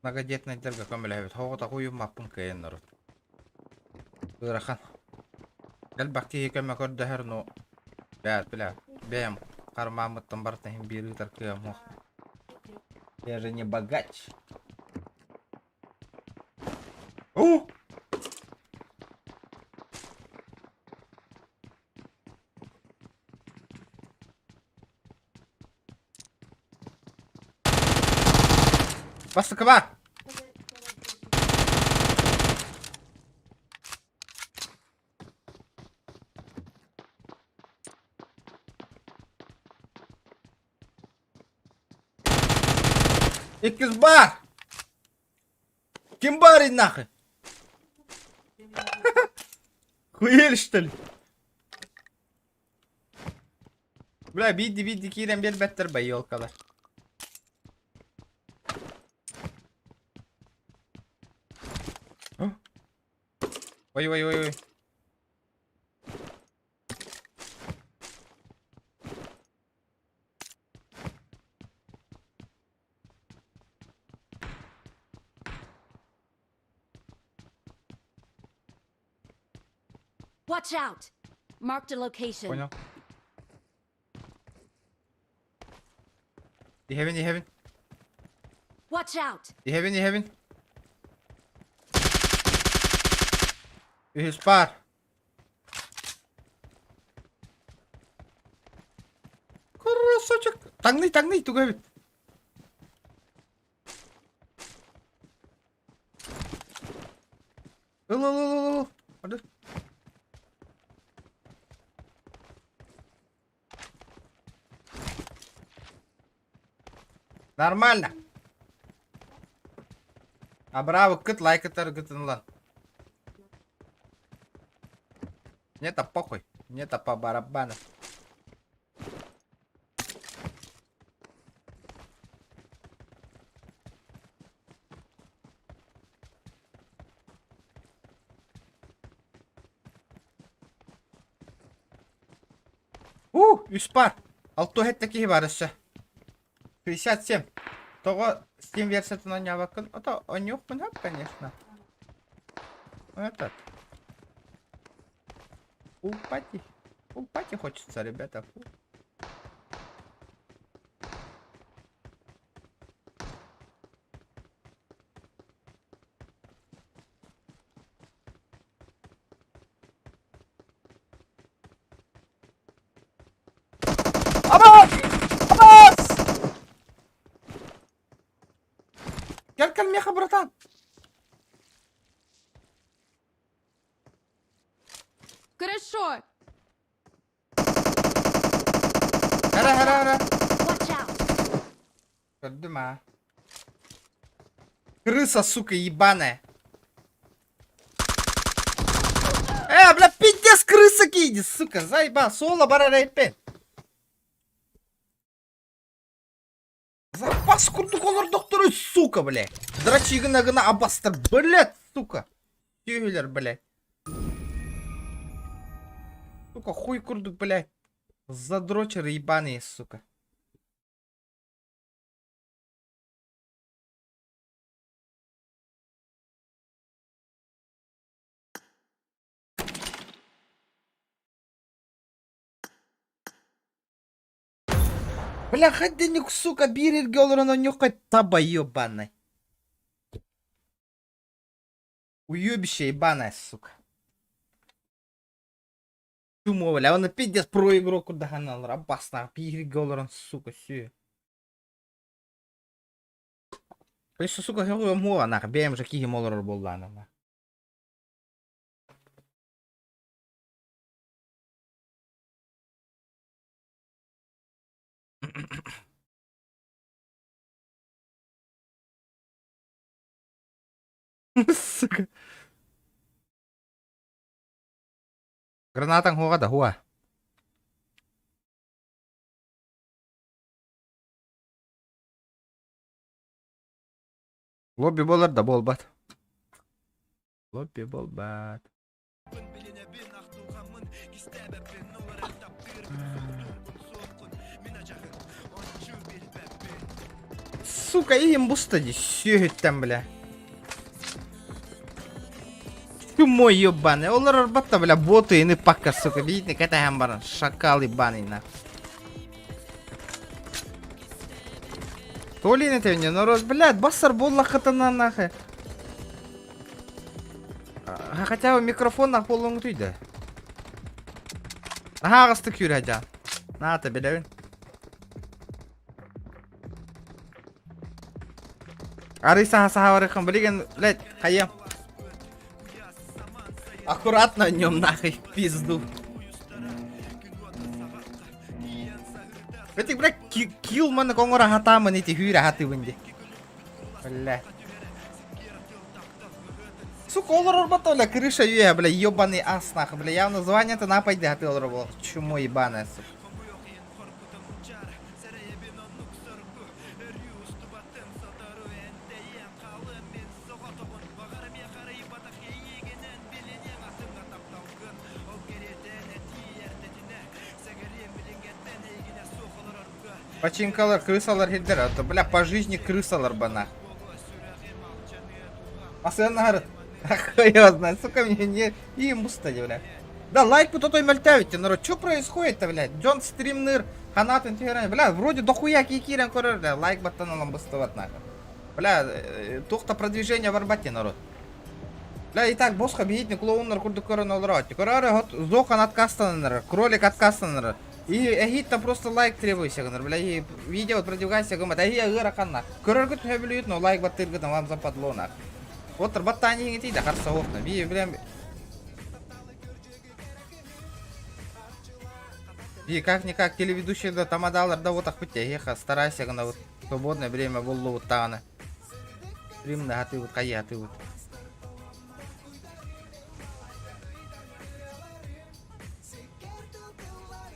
Многодетнайдарга көмөлөһөбүт. Хоҕотох уйуммаппын кыайан народ. Ыарахан. Элбэх киһи көмө көрдөһөр, но бэт бля, бэйэм кармаммыттан барытын иһин биир ыытар кыам суох. Я же не богач. У! Бастакыба! Иккис бар! Ким барый нахуй? Хуели что ли? Бля, биирди биирди киирэн биэрбэттэр ба елкалар. Ой ой ой ой. Watch out! Marked a location. Понял. Иһэбин, иһэбин. Watch out! Иһэбин, иһэбин. Үһүс паар. Красавчик. Таҥный, таҥный, тугу эбит. Ыл, ыл, ыл, ыл, ыл. Hadi. Нормально. А браво, кыт лайкытар гытын лан. Мне-то похуй. Мне-то по барабану. У, үс пар. Алты хэттэ киһи бар өссө. 57. Тоҕо Steam версиятын оонньообоккун? Ото оонньуохпун сөп, конечно. Этот. Фул пати. Фул пати хочется, ребята. Фул. Абас! Абас! Кэл кэл меха, братан. Хорошо. Хара хара хара. Watch out. Көрдүм а. Крыса, сука, ебаная. Э, бля, пиздец, крыса киди, сука, заебал, соло барар эппин. Запас курдук олордохторуй, сука, бля. Дрочи гына гына абастар, блядь, сука. Тюлер, блядь. Сука, хуй курдук, блядь. Задрочеры ебаные, сука. Бля, ходинник, сука, биир олорон онньуохха таба ебаный. Уебище ебаная, сука. Чумо, бля, он пиздец про игрок куда опасно. Биир олорон, сука, все. Өссө, сука, хөҕүөм нах, бэйэм же киһим олорор буоллаҕына. Сука. Гранатаҥ суоҕа да хуа. Лобби буолар да буолбат. Лобби буолбат. Сука, иһим буста дии, сүөһүттэн бля. Ты мой ебаный, олорор батта, бля, боты ины пока, сука, видите, кэтэһэн баран, шакал ебаный, на. Толи это не народ, блядь, бассар буоллаххытына нахуй. Хотя бы микрофон нах буолуоҥ да. Наһаа аҕыстык күүрэ Наата билэбин. Арый саха саха барыхын билигин, блядь, хайа. Аккуратно днем нахуй в пизду. Бэтик, блядь, килл маны коңора хатаамын ити хүүрэ хатыбын ди. Бля. Сука, олорор бата, бля, крыша үө, бля, ебаный ас, нахуй, бля, явно звание-то напайды хаты олорор бол. Чмо ебаное, сука. Починкалар, крысалар хиддер, а то, бля, по жизни крысалар бана. Постоянно Хуй его знает, сука, мне не... И муста, бля. Да, лайк тут той мөлтөөбүт, народ, что происходит-то, блядь? Дьон стримныр, ханатын түһэрэн, бля, вроде дохуя киирэн көрөр, бля, лайк баттан быстыбат нахуй. Бля, туох продвижение барбат народ. Бля, и так босхо биһитни клоуннар курдук көрөн олорот. Көрөр, хот Зохан отказтанар, кролик отказтанар. И эхит там просто лайк требуйся, бля, и видео продвигайся, гымат, а я ыараханна. Көрөргүт хөбүлүйүт, но лайк баттыргытын вам западло нах. Вот баттаани да харса охна. Би, бля, И как-никак телеведущий да тамадалар да вот так еха старайся гына вот свободное время боллу вот таганы. Стримны хаты вот кайы хаты вот.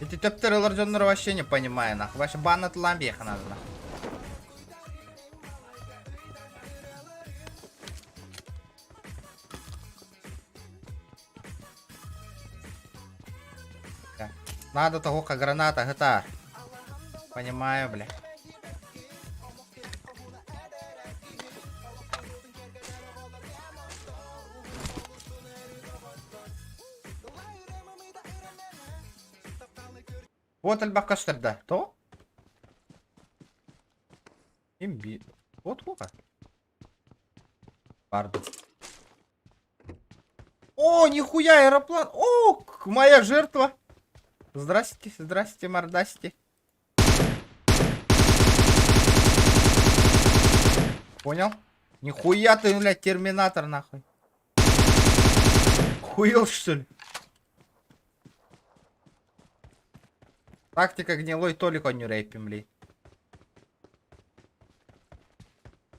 Эти төптөр дьоннор вообще не понимаю нах. Вообще баннатылаан биэхэ надо нах. Надо того, как граната, это. Понимаю, бля. Вот элбэх көстөр да. Тоҕо? Имби. Вот кука. Пардон. О, нихуя, аэроплан. О, моя жертва. Здрасте, здрасте, мордасти. Понял? Нихуя ты, блядь, терминатор, нахуй. Хуел, что ли? Тактика гнилой Толик он не рэпим, ли.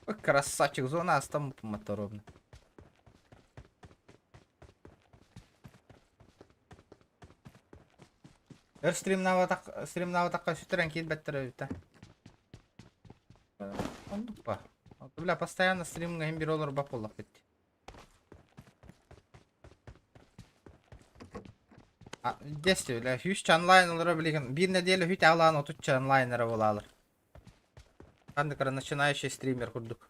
Ой, красавчик, зона астам моторовна. Өр стримнаабатах стримнаабатахха сүтэрэн киирбэттэр эбит Оннук ба. Бля, постоянно стримҥа иһин биир олорбот буоллахпыт. Десте, бля, үс онлайн олоро билигин. Биир нэдиэлэ үт аалаан отучча онлайн эрэ буолаалар. Ханнык эрэ начинающий стример курдук.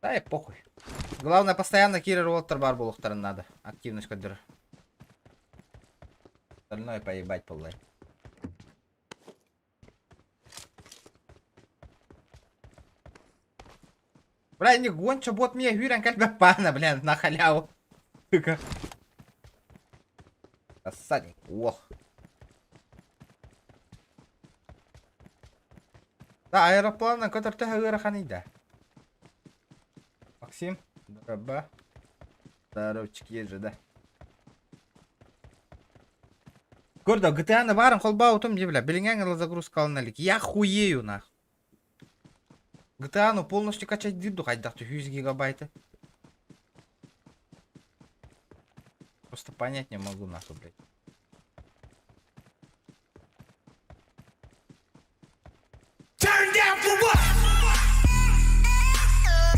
Да и похуй. Главное, постоянно киирэр уолаттар баар буолуохтарын надо. Активность көрдөрөр. Остальное поебать поллай. Бля, не гонча бот мне хүрэн кэлбэт паана, бля, на халяву. Рассадник, ох. Да, аэропланынан көтөр төһө ыарахан да. Максим, дороба. Здоровчик есть же, да. Көрдө, GTA-ны баарын холбообутум дии, бля, билиҥҥээҥ ыла загрузка алына илик. Я хуею нах. GTA-ны полностью качать диир ду хайдах 100 гигабайты. Просто понять не могу нахуй, блядь.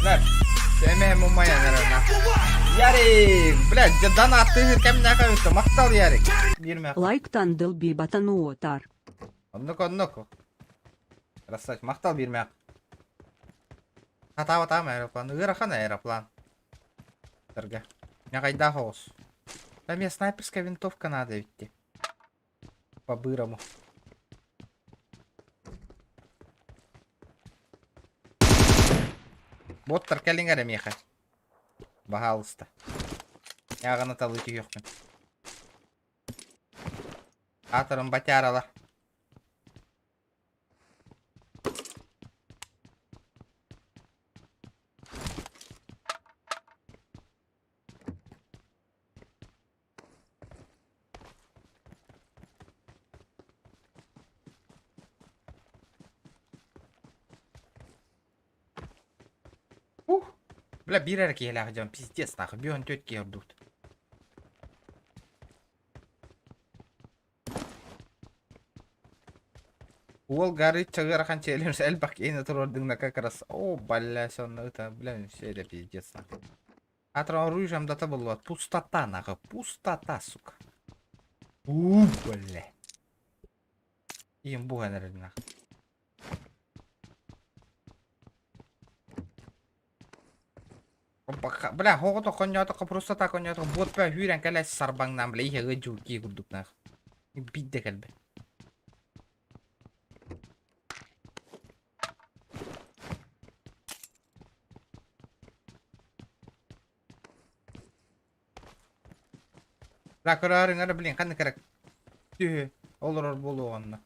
Бля, эмэ мумайан эрэ нахуй. Ярик, блядь, дьэ донаттыыр кэмнээх эбит махтал Ярик. Биирмэх. Лайктан дылби батануотар. Оннук оннук. Красавчик, махтал биирмэх. Хатаабатаам аэроплан. Ыарахан аэроплан. Тарга. Ньаҕайдаах оҕус. Да мне снайперская винтовка надо ведь. По-бырому. Боттар кэлиҥ эрэ миэхэ. Баһаалыста. Яҕаны талыы түһүөхпүн. Аатырым батяралар. Ух! Бля, биир эрэ киһилээх дьон, пиздец нахуй, бүөн түөрт киһи ордубут. Уол горычча ыарахан челлендж элбэх киһини туруордуҥ как раз. О, бля, сонно ыта, бля, все это пиздец нахуй. Атран оружием дата была пустота нахуй, пустота, сука. У, бля. Им буга нахуй. Бля, хоҕото хонньоотоххо просто так онньоотоххо буотпа хүүрэн кэлэ сарбаҥнаан бля иһэ дьуукии курдук нах. Биирдэ кэлбит. Бля, көрөөрүҥ эрэ блин, ханнык эрэ түһү олорор буолуо онно.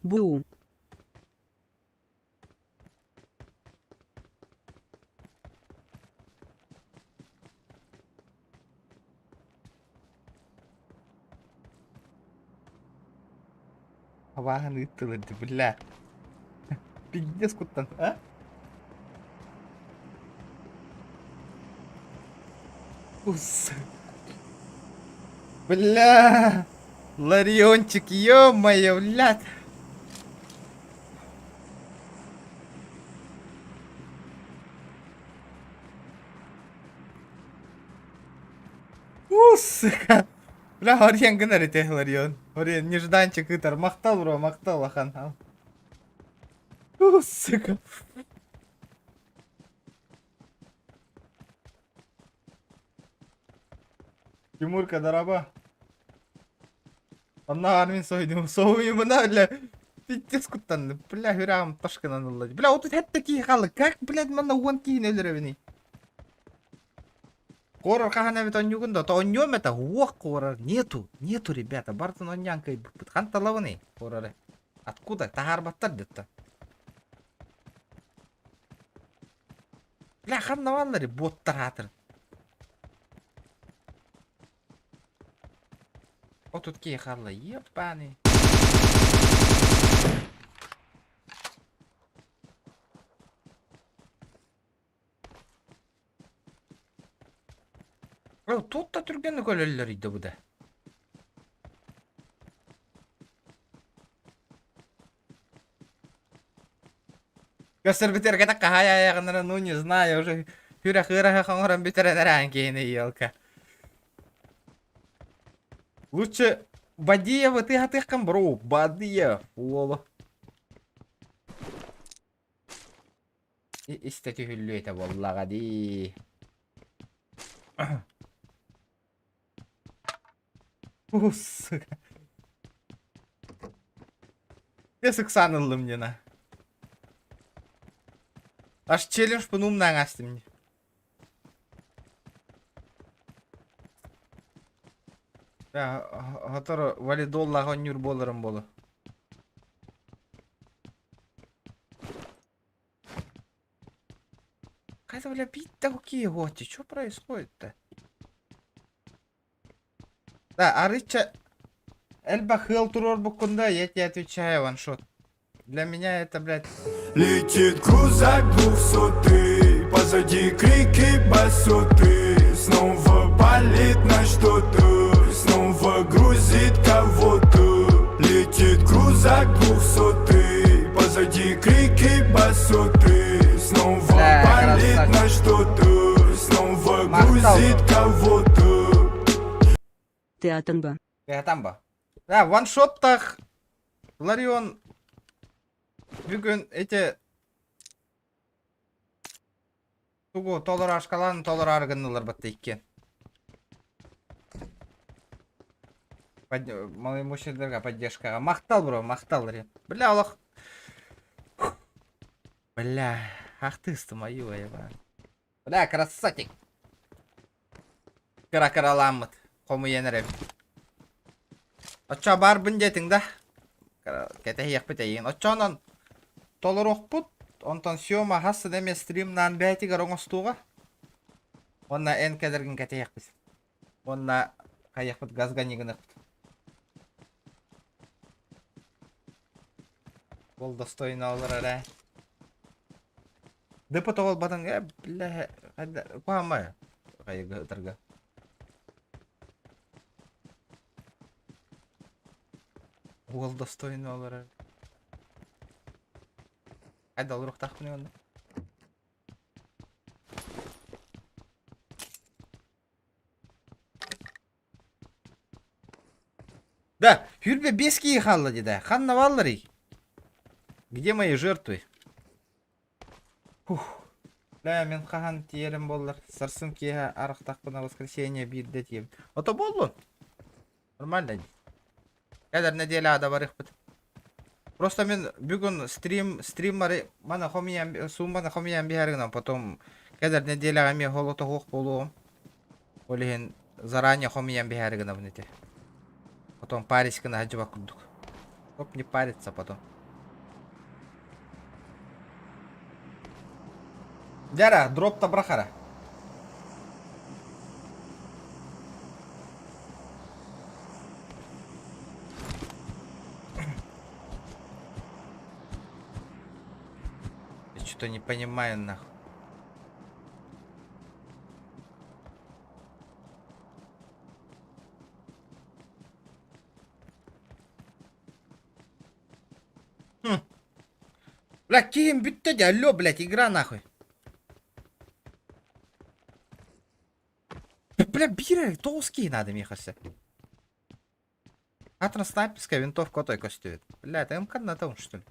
Бу. Абааһын ыыттылар дии, бля. Пиздец куттан, а? Ус. Бля! Лариончик, ё-моё, блядь! У, сука! Бля, Ориен гынар ити Ларион. Ориен, нежданчик ытар. Махтал, бро, махтал, ахан. У, сука. Тимурка, дороба. Онно армин сойдум. Соуйумуна, бля. Пиздец куттанным. Бля, хүрагым ташкынан ылла. Бля, вот это такие халы. Как, блядь, манна уон киһини өлөрөбүнүй? Хоррор хаһан эбит онньугун да, то онньуом это уох хоррор нету, нету, ребята, бартын онньаан кыйбыппыт. Ханталабыный хорроры? Откуда? Таһаарбаттар дэтта. Бля, ханна бааллар боттар аатыр. Отут киһи хаалла, ебаный. Ол тут да түргэнник өлөллөр иде бу да. Көстөрбүтэргэтэ хаһай айаҕынара, ну не знаю, уже хүрэх ыараха хоҥорон бүтэрэн эрээн киһини елка. Лучше Бадиевы ты хатыаххын бро, Бадиев, уолу. Истэ түһүллүө этэ буоллаҕа дии. Сука. Я ыксаан ыллым дьина. Аж челлендж пынумнаан астым. Сотору валидоллаах оонньуур буоларым буолуо. Какая-то, бля, бить-то какие гости? Что происходит-то? Да, арыча... Эльба хыл туруорбуккун да, я тебе отвечаю, ваншот. Для меня это, блядь... Летит крузак двухсотый, позади крики басоты. Снова палит на что-то, снова грузит кого-то. Летит крузак двухсотый, позади крики басоты. Снова Бля, палит красавчик. на что-то, снова Махтал. грузит кого-то. Театанба. Там ба. Да, ваншоттах Ларион бүгүн эти тугу толорашкалаан толороору гыннылар батта иккиэн. Малоимущийдарга поддержкаҕа. Махтал, бро, махтал, Ларион. Бля, олох. Бля, ах ты мою, Бля, красавчик. Кыра-кыраламмыт. Хомуйан эрэбит. Оччо баарбын диэтиҥ да? Кэтэһиэхпит эйигин. Оччоонон толоруохпут. Онтон Сёма хас да эмэ стримнаан бэйэтигэр оҥостуоҕа. Уонна эн кэлэргин кэтэһиэхпит. Уонна хайыахпыт газгани гыныахпыт. Ол достойно олорор ээ. Депо тоҕолбатыҥ ээ бля куһаамай хайыга ытарга. Уол достойно олорор. Хайда олоруохтаахпыный онно? Да, Хүрбе бес киһи хаалла дии Ханна баалларый? Где мои жертвы? Фух. Бля, мин хаһан тиийэрим буоллар. Сарсын киэһэ арахтахпына воскресенье биирдэ тиийэбин. Ото буоллун. Нормально дии. Кэлэр нэдиэлэҕэ да барыахпыт. Просто мин бүгүн стрим стриммары мана хомуйан суумманы хомуйан биһэр гынан потом кэлэр нэдиэлэҕэ эмиэ холотоһуох буолуоҕум. Ол иһин заранее хомуйан биһээри гынабын ити. Потом парить гына сылдьыбат курдук. Чтоб не париться потом. Дяра, дроп табрахара. Я что-то не понимаю нахуй. Хм. Бля, киһим бүттэ дии, алло, блядь, игра нахуй. Бля, биир тоҕус киһи надо миэхэ өссө. Атына снайперская винтовка отой көстүбүт. Бля, это МК на том, что ли?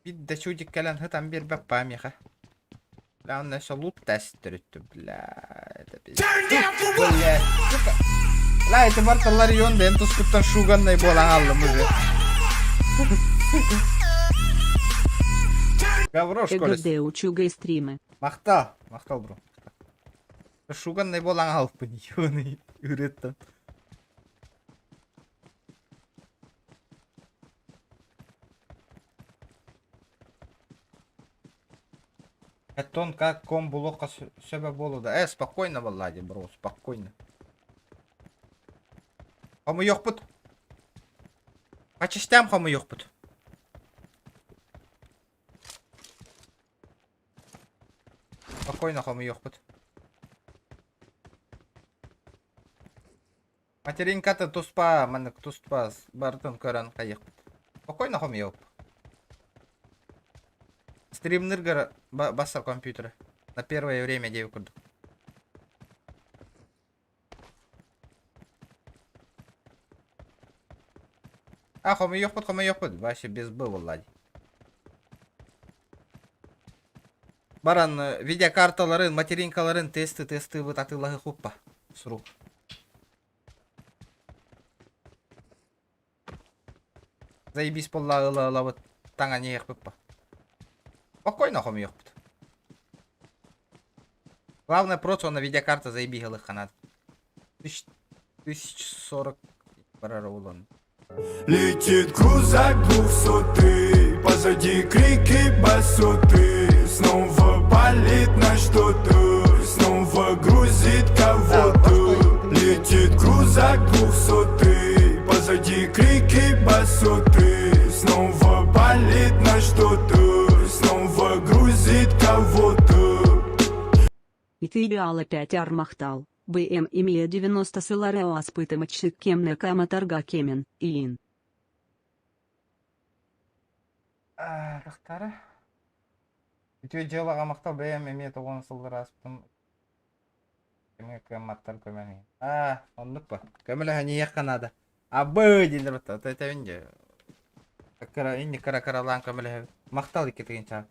Биир да чудик кэлэн сытан биэрбэт баа миэхэ. Бля, он еще лут тестерит, бля, это пиздец. Бля, сука. Бля, это барта Ларион, да, тускуттан шуганной буолан аллым уже. Гаврош колес. ЭГД учугай стримы. Махтал, махтал, бро. Шуганной буолан алыппын, ёный, үреттен. Этон как ком булуохха сөбө буолуо да. Э, спокойно, Влади, бро, спокойно. Хомуйуохпут. По частям хомуйуохпут. Спокойно хомуйуохпут. Материнката туспа, маннык туспа барытын көрөн хайыахпыт. Спокойно хомуйуохпут. Стримныргар басар компьютера. На первое время диэбит курдук. А, хомуйуохпут, хомуйуохпут. Вообще без Б буолла дии. Баран видеокарталарын, материнкаларын тесты тестыбыт атыылаһы хуппа. Сурук. Заебись буолла ыла ылабыт таҥан иһиэхпит па. Спокойно хомуйуохпут. Главное просто на видеокарта заебись ылыхха надо. Тысяч, 1040 барар улан. Летит крузак двухсотый, позади крики басоты. Снова палит на что-то, снова грузит кого-то. Летит крузак двухсотый, позади крики басоты. Снова палит на что-то, снова грузит кого-то. Итыйаал опять армахтал. БМ имея 90 сыларео аспытымычык кемне каматарга кемен, иин. Тахтара. Үтүө дьыалаҕа махтал бэйэм эмиэ тоҕон сыллар ааспытым кэмҥэ кыамматтар көмөнү. Аа, оннук ба. Көмөлөһөн иһиэххэ наада. Абы дииллэр батта. Тэтэбин дьэ. Кыра инни кыра кыралаан көмөлөһөбүт. Махтал иккитигин чаа.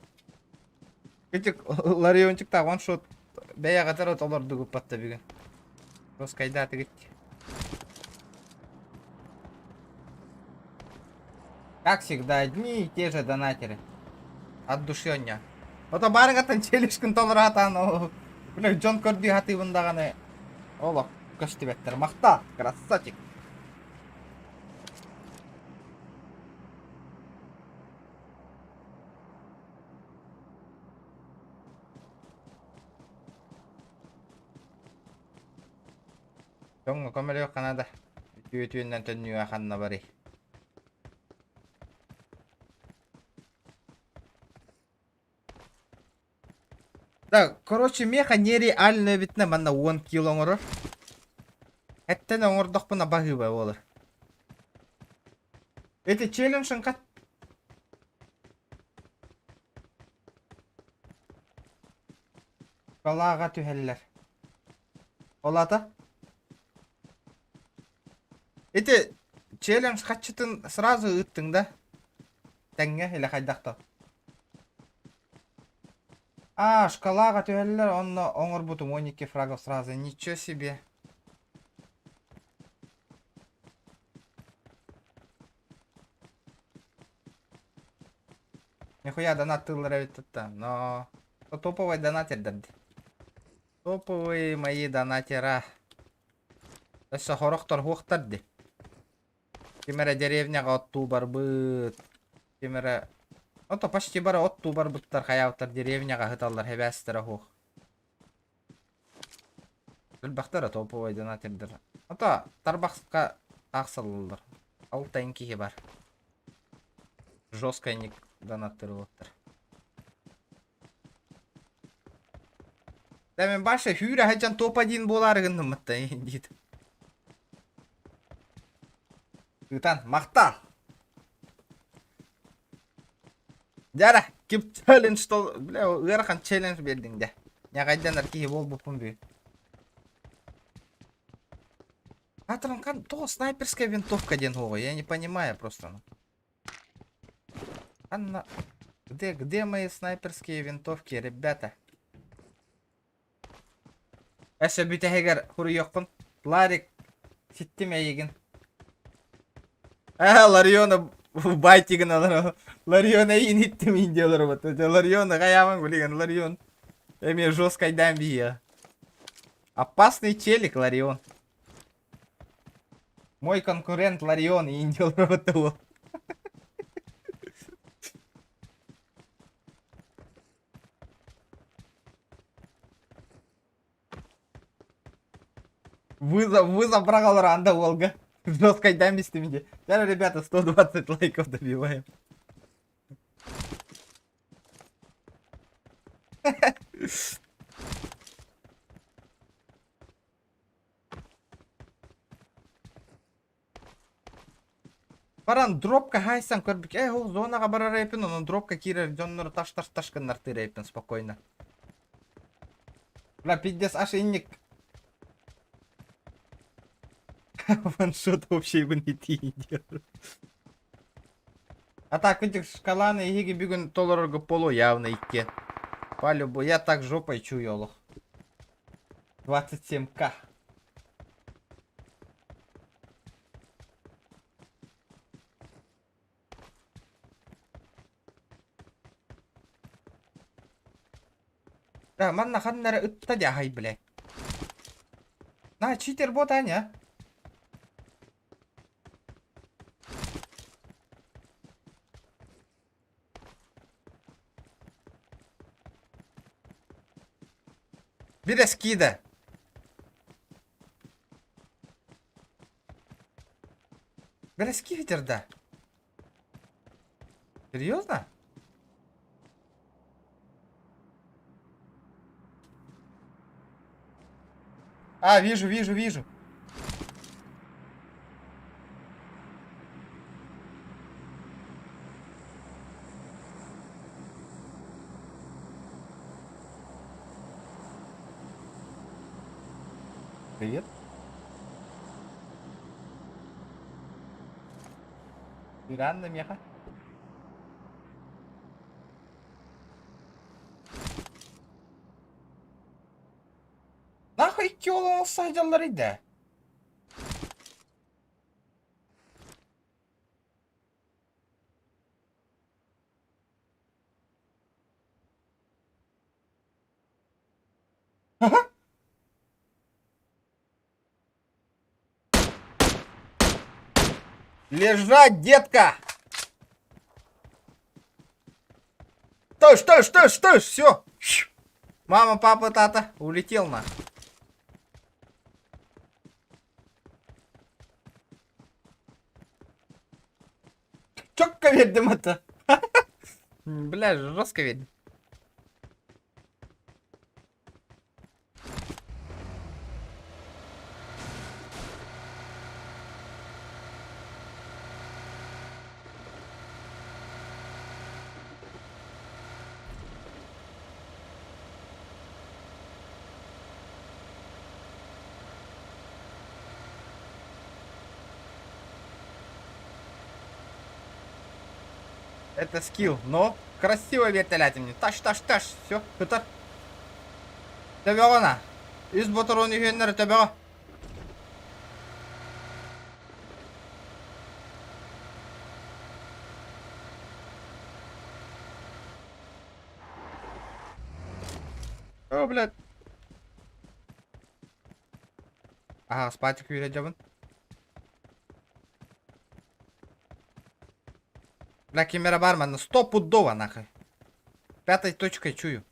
Кычык Лариончик one shot бэйэҕитэр толордугут батта бүгүн. Роскайдаатыгыт. Как всегда, одни и те же донатеры. От души онньо. Ото баарыгаттан челюшкын толораатаан бля дьон көрдүү хатыыбын даҕаны олох көстүбэттэр. Махта, красавчик. Дьоҥҥо көмөлүөххэ наада. Үтүө үтүөннэн төннүүгэ ханна барый? Да, короче, меха нереально эбитинэ манна уон кило оҥорор. Эттэн оҥордохпуна баһыыба буолар. Эти челленджин хат Балааҕа түһэллэр. Ол аата? Ити челлендж хаччытын сразу ыыттыҥ да? Тэҥҥэ или хайдах то? А, шкалаҕа түһэллэр, онно оҥорбутум 12 фрагов сразу. Ничего себе. Нихуя донаттыыллар эбит тутта, но топовый донатердар дии. Топовые мои донатера. Өссө хорохтор хуохтар дии. Ким эрэ деревняҕа оттуу барбыт. Ким эрэ... Ото почти бары оттуу барбыттар хайаабыттар деревняҕа сыталлар хэбээстэрэ суох. Элбэхтэр топовый донатердар. Ото тарбахха аахсаллар. Алтайын киһи бар. Жесткайник донаттырылыттар. Да мен баша хүүрэ сылдьан топ-1 буолаары гынныммытта диит. Ыытан махтал! Дьара, ким челлендж тол... Бля, ыарахан челлендж биэрдиҥ дьэ. Ньаҕайданар киһи буолбуппун бүгүн. Атран то снайперская винтовка диэн суоҕа, я не понимаю просто. Анна, где, где мои снайперские винтовки, ребята? Өссө бүтэһигэр хуруйуоххун. Ларик, ситтим эйигин. Э, Лариона байтигин алар. Ларион эйин иттим индиялар вот. Ларион хаяман гулиган Ларион. Эми жестко айдан бия. Опасный челик Ларион. Мой конкурент Ларион индиялар вот. Вызов, вызов брал Ранда Волга. Жестко дам мне. Да, ребята, 120 лайков добиваем. Баран дропка хайсан көрбүк. Э, ол зонаға барар эпин, онон дропка киирэр дьоннору таш-таш-таш гыннартыыр эпин спокойно. Бля, пиздец, аж инник. Ваншот вообще бы не делал. А так, этих шкаланы иһиги бүгүн толорорго полу явно икки. По-любому, я так жопой чую олох. 27к. Да, манна ханнара ытта дьаһай, блядь. На, читер бот, Аня. Бир эскида. Бэрэски ветерда. Серьезно? А, вижу, вижу, вижу. Привет. Иранна меха. Нахуй икки уол сылдьаллар да. Лежать, детка! Стой, стой, стой, стой, все. Мама, папа, тата, улетел на. Четко вердим это. Бля, жестко вердим. Это скилл, но красиво вертолете мне. Таш, таш, таш. Все, это. Төбөҕө Үс ботурун үһүөннэр төбөҕө. О, блядь. Ага, спатик күүрэ дьабын. Бля, кимера барман, стопудово нахуй. Пятой точкой чую.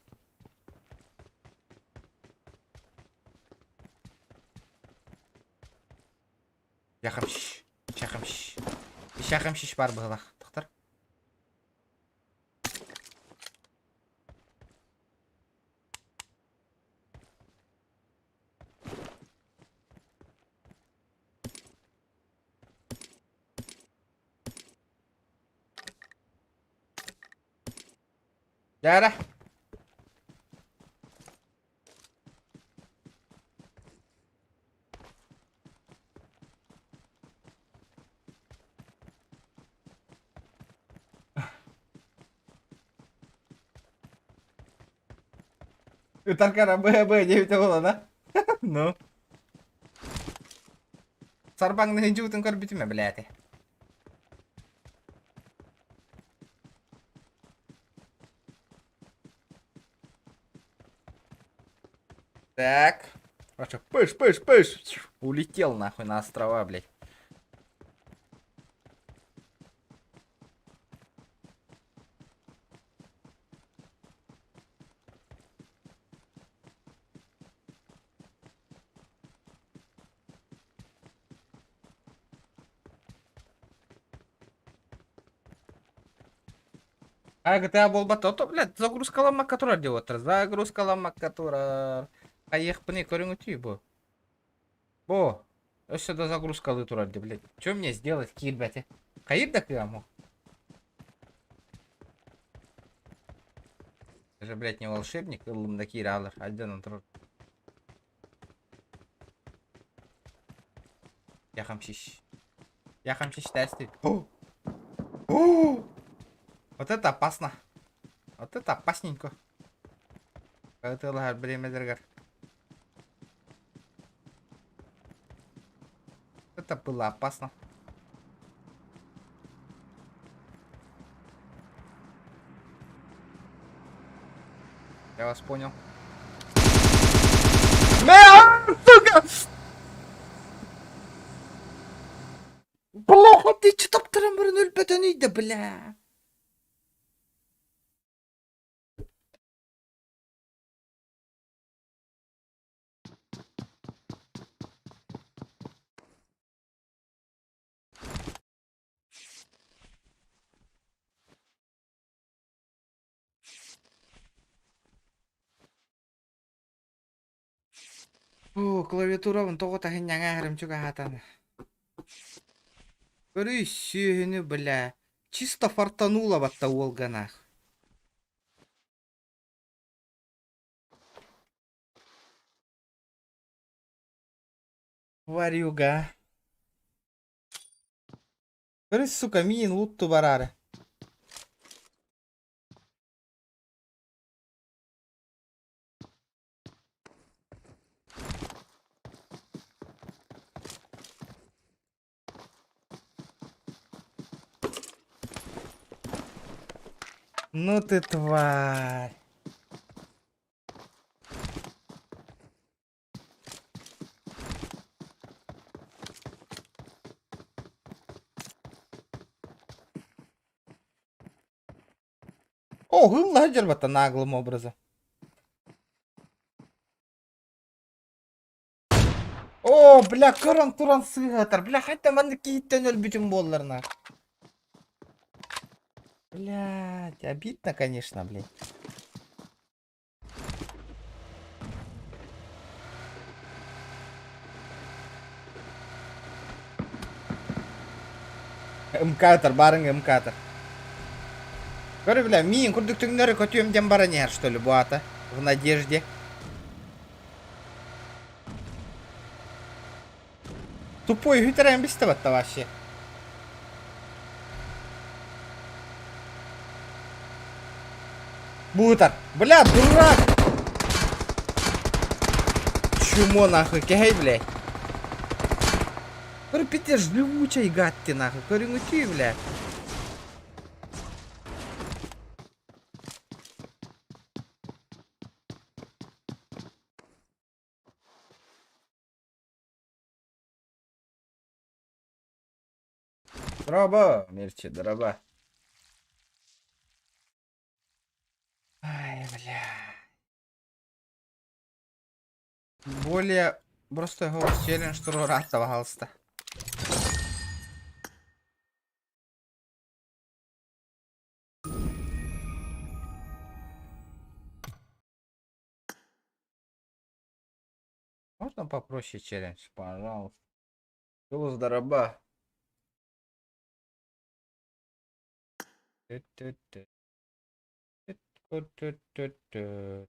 Яхамщ. Шахамщ. Шахамщ бар быһылах. Тохтар. Дьэ Ытаркара ББ диэбитэ буолла да? Ну. Сарбаҥнаһы дьуутун көрбүтүм блядь. Так. Короче, пыш, пыш, пыш. Улетел нахуй на острова, блядь. А GTA буолбат ото, блядь, загрузкаламмакка турар диэн уоттар. Загрузкаламмакка турар. Хайыахпыный көрүҥүтүй бу. Бу. Өссө да загрузкалыы турар дии, блядь. Что мне сделать киирбэти? Хайыр да кыаму. Я же, блядь, не волшебник, ыллым да киирэ алар. Айдан турар. Яхамшиш. Яхамшиш тесты. О! О! Вот это опасно. Вот это опасненько. Ытылаһар бириэмэлэргэр. Это было опасно. Я вас понял. Мэ, сука! Плохо ты что таптаран баран өлбөтөн да, бля. Оо, клавиатурабын тоҕо таһынньаҥа аһарымчык аһаатан. Көрүй сүөһүнү, бля. Чисто фартануло батта уолганаах. Варюга. Көрүс, сука, миин лутту бараары. Ну ты тварь. О, ылла дьарбата наглым образом. О, бля, көрөн туран сыыһатар. Бля, хотя маннык киһиттэн өлбүтүм буолларына. Блядь, обидно, конечно, блядь. МК-тар, барыҥ МК-тар. Көрү бля, миин курдук түҥнэри көтүөм диэн баран иһэр, что ли, бу аата? В надежде. Тупой үтэрэн бистэ батта вообще. Бутар. Бля, дурак! Чмо нахуй, кэһэй, блядь. Көрү пиздец, живучай гад ты нахуй. Көрүҥүтүй, бля. Дроба, Мирчи, дроба. Ай, бля. Более просто голос челлендж туруораатта, пожалуйста. Можно попроще челлендж, пожалуйста? Голос дороба. Ту-ту-ту. Ту-ту-ту-ту.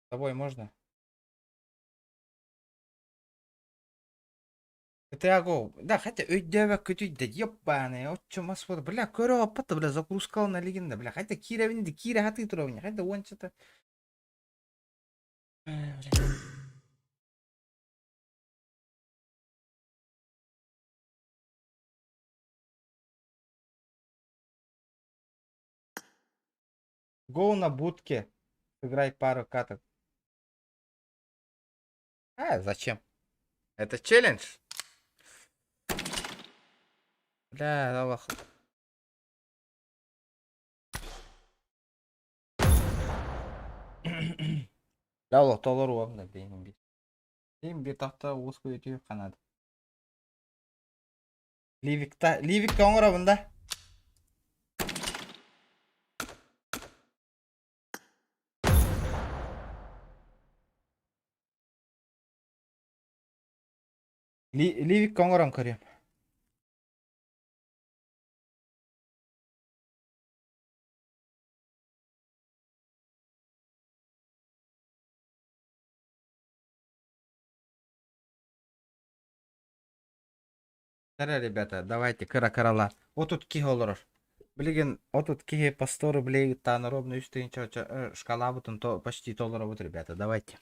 С тобой можно? GTA Go. Да, хотя өйдөөбөккүтүй да ебаный, оччо мас буолар. Бля, көрө оппат бля, загрузкалана илигин да, бля, хотя киирэбин да киирэ сатыы туруобун, хотя уончата. Гоу на будке. Сыграй пару каток. А, зачем? Это челлендж? Бля, Аллах. Да, олох толору уомна бейин бир. Бейин бир тахта уус көйүтү канады. Ливикта, Ливикка оҥоробун да. Ливикка оҥорон көрүөм. Эрэ, ребята, давайте кыра-кыралаан. Отут киһи олорор. Билигин отут киһи по 100 рублей ыттаан ровно үс тыһыынча шкалабытын то почти толоробут, ребята, давайте.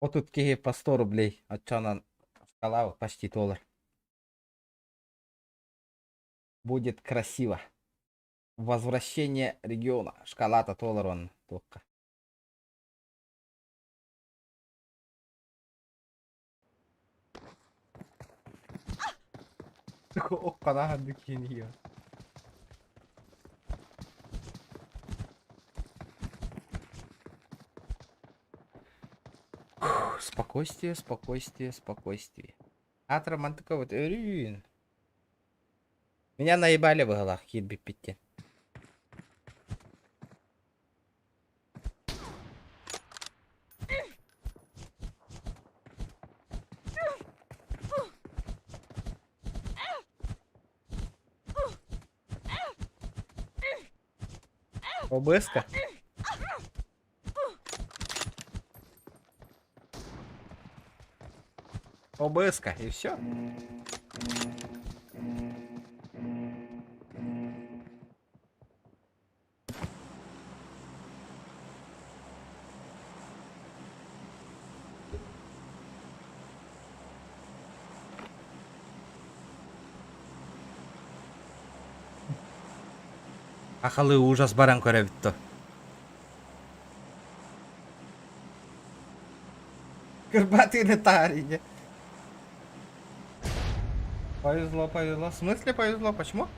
Отут киһи по 100 рублей оччонон шкалабыт почти толор. Будет красиво. Возвращение региона. Шкалата толорон туохха. Окканаһан кини Спокойствие, спокойствие, спокойствие. Атра мантыка вот өрүүн. Меня наебали быһылаах киирбиппиттэн. ОБС-ка? ОБС-ка, и все. Сахалыы ужас баран көрөбүт дуо? Кырбатыны таарыйда. Повезло, повезло. В смысле повезло? Почему?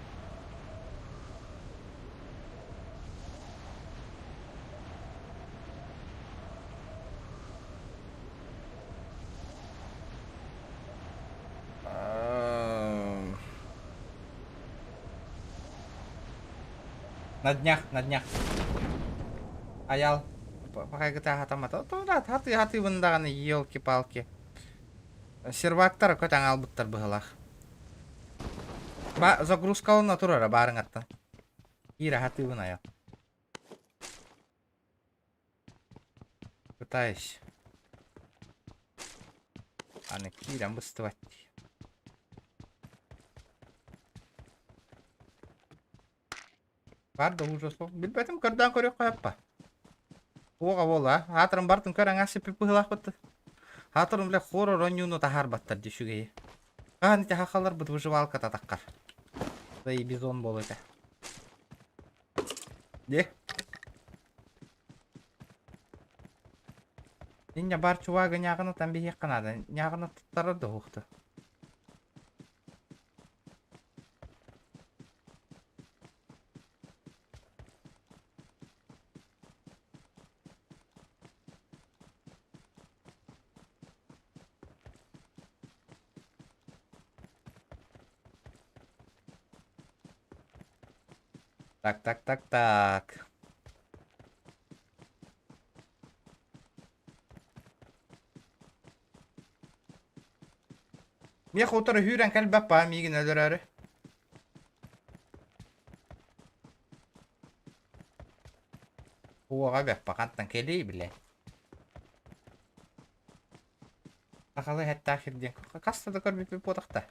На днях, на днях. Аял. Пахайгыта хатамата. Хаты хаты вындаганы елки-палки. Сервактар көтәң албыттар быһылах. Ба загрузкалына турара барыңаттан. Ира хатыбын аял. Пытаюсь. Аны киирэн быстыбат дии. Бар да ужас ол. Билбэтим көрдөөн көрүөххэ сөп Уоҕа буола. Аатырын бартын көр аҥаас сиппит быһыылаахпыт. Аатырын бile хоррор оонньууну таһаарбаттар дии үчүгэйи. Хаһан ити хахаларбыт выживалка татаххар. Да и бизон буолуо этэ. Де? Инньэ бар чувагы ньааҕынатан биһиэххэ наада. Ньааҕынаттара да уһукту. Так, так, так, так. Миэхэ утары сүүрэн кэлбэт баа миигин өлөрөөрү. Уоҕа бэппэ хантан кэлиий билэ. Сахалыы эттээх сир диэн хаста да көрбүппүт буотахта.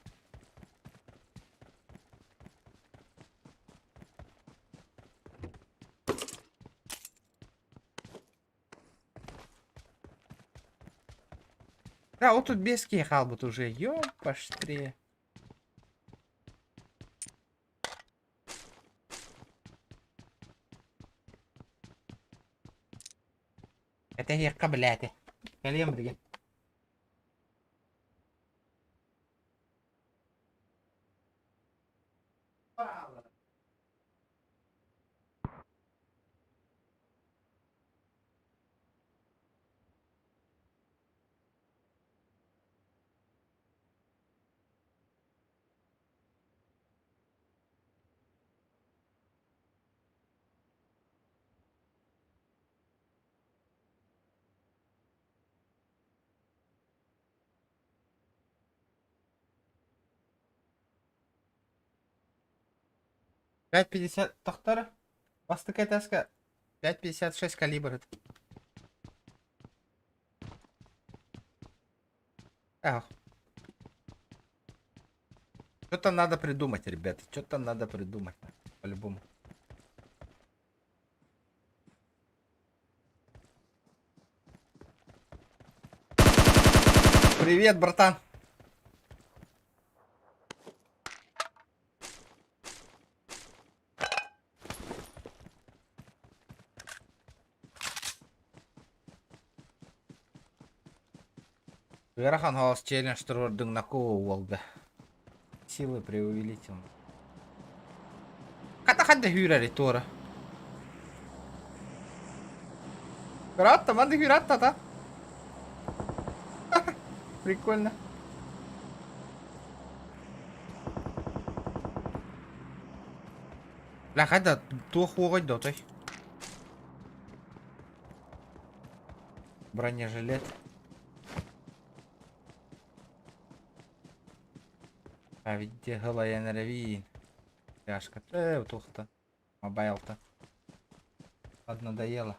Да, вот тут без киһи хаалбыт уже. Ёпаштре. Кэтэһиэххэ билээтэ. Кэлиэм билигин. 5,50 тохтор. Бастакы этээскэ 5,56 калибр. Эх. Что-то надо придумать, ребята. Что-то надо придумать. По-любому. Привет, братан. Ыарахан хаос челлендж туруордуҥ Накуо уолга. Силы преувеличил. Хата ханна хүүрэри туора. Ыраатта, манна хүүрээтта та. Прикольно. Бля, хайда туох уоҕай да отой. Бронежилет. А видите, һылайан эрэбиин. Пляшка. Туохта. Мобайлта. Поднадоело.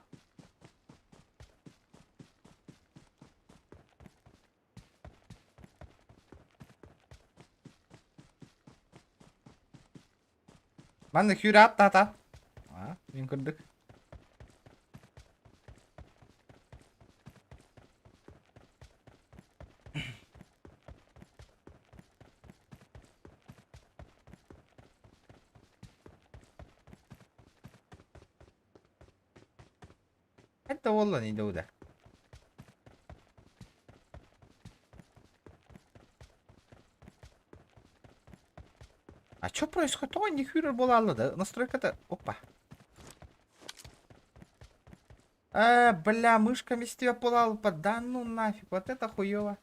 Манна күүрэ аттаата. А, мин көрдүк. Это уолла не да. А что происходит? Ой, не хюрер буолла да. Настройка-то... Опа. Бля, мышка тебя пулал. Да ну нафиг, вот это хуёво.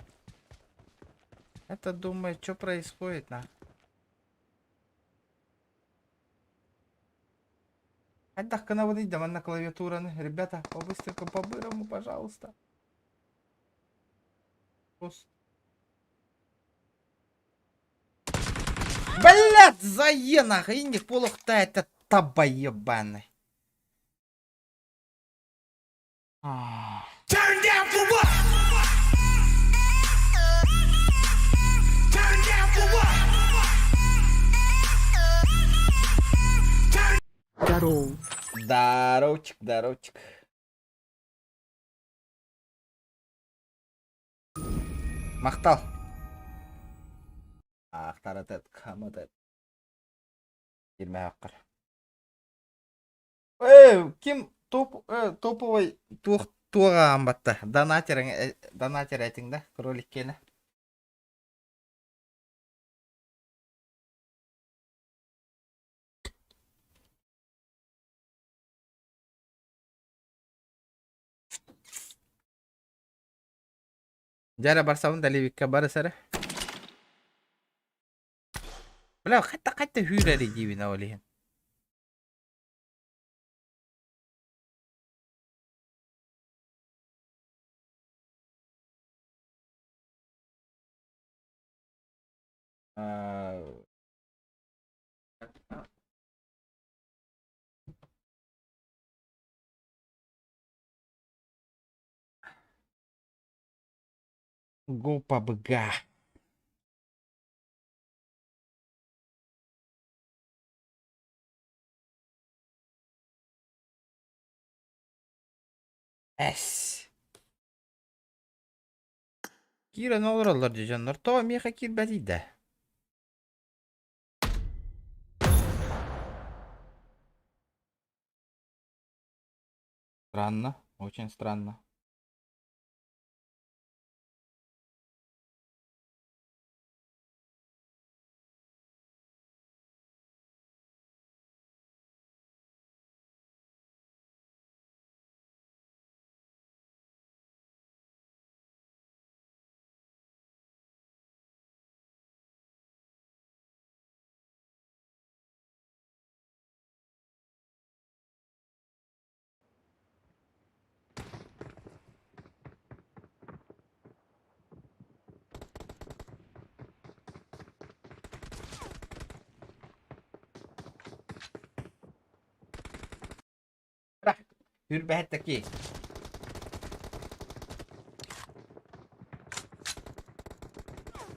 Это думаю, что происходит, на. Хайдах гынабыный да манна клавиатураны. Ребята, по-быстренькому, по-бырому, пожалуйста. Блядь, заена, инник полухта, это таба ебаный. Turn down for what? Turn down for what? Turn Здорово. Здоровчик, здоровчик. Махтал. Ахтаратет, каматет. Кирмэ Э, ким топ, топовый туох туоҕа амбатта. Донатер, донатер этиҥ да, кролик киэнэ. Дьэ эрэ барсабын да Ливикка барыс эрэ. Бля, хатта хатта хүүрэри диибин ол иһин. Go PUBG. Эс. Киирэн олороллор дии дьоннор. Тоҕо миэхэ киирбэтий да? Странно, очень странно. Үрбэһэттэки.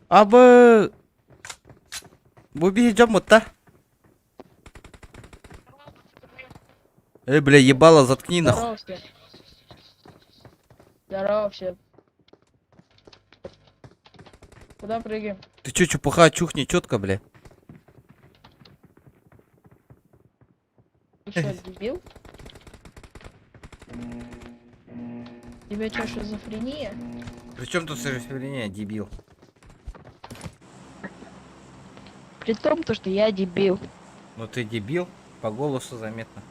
Абы! Бу биһи дьоммут да? Эй, бля, ебало, заткни нахуй. Здорово всем. Здорово всем. Куда прыгаем? Ты чё, чепуха, чухни четко, бля. Ты что, дебил? Тебя что, шизофрения? Причем тут шизофрения, дебил? При том, то, что я дебил. Ну ты дебил, по голосу заметно.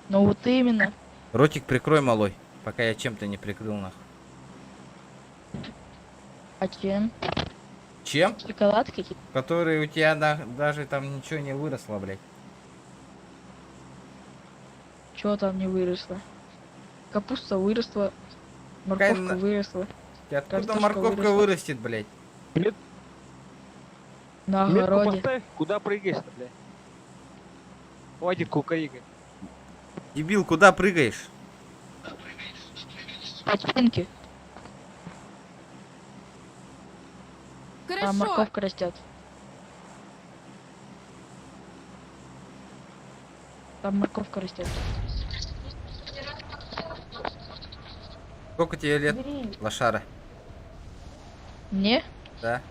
Ну вот именно. Ротик прикрой, малой, пока я чем-то не прикрыл нахуй. А чем? Чем? Шоколадкой? Который у тебя даже там ничего не выросло, блядь. Чего там не выросло? Капуста выросла, морковка выросла. Откуда Картошка морковка выросла. вырастет, блядь? На Метку огороде. поставь, куда прыгаешь-то, бля? Хватит кукарикать. Дебил, куда прыгаешь? Починки. Хорошо. Там морковка растет. Там морковка растет. Сколько тебе лет, лошара? Мне? Да.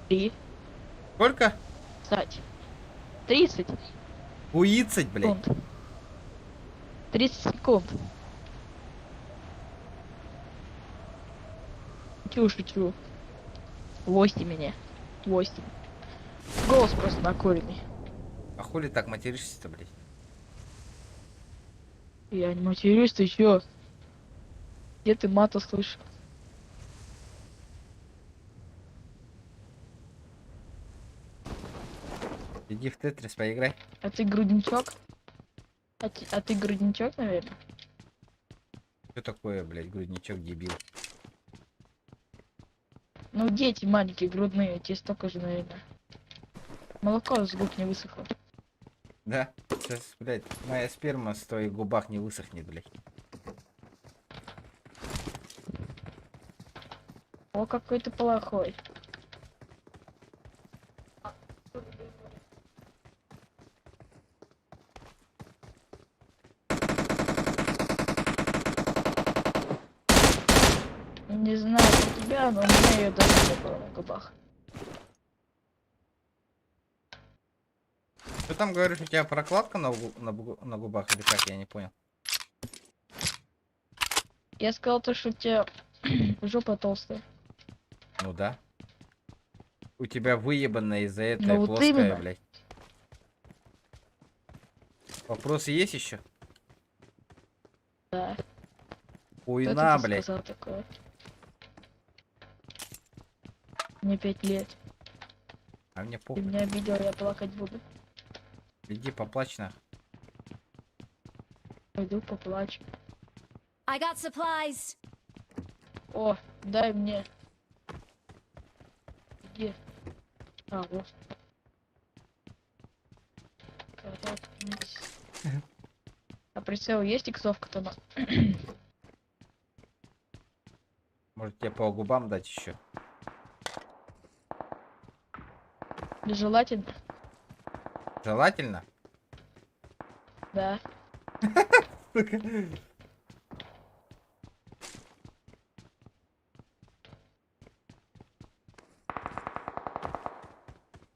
3. Сколько? Кстати. 30. Уицать, блядь. Секунд. 30 секунд. Шучу, шучу. 8 меня. 8. Голос просто накуренный. А хули так материшься-то, блядь? Я не матерюсь, ты чё? Где ты мата слышал? Иди в Тетрис поиграй. А ты грудничок? А ты грудничок, наверное? Что такое, блядь, грудничок дебил? Ну, дети маленькие, грудные, тебе столько же, наверное. Молоко с губ не высохло. Да? Сейчас, блядь, моя сперма с твоих губах не высохнет, блядь. О, какой ты плохой. Не знаю про тебя, но у меня ее даже не было на губах. Что там говоришь, у тебя прокладка на губах или как, я не понял. Я сказал то, что у тебя жопа толстая. Ну да. У тебя выебанная из-за этого Ну вот плоская, именно. блядь. Вопросы есть еще? Да. Хуйна, Кто это блядь. сказал такое? Мне 5 лет. А мне Ты похуй. меня обидел, я плакать буду. Иди поплачь нах. Пойду поплачу. I got supplies. О, дай мне. Где? А, вот. Коробка. А прицел есть иксовка там? Может тебе по губам дать еще? Желательно? Желательно? Да. Сука.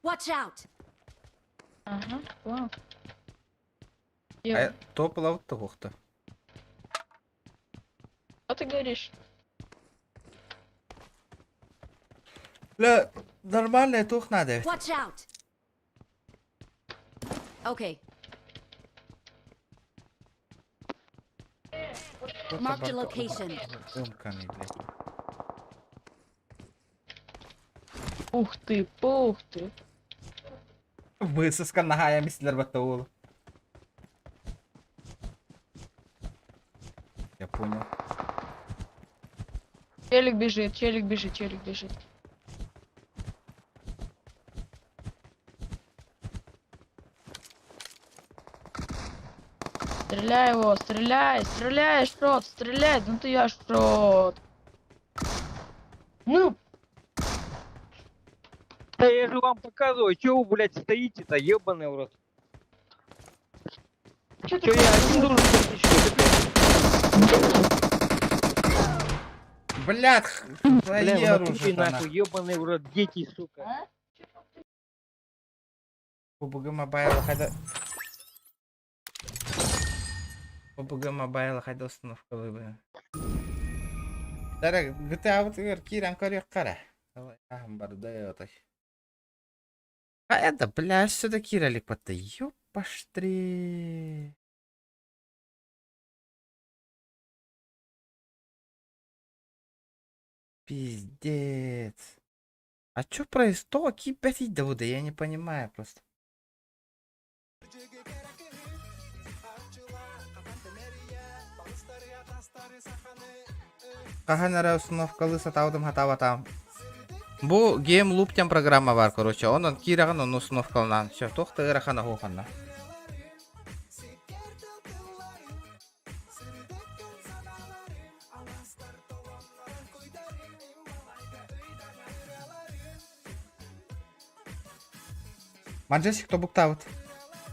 Watch out! Ага, понял. А топ лаут тухта. Что ты говоришь? Бля, нормальная тух надо. Watch out! Okay. Marked a location. Умканы, блядь. Ух ты, пух ты. Высоска нахая мислер баттаул. Я понял. Челик бежит, челик бежит, челик бежит. Стреляй его, стреляй, стреляй, шрот, стреляй, ну ты я шрот. Ну, Да я же вам показываю, чё вы, блядь, стоите-то, ебаный в рот. Чё Чё я один должен ходить, что ли, блядь? Блядь, Бля, в Леру натуре, же она. нахуй, ебаный в рот, дети, сука. PUBG Mobile хайда... PUBG Mobile хайда установка выбора. Дара, GTA вот киран көрүөх кара. Барда отой. А это, бля, сюда киралик потта. Ёпаштри. Пиздец. А чё происходит? Кипятить да я не понимаю просто. Хаһан эрэ установкалыы сатаабытым хатаабатаам. Бу Game Loop диэн программа бар, короче. Онон киирэҕин онно установкаланаан. Все, туох да ыарахана суоханна. Маджестик тобуктаут.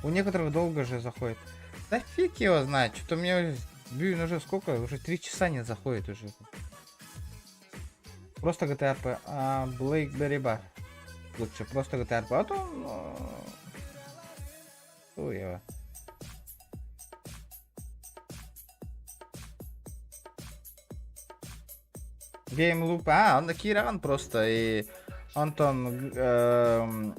У некоторых долго же заходит. Да фиг его знает. Что-то мне Блин, уже сколько? Уже три часа не заходит уже. Просто GTA RP. А, Blackberry Bar. Лучше просто GTA RP. А то... Ну, его. Game Loop. А, он киирэн просто. И онтон эм,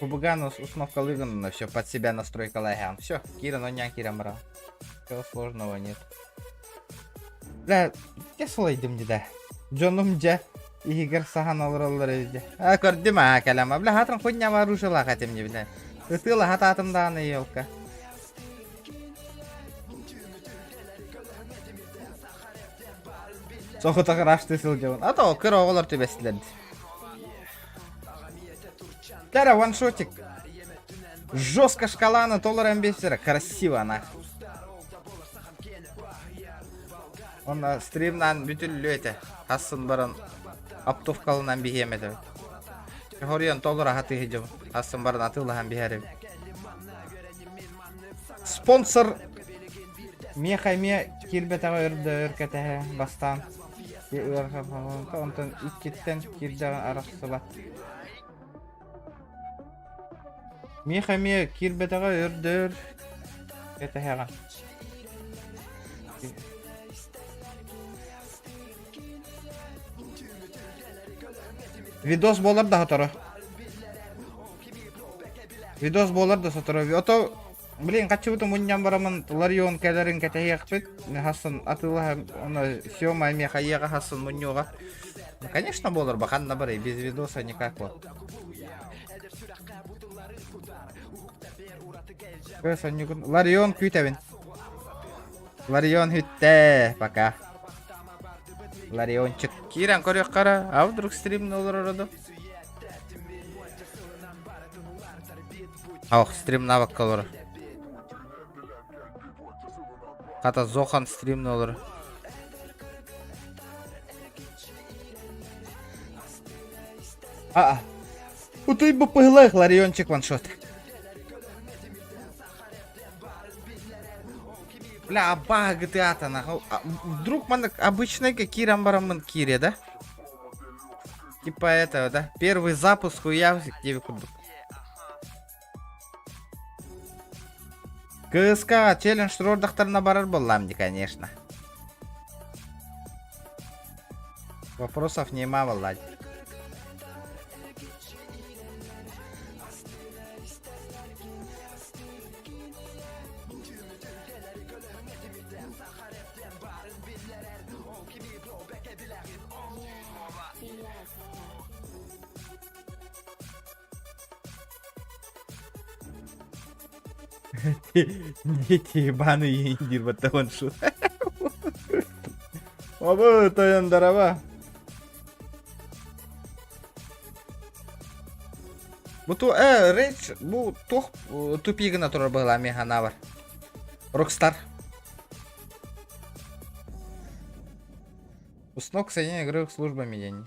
PUBG-ны установкалыыгын все под себя настройкалаан. Все, киирэн оонньоон киирэн барар. Ничего сложного нет. Бля, я сылайдым да. Дьонум дьэ иһигэр саһан олороллор эбит. А көрдүм аа кэлэм. Бля, хатран хуйня вооружила хотим не бля. Ытыла хатаатым даҕаны елка. Соҕотох ырашты сылдьабын. А то кыра оҕолор түбэстилэр. Тара ваншотик. Жестко шкаланы толорон биэрсэрэ. Красиво она. Онно стримнаан бүтүллүө этэ. Хассын баран оптовкалынан биһиэм этэ. Хоруйан толор аһатыы дьон. Хассын баран атыылаһан биһэр Спонсор миэхэ эмиэ киирбэтэҕэ өр кэтэһэ бастаан онтон иккиттэн киирдэҕин арахсыбат. Миэхэ эмиэ киирбэтэҕэ өр кэтэһэҕин. Видос буолар да сотору. Видос буолар да сотору. Ото, блин, хаччыбытын мунньан барамын Ларион кэлэрин кэтэһиэхпит. Хассын атыылаһа, оны Сёма эмиэ хайыаҕа хассын мунньуоҕа. Ну, конечно, буолар, бахан барый, без видоса никак вот. Ларион күүтэбин. Ларион бүттэ, пока. Лариончик. Киирэн көрүөххэ а вдруг стримни олорор ду? Ох, стримнаабакка олорор. Хата Зохан стримни олорор. А, Утуйбут быһыылаах Лариончик ваншот. Бля, аба GTA нахуй. Вдруг маннык обычный киирэн бараммын киириэ да? Типа этого, да? Первый запуск хуя тебе курдук. КСК челлендж туруордахтарына барар буоллаам дии, конечно. Вопросов нема буолла дии. Дети ебаные индир баттаҕын шу. Обы тойон дараба. Бу ту э рейдж бу туох тупигына турар быһылаа миэхэ анаабар. Rockstar. Уснок соединение игровых службами день.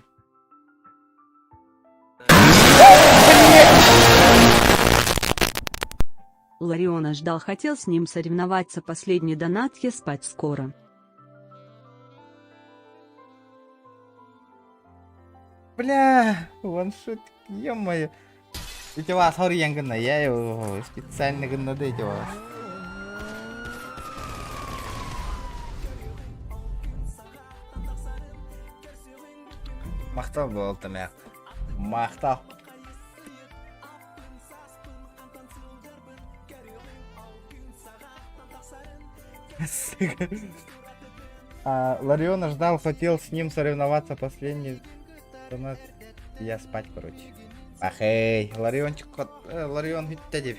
Лариона ждал хотел с ним соревноваться последний донат я спать скоро. Бля, ваншот, ё-моё. Ити вас хоруйан гынна, я его специально гынна да ити вас. Махтал буолта мэх. Махтал. А, Лариона ждал, хотел с ним соревноваться последний донат. Я спать, короче. Ах, эй, Лариончик, э, Ларион, бүттэ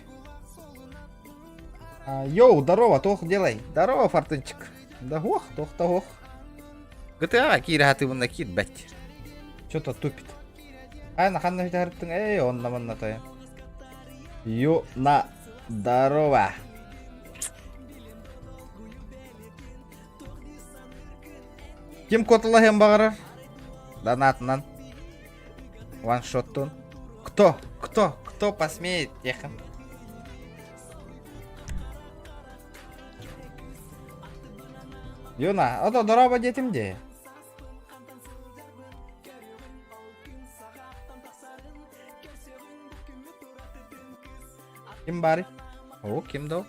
Йоу, здорово, тох делай. Здорово, Фортунчик. Да ох, тох да ох. GTA киирэ сатыыбын киирбэт. Что-то тупит. Ай, ханна бүтэ эй, онна манна тойон. Ю на здорово. Ким куоталаһыан баҕарар? Донатынан. Ваншоттун. Кто? Кто? Кто посмеет? Тихо. Юна, ото дороба диэтим дии. Ким баарый? О, ким да ол?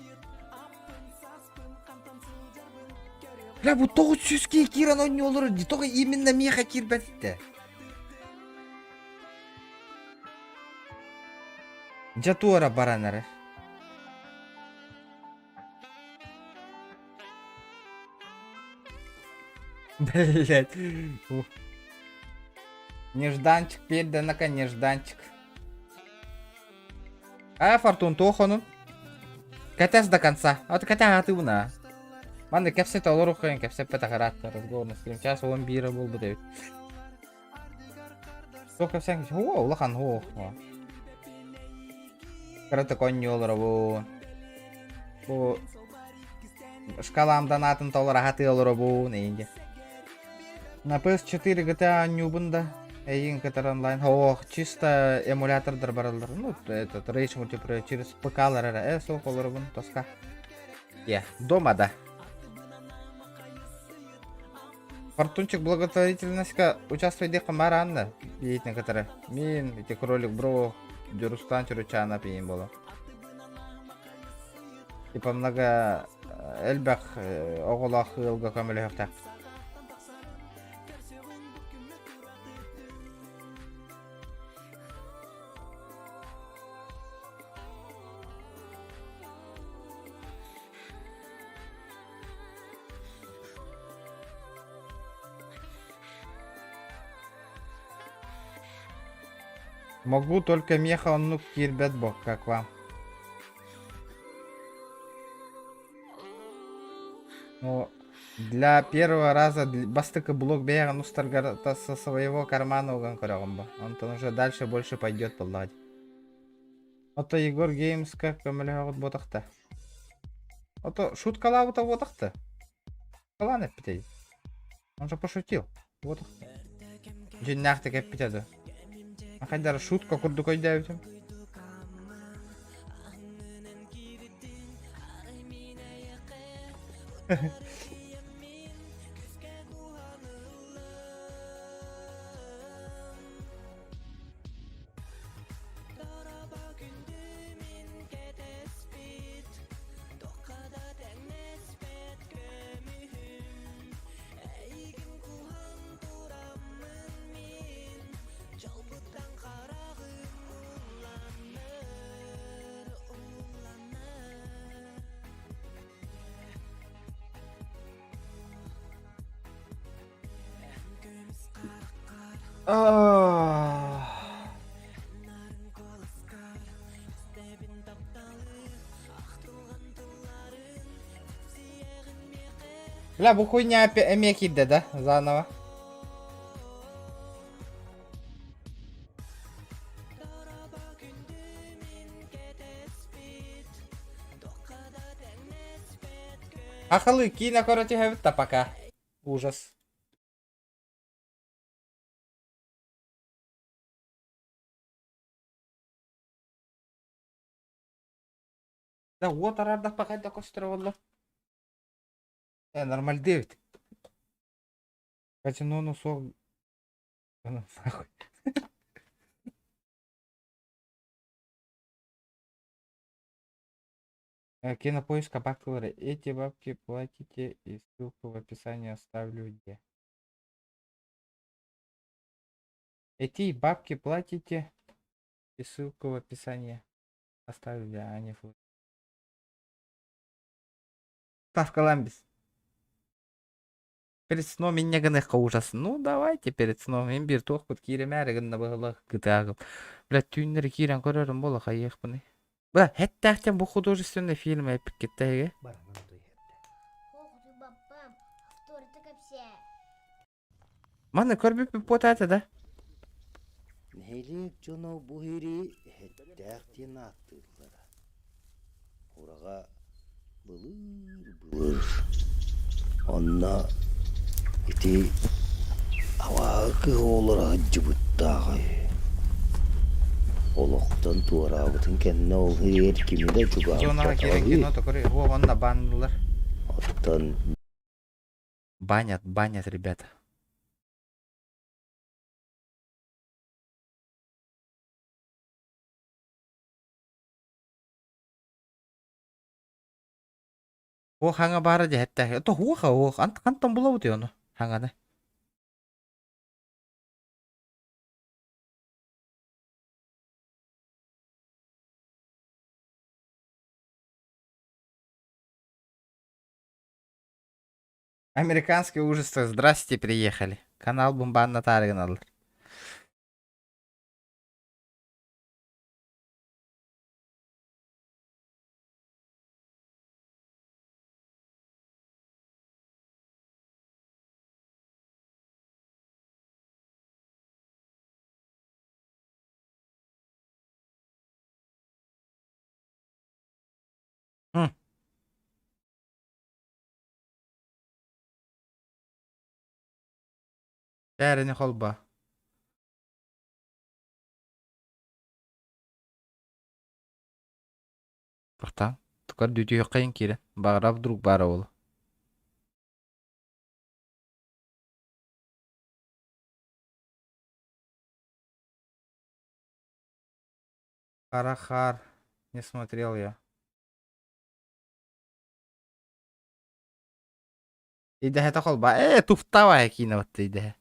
Бля, бу 900 киһи киирэн оонньууллар дии, тоҕо именно миэхэ киирбэт этэ? Дьэ туора баран эрэр. Блять. Нежданчик, переданака нежданчик. А, Фортун туох онун? Кэтэс до конца. Вот кэтэһэ атыбына. Манна кэпсэтэ олоруоххайын кэпсэппэтэх ыраатта разговор на стрим. Час он биирэ буолбут эбит. Туох кэпсээн Оо, улахан оо. Кырата конньу олоробун. Бу шкалам донатын толоро хатыы олоробун эйинге. На PS4 GTA оонньуубун да, эйигин кытары онлайн. Ох, чисто эмулятордар бараллар. Ну, этот Rage мультиплеер через ПК-лар эрэ. Э, суох олоробун, тоска. Я, дома да. Фортунчик благотворительностька участвуй диэххэ Анна, биитин кытары. Мин, ити кролик бро, Дюрустан Чуручана пиин буолар. Типа много элбэх оҕолоох ыалга көмөлөһүөхтээхпит. Могу только меха оннук киирбэт бо, как вам. Ну, для первого раза бастакы блок бэйэҕин устаргар со своего кармана уган көрөҕүн бо. Онтон уже дальше больше пойдет буоллаҕа дии. Ото Егор Геймска көмөлөһөҕүт буотахта. Ото шуткалаабыта буотахта. Шуткалаан эппитэй. Он же пошутил. Вот. Дьиннээхтик эппитэ да. Хайдара шутка курдук өйдөөбүтүм. Бля, бу хуйня эмиэ киирдэ да, заново. Ахалы киинэ көрө түһэбит да пока. Ужас. Да уот арардах пока да көстөр болла. Э, нормальды эбит. Казинону суох нахуй. Кинопоиска бабки Эти бабки платите и ссылку в описании оставлю где. Эти бабки платите и ссылку в описании оставлю, а не фу. Ставка ламбис. Перед сном инньэ гыныахха ужас. Ну давайте перед сном. Мин биир туохпут кииримээри гынна быһыылаах кытаагым. Бля түүннэри киирэн көрөрүм буола хайыахпыный. Бля һэттээхтэн бу художественный фильм эппиккиттэһигэ. Манна көрбүппүт буотаата да. Нэһилиэк дьоно бу ири эттээх диэн ааттыыллара. Ураҕа былыр-былыр онно ити абааһы кыһа олоро сылдьыбыттааҕа үһү. Олохтон туораабытын кэннэ ол иһигэр кими да Зонаҕа чугаһаппатаҕа киирэн үһү. кино токур уонна баннылар. Оттон Банят, банят, ребята. О хаҥа баара дьэһэттээх. То хуоха уох. Хантан булабыт ону хаҥаны. Американские ужасы. Здрасте, приехали. Канал Бумбанна таарыгыналар. М. Бәріне холба. Тохтаа. Tukar дүүтүһүөххэйин киирэн. Баҕарар вдруг баара буолуо. Харахар. Не смотрел я. Идэһэтэ холба. Ээ, туфтавая киинэ идэһэ.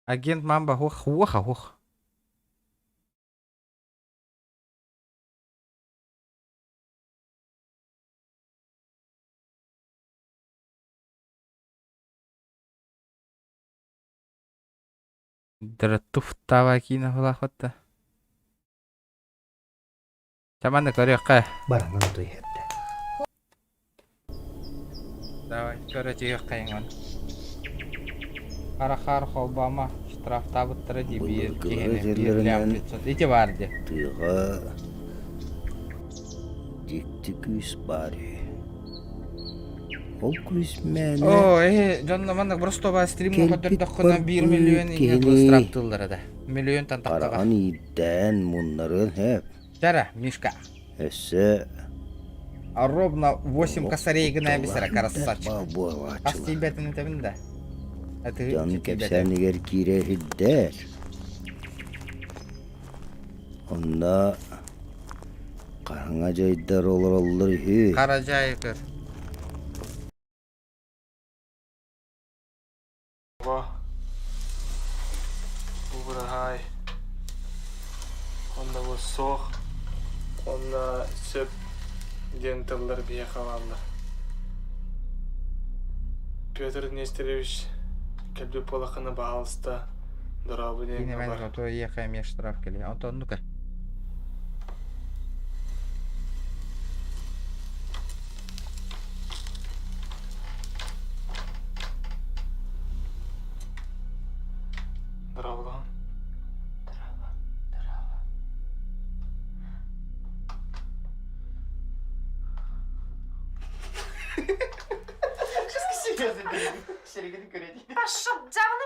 Агент Мамба хуох хуоха хуох. Туфтава киинэ булаахпатта. Чаманы көрүөххэ. Баранан туйһэрдэ. Давай, көрө түһүөххэйиҥ Харахар холбомо штрафтаабыттара дии биир Былыргылар киһини биир лям этэллэринэн 500 ити баар дии. тыаҕа дьикти күүс баар үһү. Ол күүс мээнэ Оо, эһи дьонно маннык просто стримҥа кэлбит көрдөрдөххүнэ биир миллион барбыт иҥэ киһини штрафтыыллара да. Миллионтан тахсаҕа. хараҕын иирдээн муннарыан сөп. Чара, Мишка. Өссө А ровно 8 олох косарей гына кутталлаах бисара үрдээх красавчик. баа Хас буолааччылар. тиийбэтин этэбин да. Атыһы Дьон тиийбэтэ. кэпсээнигэр киирэ иһирдээр. Онно хараҥа дьайдар олороллор үһү. Харажай көр. Дорообо. Бу быраһаай. Онно бу суох. Онно сөп диэн тыллар биһиэхэ бааллар. Петр Нестерович кэлбит буолаххына баһаалыста дорообо диэн Кини бар. мен то ехай мне штраф кели. Антон, ну-ка. Дорооболоһун.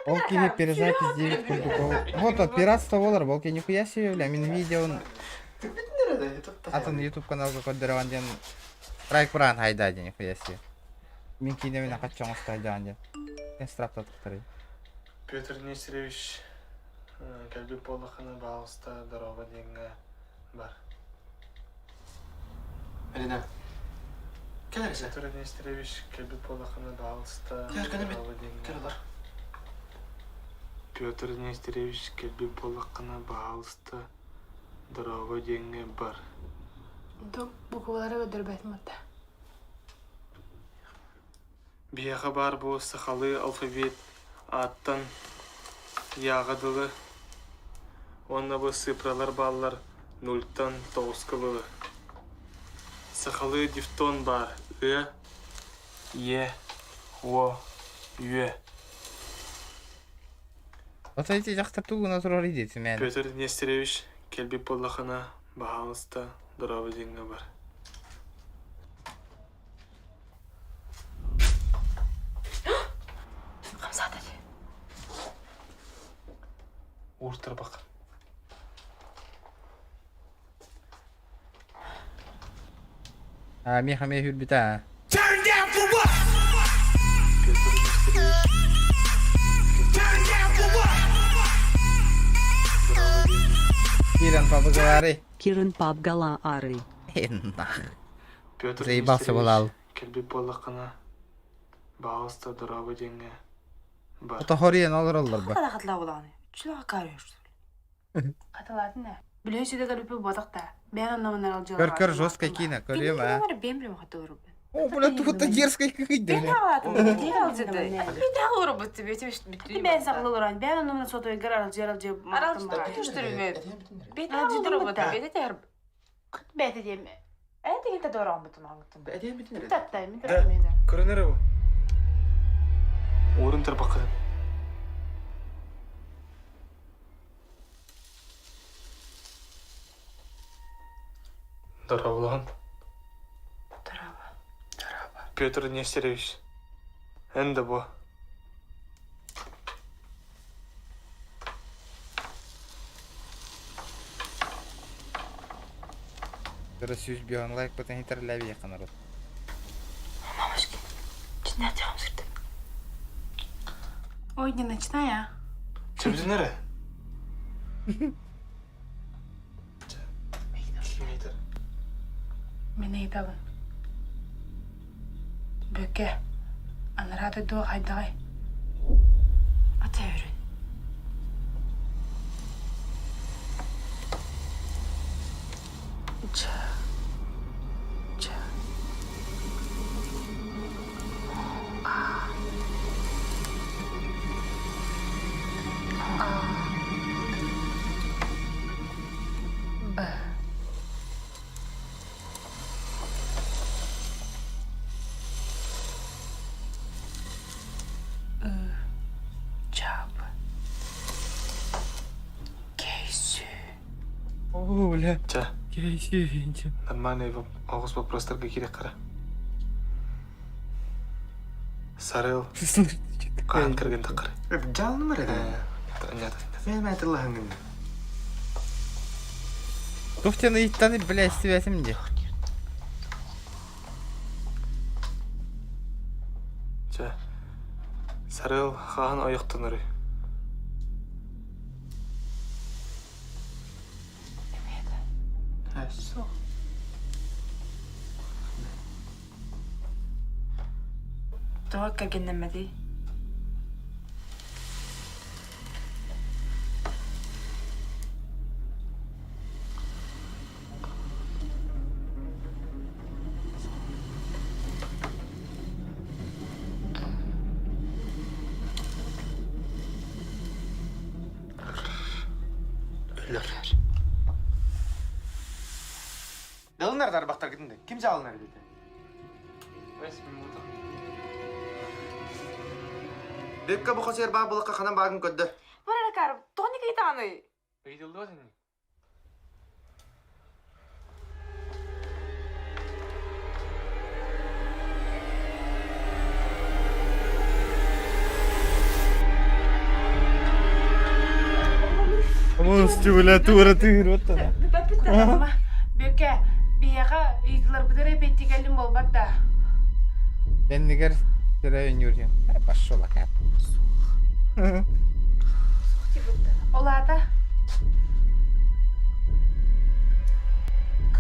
Ол киһи перезапись 9 курдук. Вот от пиратство болар, ол киһи нихуя себе, бля, мин видеон атын YouTube каналга көрдөрөҕөн диэн Райк Бран хайда диэн нихуя себе. Мин киинэбин акачча оҥосто диэн. Эн страптатыктарый. Петр Нестерович кэлбит буоллаххына баҕалыста дорообо диэҥҥэ бар. Алина, кэл эрэ. Петр Нестерович кэлбит буоллаххына баҕалыста Кэл, кэл дорообо диэҥҥэ Кэл олор. Петр Нестерович кэлбит буоллаххына баҕалыста дорообо диэҥҥэ бар. Буквалары көрдөрбөтүм атта. Биһиэхэ баар буо сахалыы алфавит ааттан яҕа дылы уонна бу цифралар бааллар нультан тоҕуска дылы. Сахалыы дифтон баар ы, е, о, үө. Вот эти дьахтар тугуна турар идети мен. Петр Нестерович кэлбит буоллахына, баһаалыста, дорообо диэҥҥэ бар. Хамсаата дии. Ууртарбак. А, миэхэ эмиэ үрбүтэ аа. Turn down for what? Петр Нестерович Turn down for what? дорообо диэҥҥэ Киран пабыгалары. Кирин пабгала ары. Нах. Петр Заебался Нестерович булал. кэлбит буоллаххына, баҕалыста дорообо диэҥҥэ бар. Отохориен олороллор ба. Хата хатла булааны. Чулаға карıyor что ли? Хаталаатын не? Биле сүдө кэлбиппит буотах да. Бэйэн онномунар Көр көр жесткая кина, көрүөм а. Бэйэм билем хатылар убын. О, бля, тут дерзкая какая-то, бля. Бэйэн сахалыларан, бэйэн онномунар сотойгар аралдьыар алдьыа Бэйэтэ диэм. Эн тигинте дорооммутум аңыттым. Таттай, мин Да, татмайна. көрөнөр бу. Уурун тарбаккытын. Дорооболоһун. Дорообо. Петр Нестерович, эн да бу. Тыры сүүс бион лайк бытын хитер ләби народ. Мамочки, Ой, не начинай, а. Чөбүтүн эрэ. Километр. Мин ыйытабын. Бүкке, анараа дойдуга хайдаҕай? Ата өрүн. Ч. Ч. А. А. Б. Ы. Чап. Кейсü. О, бля. Ча, Кейси. нормальный оҕус вопростарга киирэ хара. Сарыл хаһан кэргэн таххар. Жалным эрэ. Нет. Мен мәтіллаһыңын. Тух тені иттаны, бля, истибэтим ди. Ча. Сарыл хаһан ойохтонору. Эссо. Тоҕо кэргэннэммэтий? Көрдүлэр. Далынар тарбахтаргытын да ким жалынар деді? Бекка бу хосер баа булакка ханан баагын көрдөр. Бар акар, тони кайтаны. Полностью, бля, тура тыыр вот она. Бөкө, биһиэхэ ыйытыларбытыгар эпиэттикэллин буолбат да. Кэннигэр сирэй өнүүр Пошел ака. Ол аата К.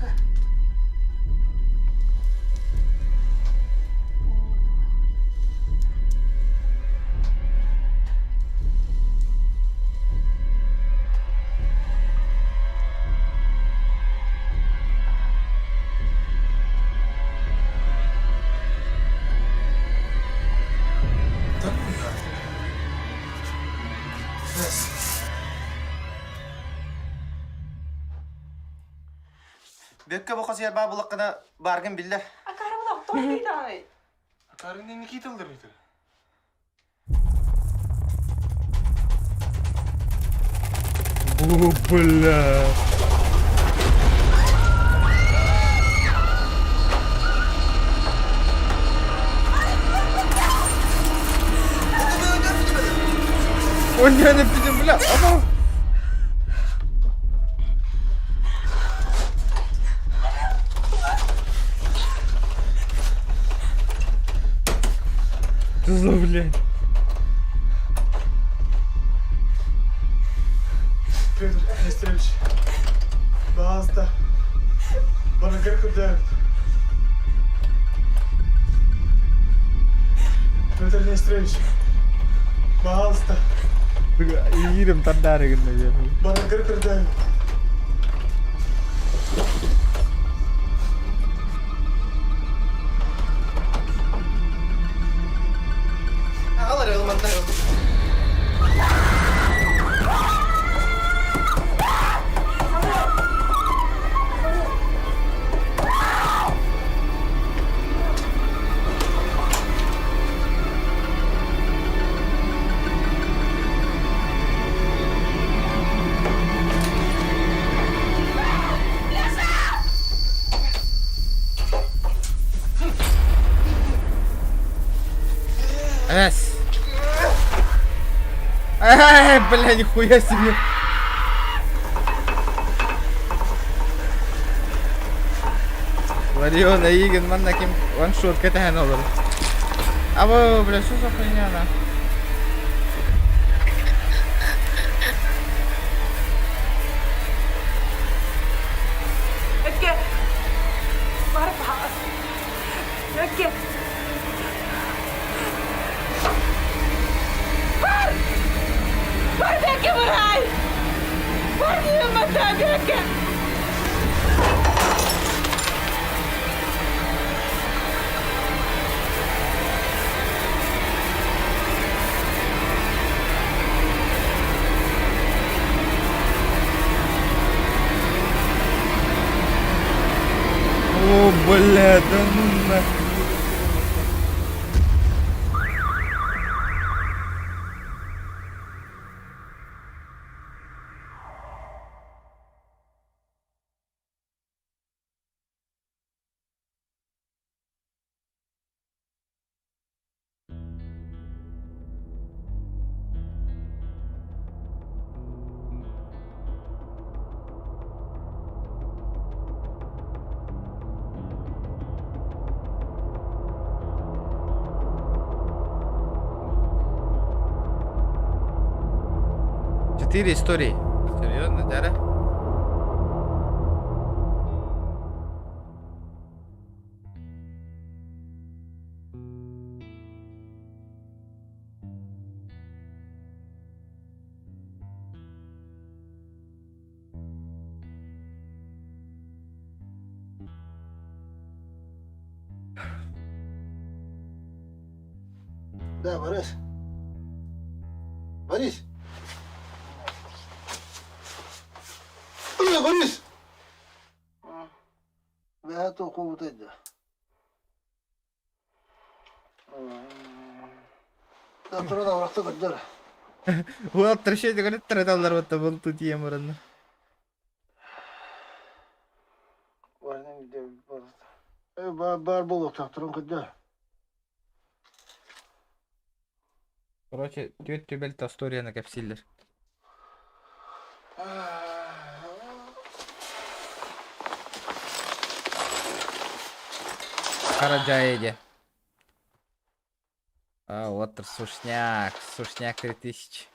Бөккө бу хосуйар баа булаккына бааргын биллэр. Акары булак, тони кайтаны. Акарын не тылдыр битер. Бу, бля. Ой, я не бля. Ама. Что за, блядь? Петр Нестерович, баазда барыгар көрдөбүт. Петр Нестерович, баазда Иирим тардары гынна барыгар көрдөбүт. Аҕалар ылманнар. Эс. Эй, бля, нихуя себе. Ларион, Аигин, манна ким ваншот кэтэһэн олор. Абы, бля, что за хуйня, на? Өкке. Бар баас. Өкке. Бар! Бар бөкке барай! Бар деймін бата, бөкке! О, бля, да ну нахуй. Четыре истории. Серьезно, дядя? Да, Борис. Борис. Көрүстэ, көрүс! Бэһэ тохуубутайда. Туран аврахта көрдөр. Уол трещет көрөттөр эталлар бутта бұл тут ем бұрынны. Бар болуқтақ туран көрдөр. Короче, түөт түбэлт историяны кэпсииллэр. Караджаеде. А, вот сушняк, сушняк 3000.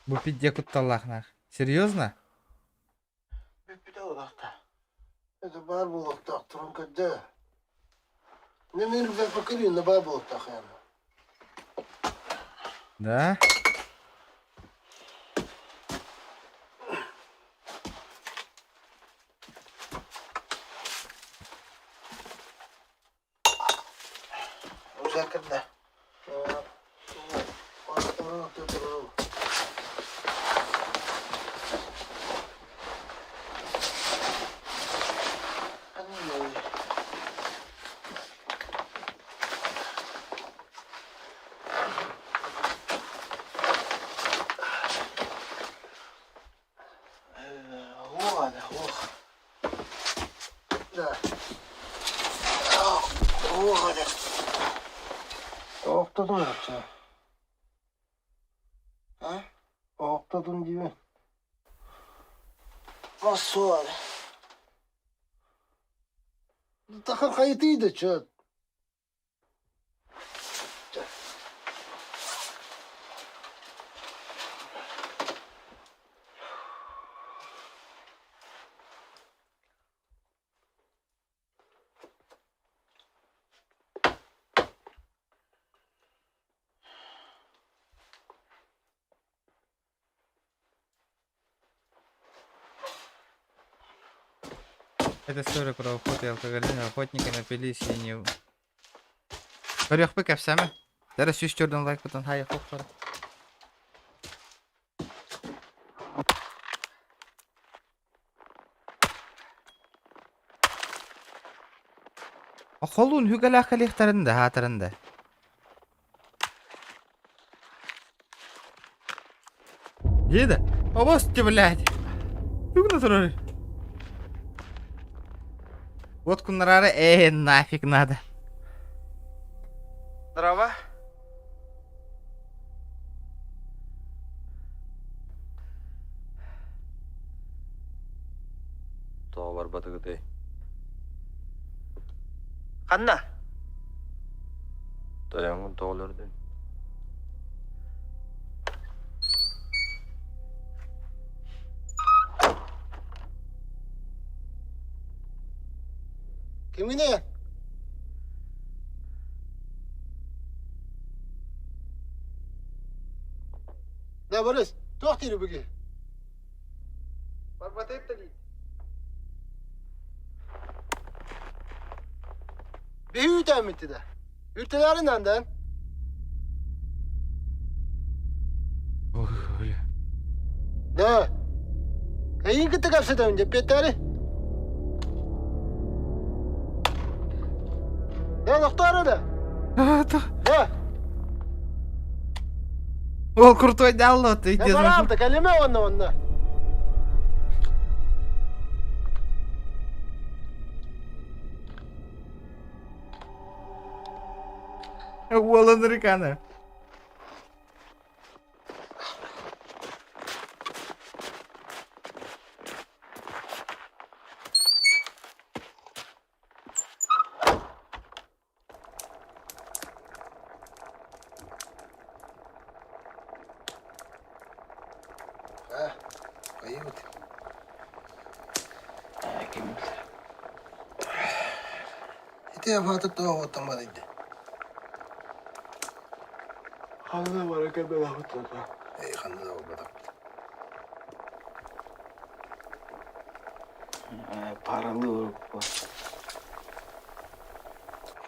Бу пидде кутталлаах нах. Серьезно? Бүппүтэ олохта. Это бар болуқтақ туран көрдөр. Не мен рюкзак бар болуқтақ яны. Да? Рюкзак кірді. Оқтадым yapacağım. Ha? Оқтадым деймін. Nasıl var? Takır kayıtıydı çöt. Это история про охоту и алкоголизм. Охотники напились и не... Көрүөхпүт кэпсээмэ. Дара сүүс төрдөн лайк потом хай хоп Холун хүгэлээх кэлиэхтэрин да хаатарын да. Еда. Обости, блядь. Тугна турар. Вот куннарары нафиг надо. Здорово. Тоҕо барбатыгытай? Ханна? Тойоҥҥун тоҕолордун? Кимине? Да, Борис, туох дири бүги? Барбатайып Беһүүтәмитти да. Үртеләрин андан. Да. Эйин кытта капсатамын деп беттәри. Да, нохтары да. Да. Ол крутой дал, ты Да, баралды, кәлеме онна онна. Уол американо. А, поедут. Ити афаты тоҕо тамар иди. Ханна бара кэлбэтэхпит да. Эй, ханна да барбатахпыт. Паралыы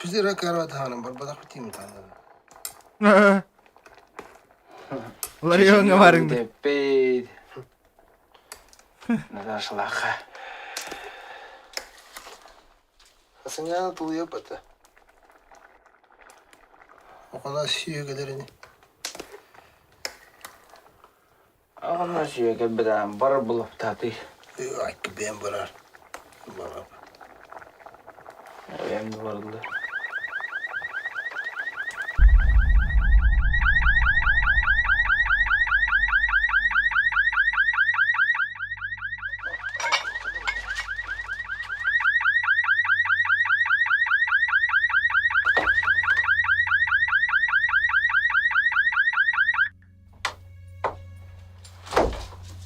Biz карватханан барбатахпыт тиим танна. Ларионҥа барыҥ. Тэппит. Наташалаха. Асыҥаана тулуйа бата. Окона сүйөгелерини. Аҕана сүйөгелбеден бар булуптаты. Айкы бен барар. Барар. Эм барылды.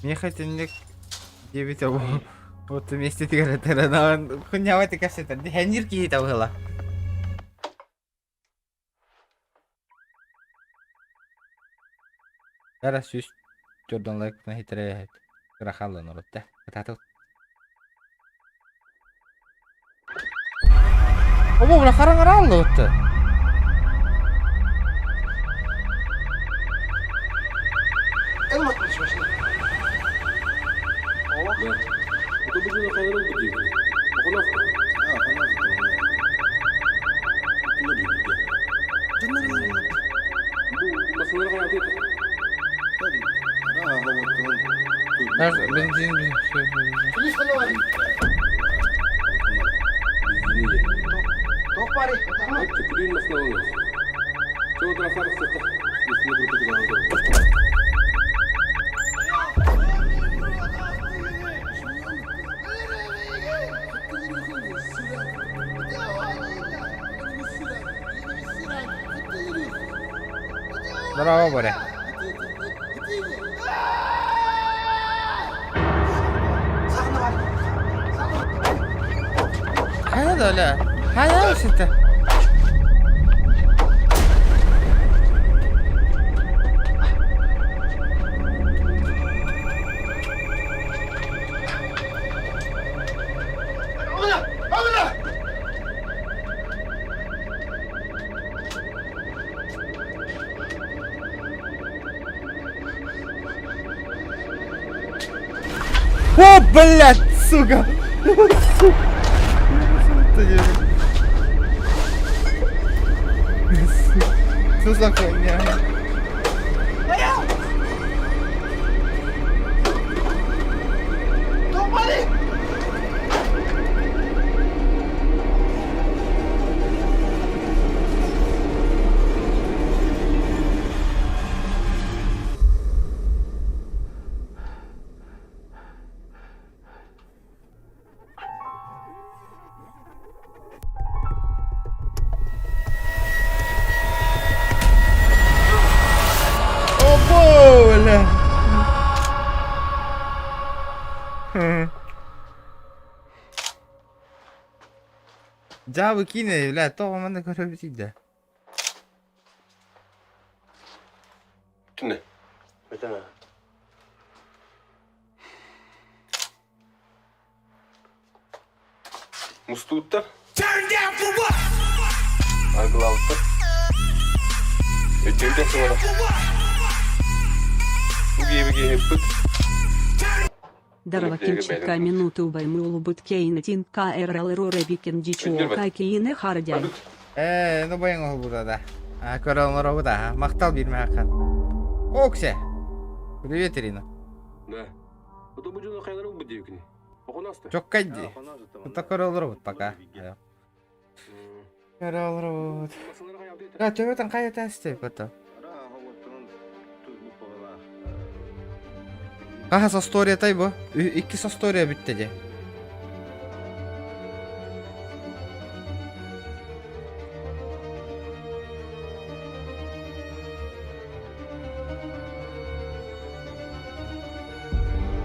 Миэхэ итинник диэбитэ вот вместе тигэрэтэрэн хуйнява кэпсэтэр дэһэнниир киһитэ быһыла. Эрэ 104 лайк хитре кырахаллан орутта. Кытаатыл. Оба бля хараҥараалла отта. Бензин Браво, Боря. Хайа да ля. Хайа сите. О, блядь, сука! Сука! Что за хуйня? О, бля! Дьаабы киинэ, бля, тоҕо манна көрөбүтүй да? Түнэ. Бүтэн. Мустууттар. Turn down for what? Аргылаабыттар. Өйдөбүл сыҥара. Бу киһи киһиппит. Дарова Кимчика минуты убаймы Кейнетин КРЛ Роребикен Дичуока Кейне Хардяй. Ээ, ну бойың оһолбута да. А, көрө оҥоробут аха. Махтал биирмэ хакхан. Оксе! Привет, Ирина. Да. Чоккай дии. Тута көрө олоробут пока. Көрө олоробут. А, төбөтөн хайа тасты потом. Хаһас остуоруйатай бу? Иккис остуоруйа бүттэ дии.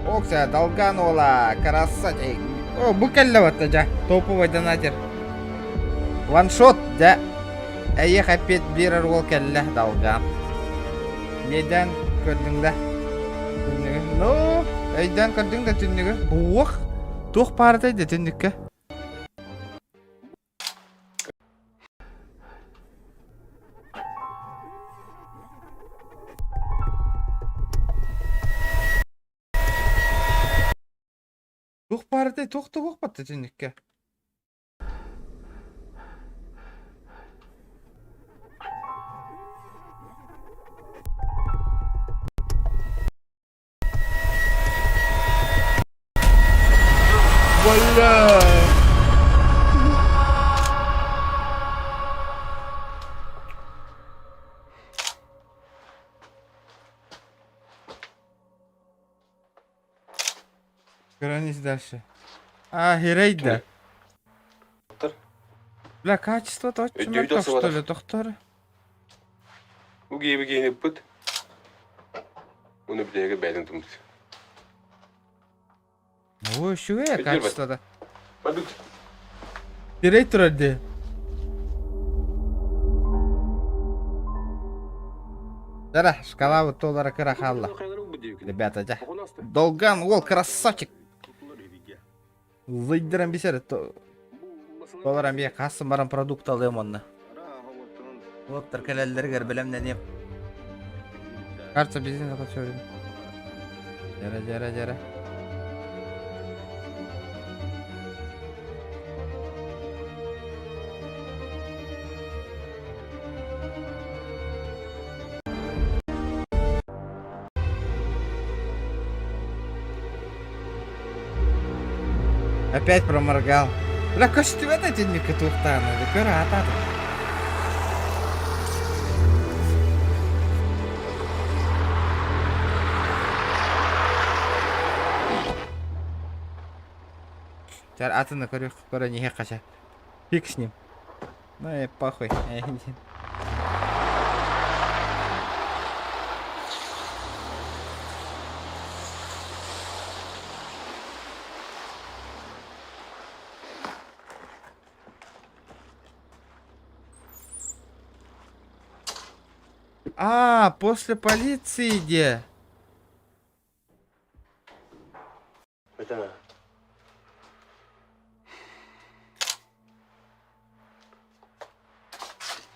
Окся, Долган уола, красавчик. О, бу кэллэ батта дьэ. Топовый донатер. Ваншот, дьэ. Эйиэх эппиэт биэрэр уол кэллэ, Долган. Нейден көрдүҥ да? Түннүгү. Ну, өйдөөн көрдүҥ да түннүгү. Буох. Туох паарытай да түннүккэ? Туох паарытай туох да буох батта түннүккэ. Бля! Границ дальше. А, Хирейда. Бля, качество точно Өйдүү что ли, доктор? Угиэби гиэниппит. Уну билеге бэйдин тумут. Ой, үчүгэй качествода. Бадык. Сирэй турар дии. Дара, шкала туолара кыра хаалла. Ребята, дьэ. Долган уол красавчик. Лыйдыран бисер. Толоран бие хассын баран продукт алыам онно. Уоттар кэлэллэригэр бэлэмнэниэм. Кажется, бензин закончился. Дьэрэ, дьэрэ, дьэрэ. Опять проморгал. Бля, көстүбэт этинникке туохтаана, көр аатаата. Чар атыны көрүөх, көрөн иһиэх хаша. Фиг с ним. Ну и похуй. А, после полиции где?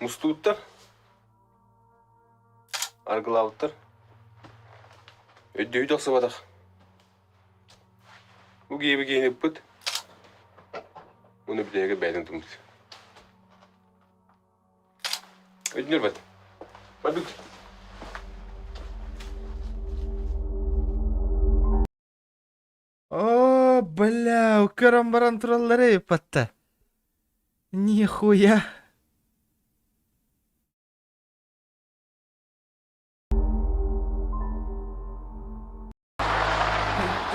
Мустууттар, аргылаабыттар, өйдөһүү тахсыбатах. Бу киһи киһини ыппыт, уну бүтэһигэр бэйэтин туммут. Өйдөнөр Барбыт. О, бля, көрөн баран тураллар эбиппатта. Нихуя.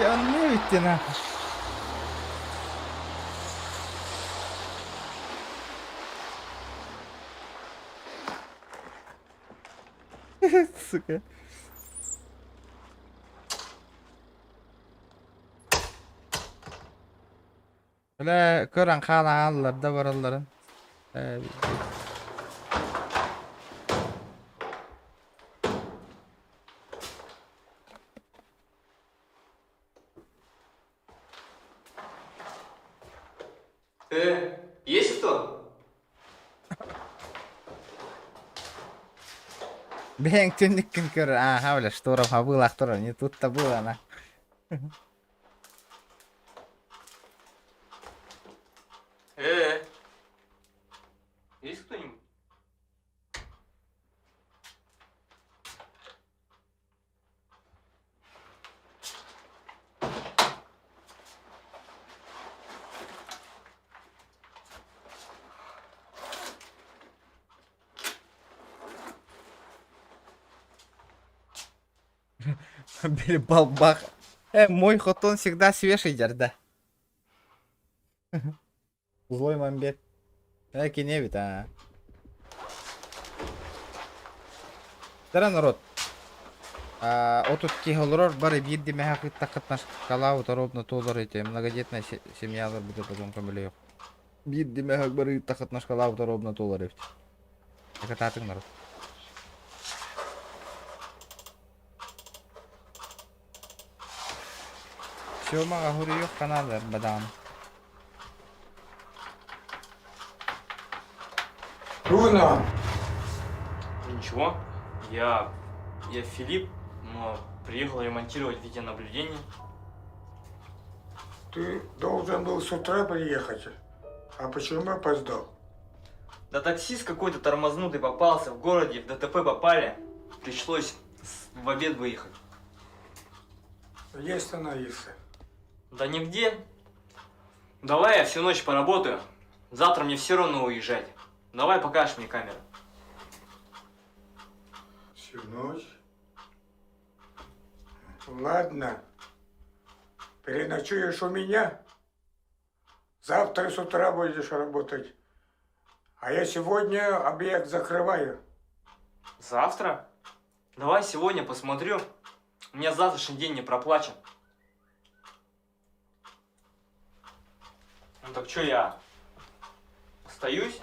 Онно эбит нахуй. Сука. Бля, көрөн хаалааллар да баралларын. Э, есть кто? Бэйэҥ түннүккүн көр, ааха, бля, штором хабыылаах турар, не тут-то было, она. Э, есть кто-нибудь? Били балбах. Мой хотон всегда свежий, да. Злой мамбет. Кинебит, а. Тара народ. Отут киһи олорор бары биир димэһэ кыттаххытына шкала ровно туолар эти многодетная семьялар будет потом көмөлөйөх. Биир димэһэ бары ыттаххытына шкала ровно туолар эбит. Катаатыҥ народ. Сёмаҕа суруйуохха наада бадаҕын. Трудно. Ничего. Я... Я Филипп, но приехал ремонтировать видеонаблюдение. Ты должен был с утра приехать. А почему опоздал? Да таксист какой-то тормознутый попался в городе, в ДТП попали. Пришлось в обед выехать. Где остановился? Да нигде. Давай я всю ночь поработаю. Завтра мне все равно уезжать. Давай покажешь мне камеру. Всю ночь? Ладно. Переночуешь у меня? Завтра с утра будешь работать. А я сегодня объект закрываю. Завтра? Давай сегодня посмотрю. У меня завтрашний день не проплачен. Ну так что я остаюсь?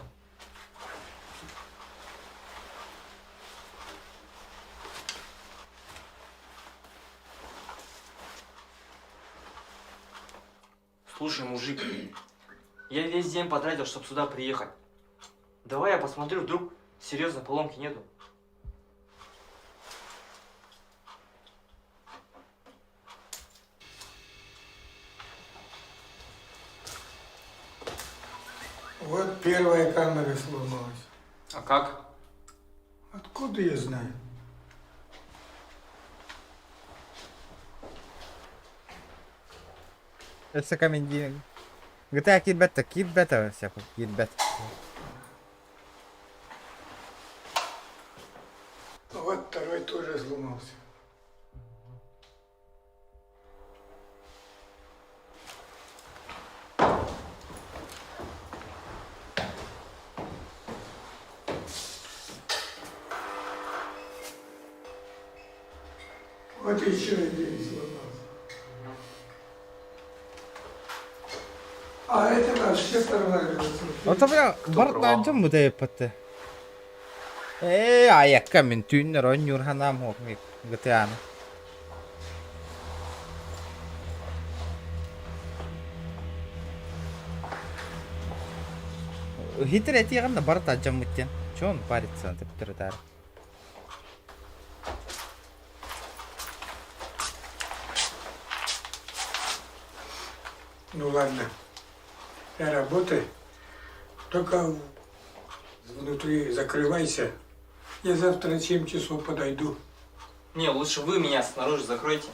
Слушай, мужик, я весь день потратил, чтобы сюда приехать. Давай я посмотрю, вдруг серьезной поломки нету. Вот первая камера сломалась. А как? Откуда я знаю? Өссө комендиир GTA киирбэт да киирбэт киирбэт. Вот второй тоже сломался. Вот еще один сломался. А это вообще порвали. Ото бля барытаан дьон бутайыппатты. Ээ айакка мин түүннэр оонньуур санаам суох GTA-ны. Хитер этиэҕин да барыта алдьаммыт диэн. Чего он парится төптөрү Ну ладно, я работай. Только внутри закрывайся. Я завтра в 7 часов подойду. Не, лучше вы меня снаружи закройте.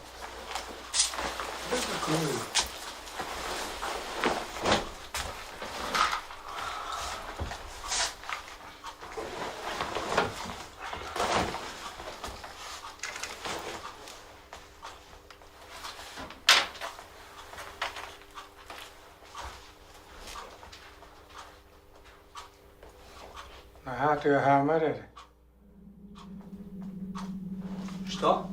Я закрою. Наһаа тыаһаама эрэ. Что?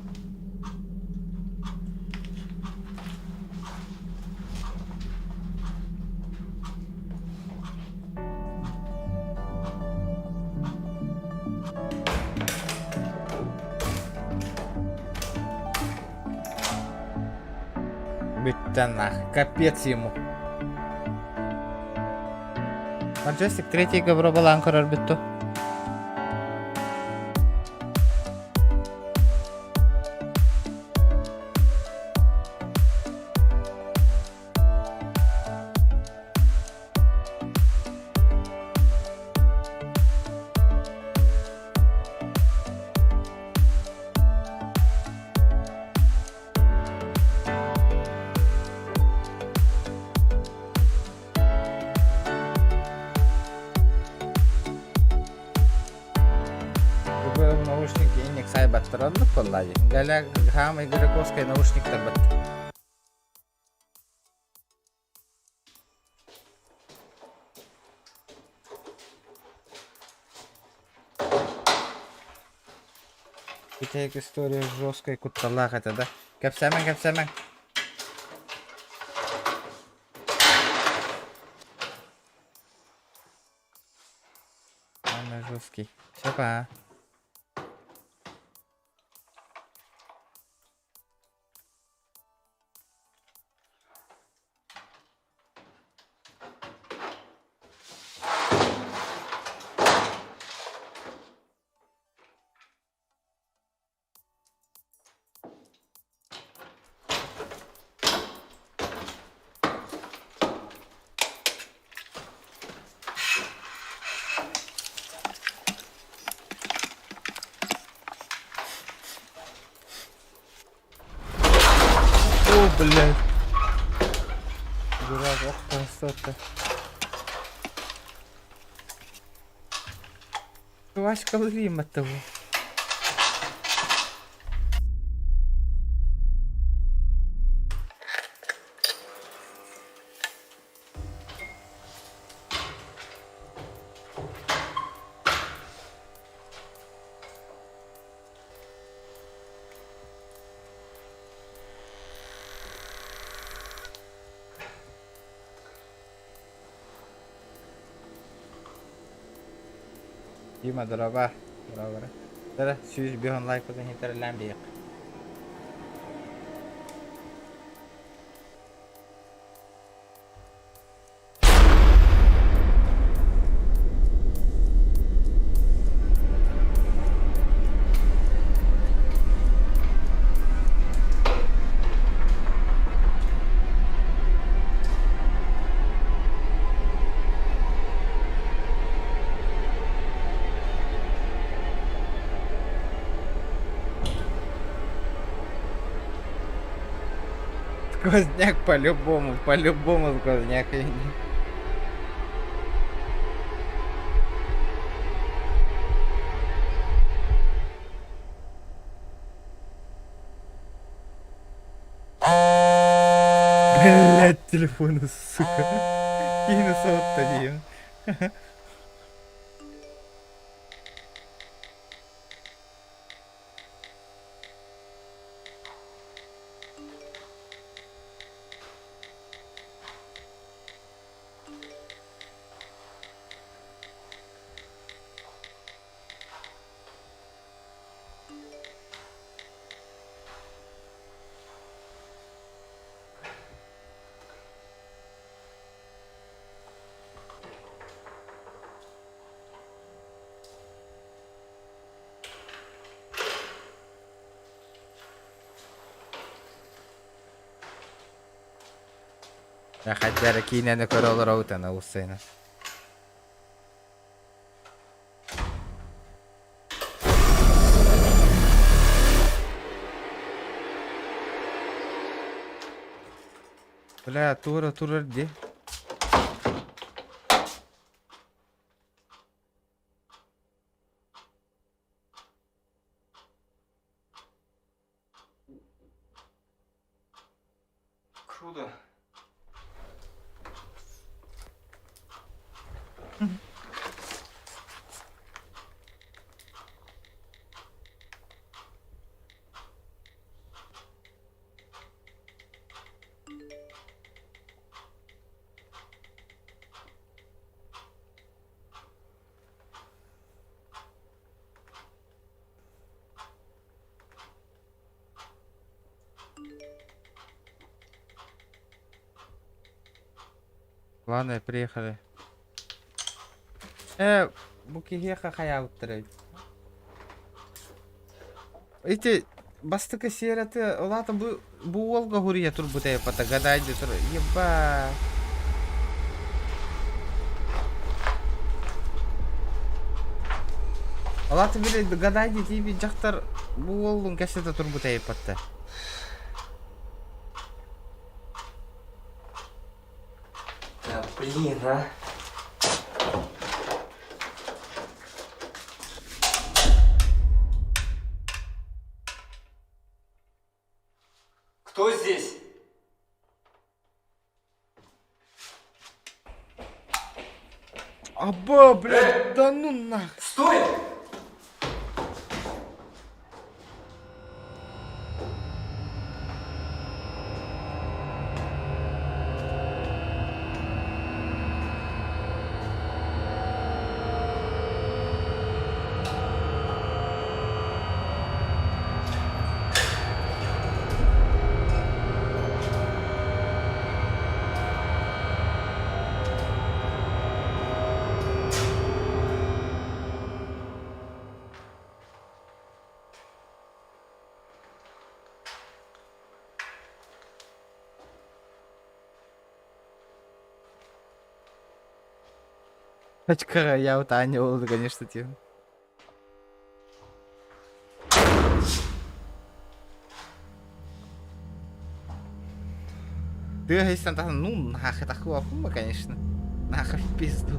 Бүттэ нах, капец ему. Маджестик третий габробалаан көрөр бүттү. Бүгүн наушник инник сайбаттар оннук буолла дии. Галя хаамай Граковскай наушниктар бат. Бүтэһик история жесткай кутталлаах этэ да. Кэпсээмэҥ, кэпсээмэҥ. Самый жесткий. Все, па. Блядь. Дурак, ох, красота. Васька того. Дима, дороба. Дороба. Дара, 105 лайк потом хитерлән бейек. Сквозняк по-любому, по-любому сквозняк. Блять, телефон, сука. Киин сотту диим. Хайдара киинэни көрө олоробут ана уссайна. Бля, тура турар ди. Круто. Ладно, приехали. Э, бу киһиэхэ хайаабыттар эбит. Ити бастакы серияты улаата бу бу уолга хуруйа турбута епата гадайды тур еба. Улаата били гадайды тиби дьахтар бу уоллун кэсэтэ турбута епатта. Да блин, а. Кто здесь? Аба, блядь, да ну нах. Стой! Очка, я вот Аня Олда, конечно, типа. Тыа иһистэн тахсан, ну нахуй такого хума, конечно. Нахуй в пизду.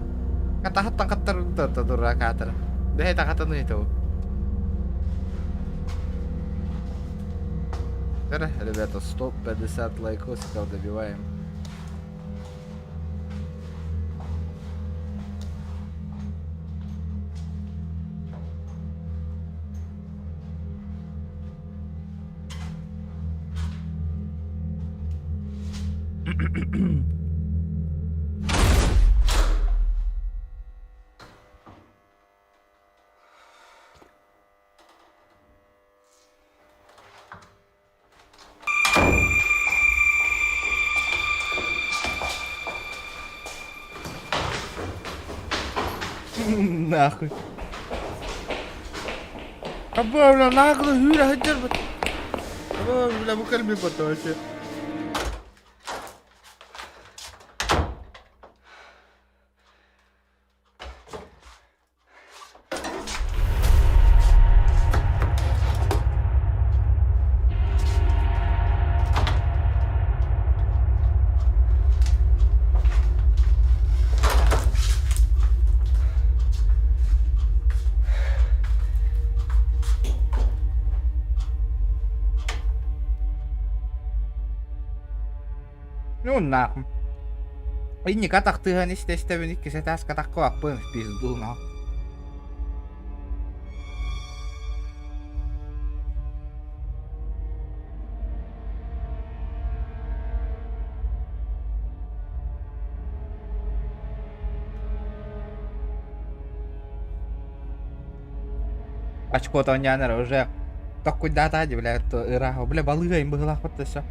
Катахаттан каттар да дурак аатара. Бэһэ тахатан ыйтабы. Ребята, 150 лайкосиков добиваем. Нахуй. Аба, бля, нагло hűre hagyjar. Аба, бля, бу кэлби потоще. Ну нахуй. Инника тахтыһан истэ-истэбин иккис этааска таххыбаппын в пизду нахуй. Очко оонньоон эрэ уже токкуйдаата дии бля ыраах бля балыыһа быһыылаахпыт да всё.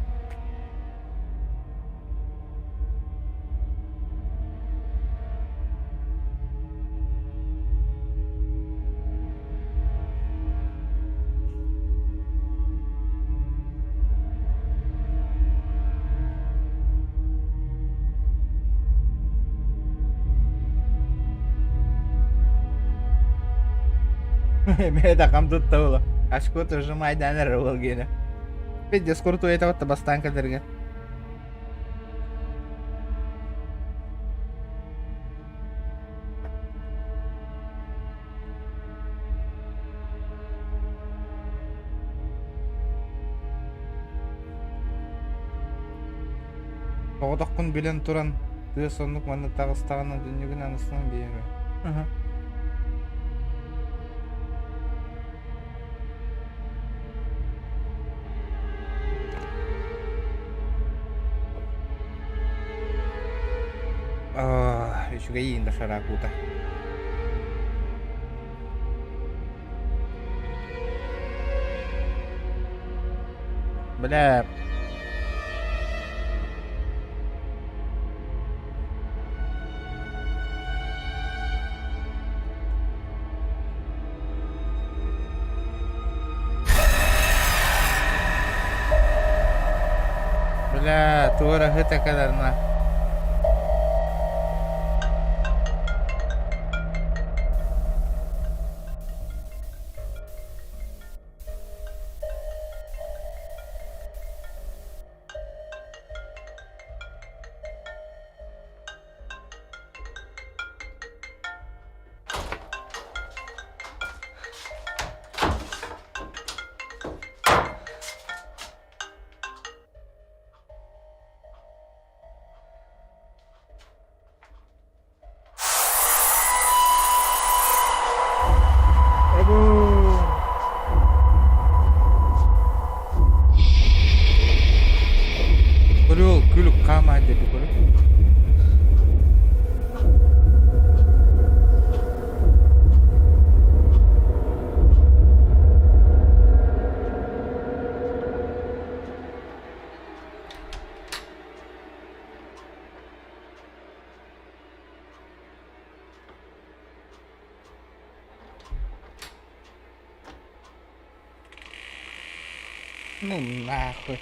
Эмиэ хам тутта була. Ашкот уже майданер ол гене. Пиздец, крутой это вот бастан кадырга. Оҕотоххун билэн туран, тыас оннук манна таҕыстаҕына түннүгүн анысынан биэрэ. Үчүгэй иин да шаракута. Бля. Бля, туора хыта кадарна. Көрүөл күлүк хаама диэки көрү. Ну нахуй.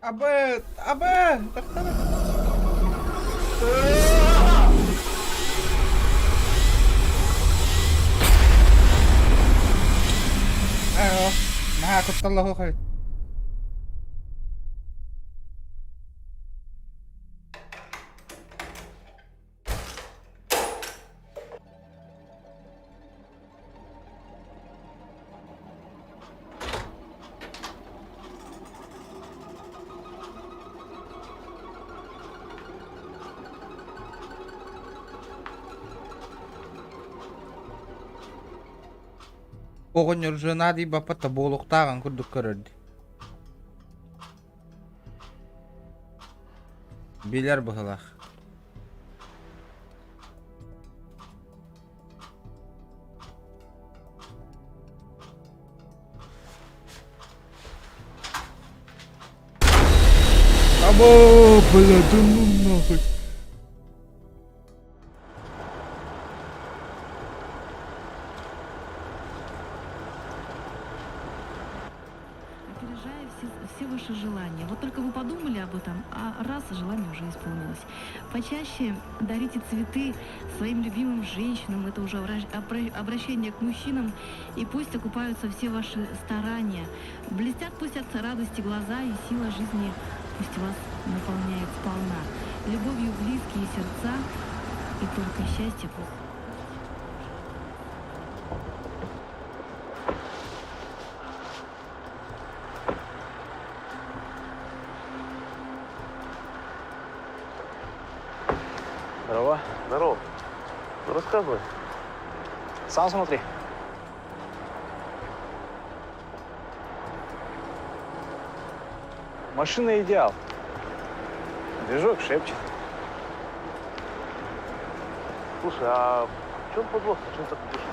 Абы, абы, тахтара. Ээ, наһаа кутталлаһыы хойут. Оҕонньор жена диэбэппэт да буолуохтааҕын курдук көрөрдө. Билэр быһыылаах. Або, бля, да ну нахуй. Опережая все, все ваши желания. Вот только вы подумали об этом, а раз желание уже исполнилось. Почаще дарите цветы своим любимым женщинам. Это уже обращение к мужчинам. И пусть окупаются все ваши старания. Блестят пусть от радости глаза и сила жизни пусть вас наполняет сполна. Любовью близкие сердца и только счастье пусть. Здорово. Здорово. Ну, рассказывай. Сам смотри. Машина идеал. Движок шепчет. Слушай, а в чем подвох? Чем так дышит?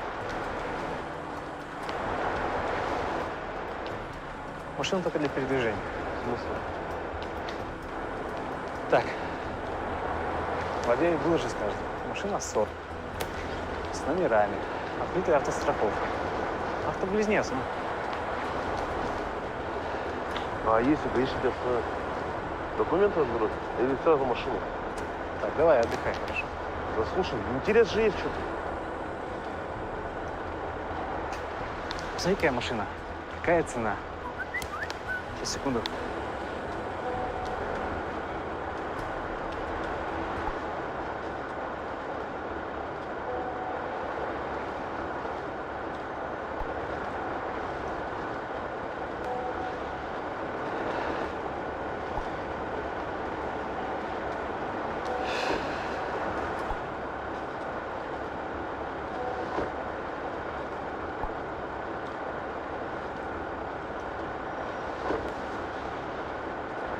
Машина только для передвижения. В смысле? Так. Владелец выложит скажет. Машина СОР. С номерами. Открытая автостраховка. Автоблизнец, ну. А если гаишники остановят? Документы разберут или сразу машину? Так, давай, отдыхай, хорошо? Да слушай, интерес же есть что-то. Посмотри, какая машина. Какая цена? Сейчас, секунду.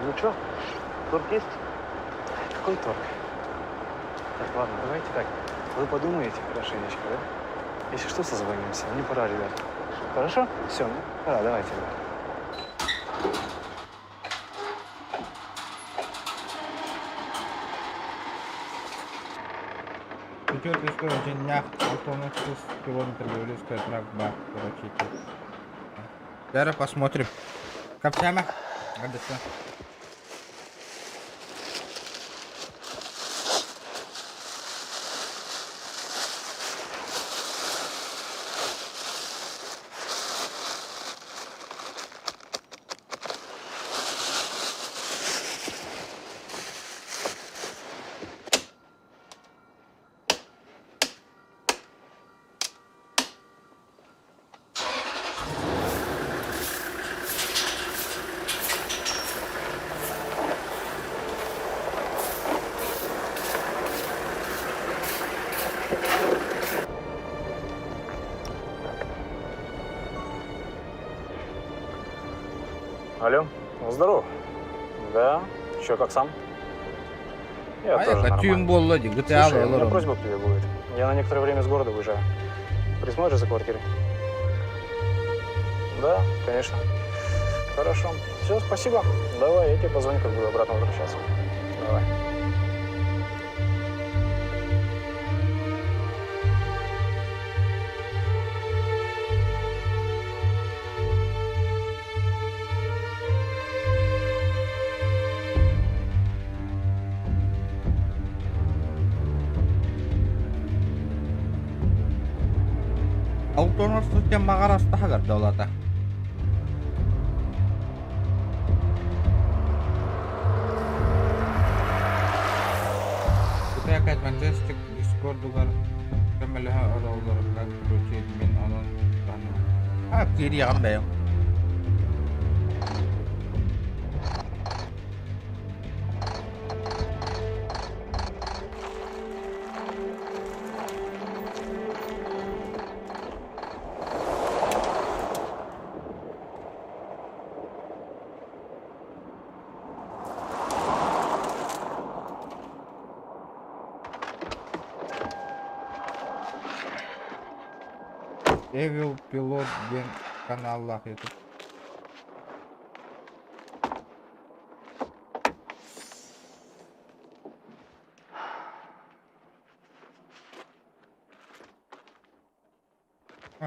Ну чё, торг есть? Какой торг? Так, ладно, давайте так. Вы подумаете хорошенечко, да? Если что, созвонимся. Мне пора, ребят. Хорошо? Все, ну, пора, давайте. Үтүө үскөр дьиннээх 63 километр Белорусская трак бар, короче. Зараз посмотрим. Капсяма. Адреса. Алло, ну здоров. Да, еще как сам? Я А тоже я нормально. тюн буолла дии, GTA Слушай, у меня олорон. просьба к тебе будет. Я на некоторое время с города уезжаю. Присмотришь за квартирой? Да, конечно. Хорошо. Все, спасибо. Давай, я тебе позвоню, как буду обратно возвращаться. Давай. Алтонов сылдьан маҕар астаһыгар да олата. Кутай опять Манчестер Дискордугар көмөлөһө олороллоругар короче мин онон А, киириэҕим бэйэм. Evil Pilot диэн каналлаах YouTube.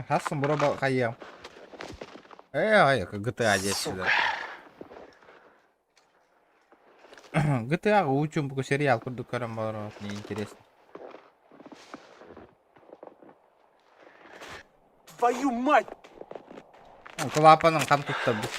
Хассын бура хайыам. Э, GTA диэччилэр. GTA уу-чуумпуку сериал курдук көрөн олорор неинтересно. Твою мать! Клапанын хам туттарбыт.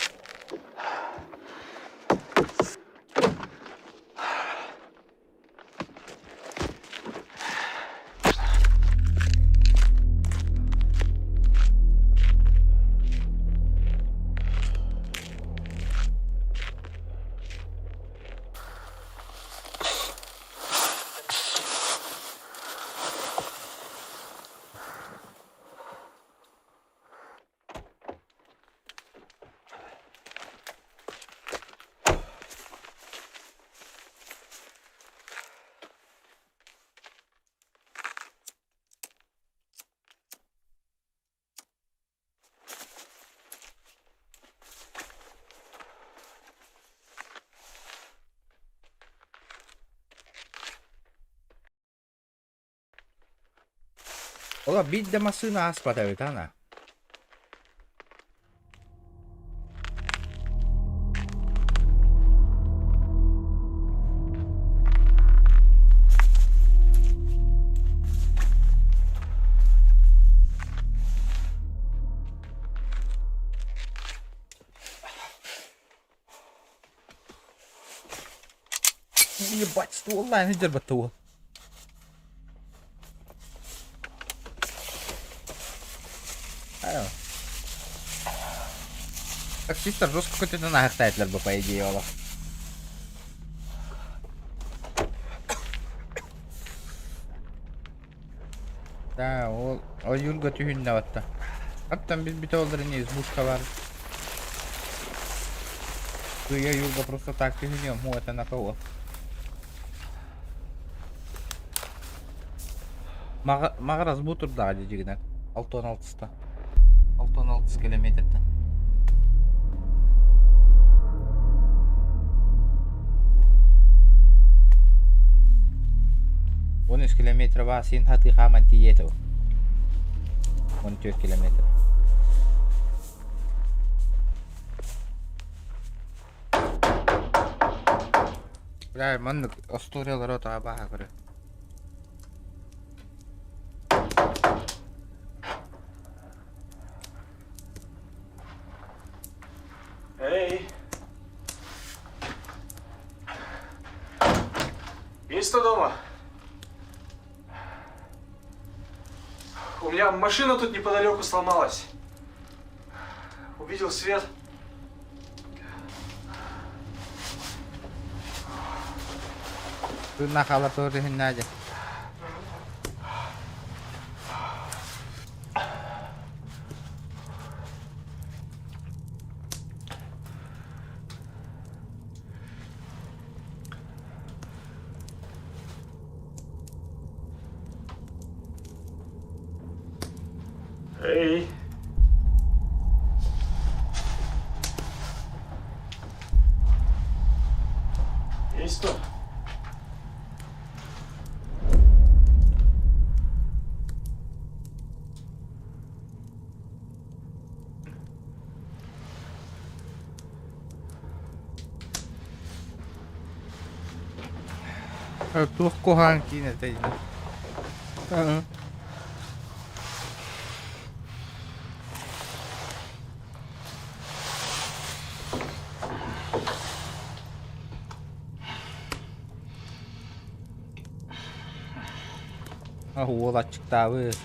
Ола биир да массыына ааспата эбит ана. Ебать, ствол дербатта уол. Таксисттар жестко көтөтөн аһыктаайтылар бу по идее олох. Да, ол ойуурга түһүннэ батта. Оттон biz бүтэ олор ини избушка бар. Кыйа юрга просто так түһүнүөм, ху это на кого? Маҕарас бу турдаҕа дьигинэн. 6-16-та. 6-16 километртэн. 13 километр баа син хатыы хааман тиийиэ этэ 14 километр. Бля, маннык остуоруйалары отоҕо бааһа көрө. Эй! Есть кто дома? У меня машина тут неподалеку сломалась. Увидел свет. Тыыннаах тур иһиннээдьэ. Эй! Есть кто? Туох куһаҕан киинэ этэй? Уол аччыктаабыт.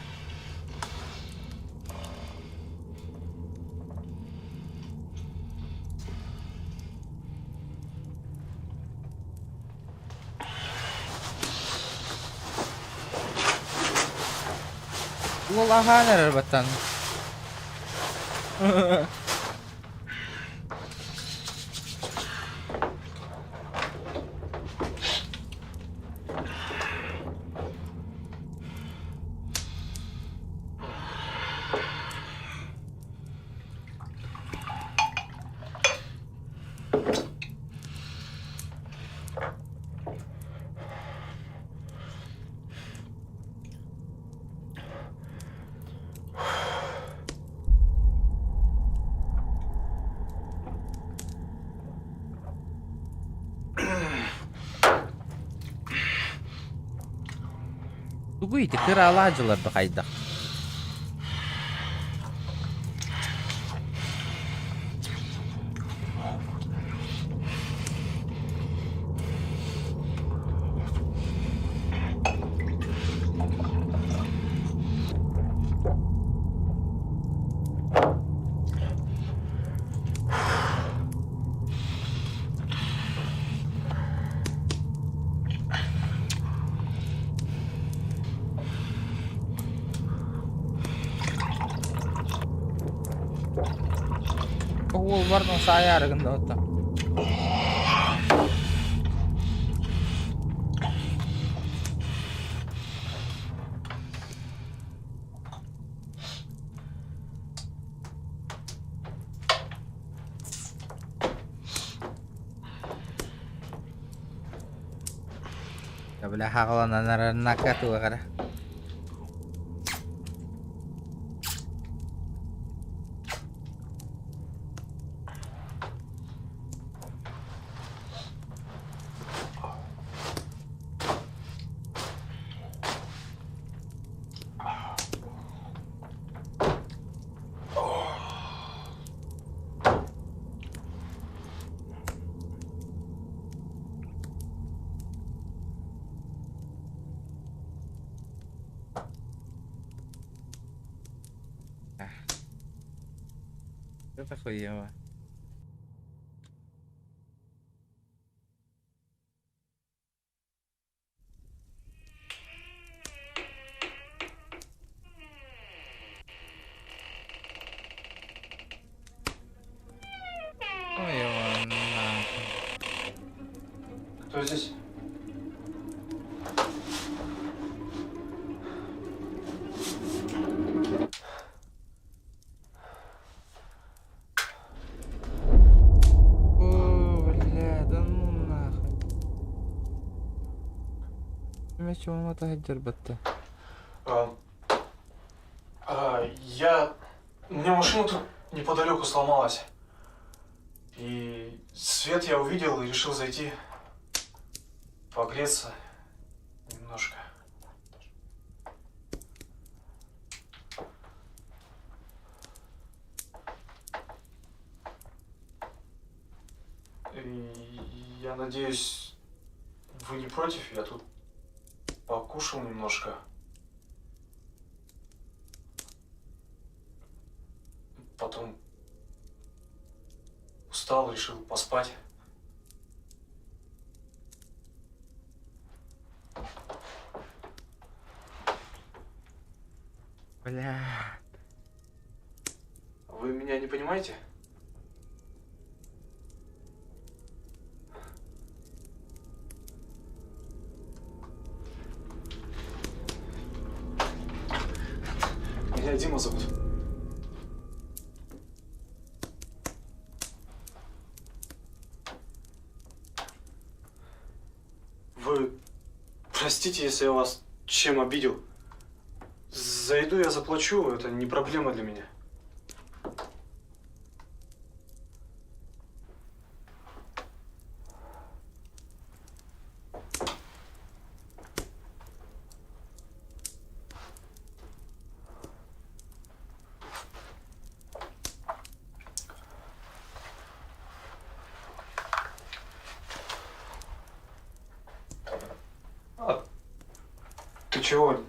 Уол аһаан эрэр баттан. Тугу ити кыра алаадьылар да хайдах? Уол бардан саайаары гында оттон. Бля хаҕаланан эрэр туох эрэ. Это хуево. Ой, нахуй. Кто здесь? О, бля, да ну нахуй. Мечом это А, а, я... У меня машина тут неподалеку сломалась. И свет я увидел и решил зайти погреться немножко. И я надеюсь, вы не против, я тут покушал немножко. Потом устал, решил поспать. Бля. Вы меня не понимаете? Меня Дима зовут. Вы простите, если я вас чем обидел. За еду я заплачу, это не проблема для меня. А ты чего?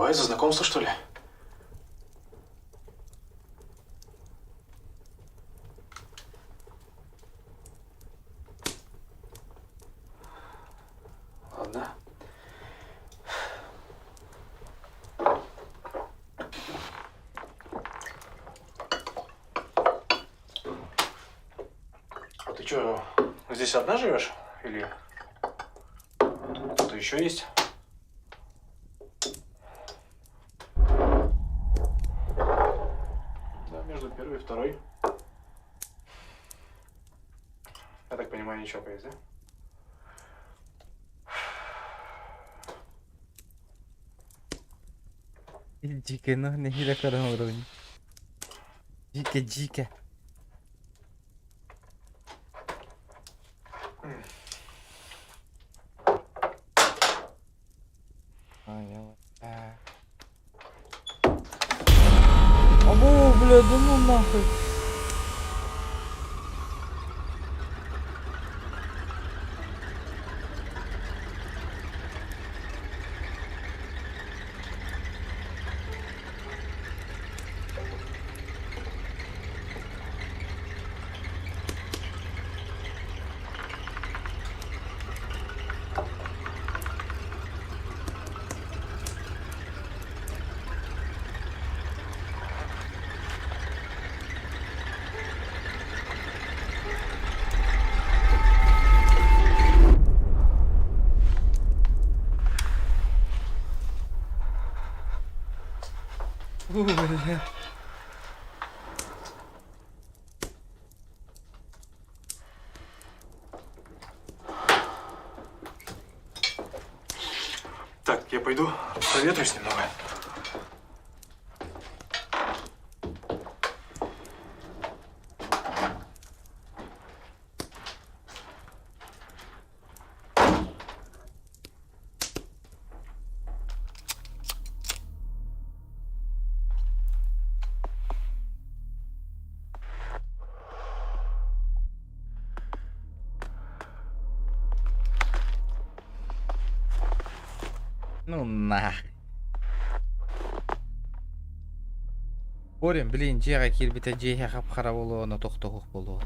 Давай за знакомство, что ли? Ладно. А ты что, здесь одна живешь? Или кто-то еще есть? Да, между первой и второй. Я так понимаю, ничего поесть, да? Дьике, ну нэһиилэ көрөн олоробун. Дьике, дьике. Або, бля, да ну нахуй. Уу, бля. Так, я пойду, проветрюсь немного. Ну нах. Корем, блин, дьиэҕэ киирбитэ дьиэһэ хап-хара буолуо, ону тохтоһуох буолуо.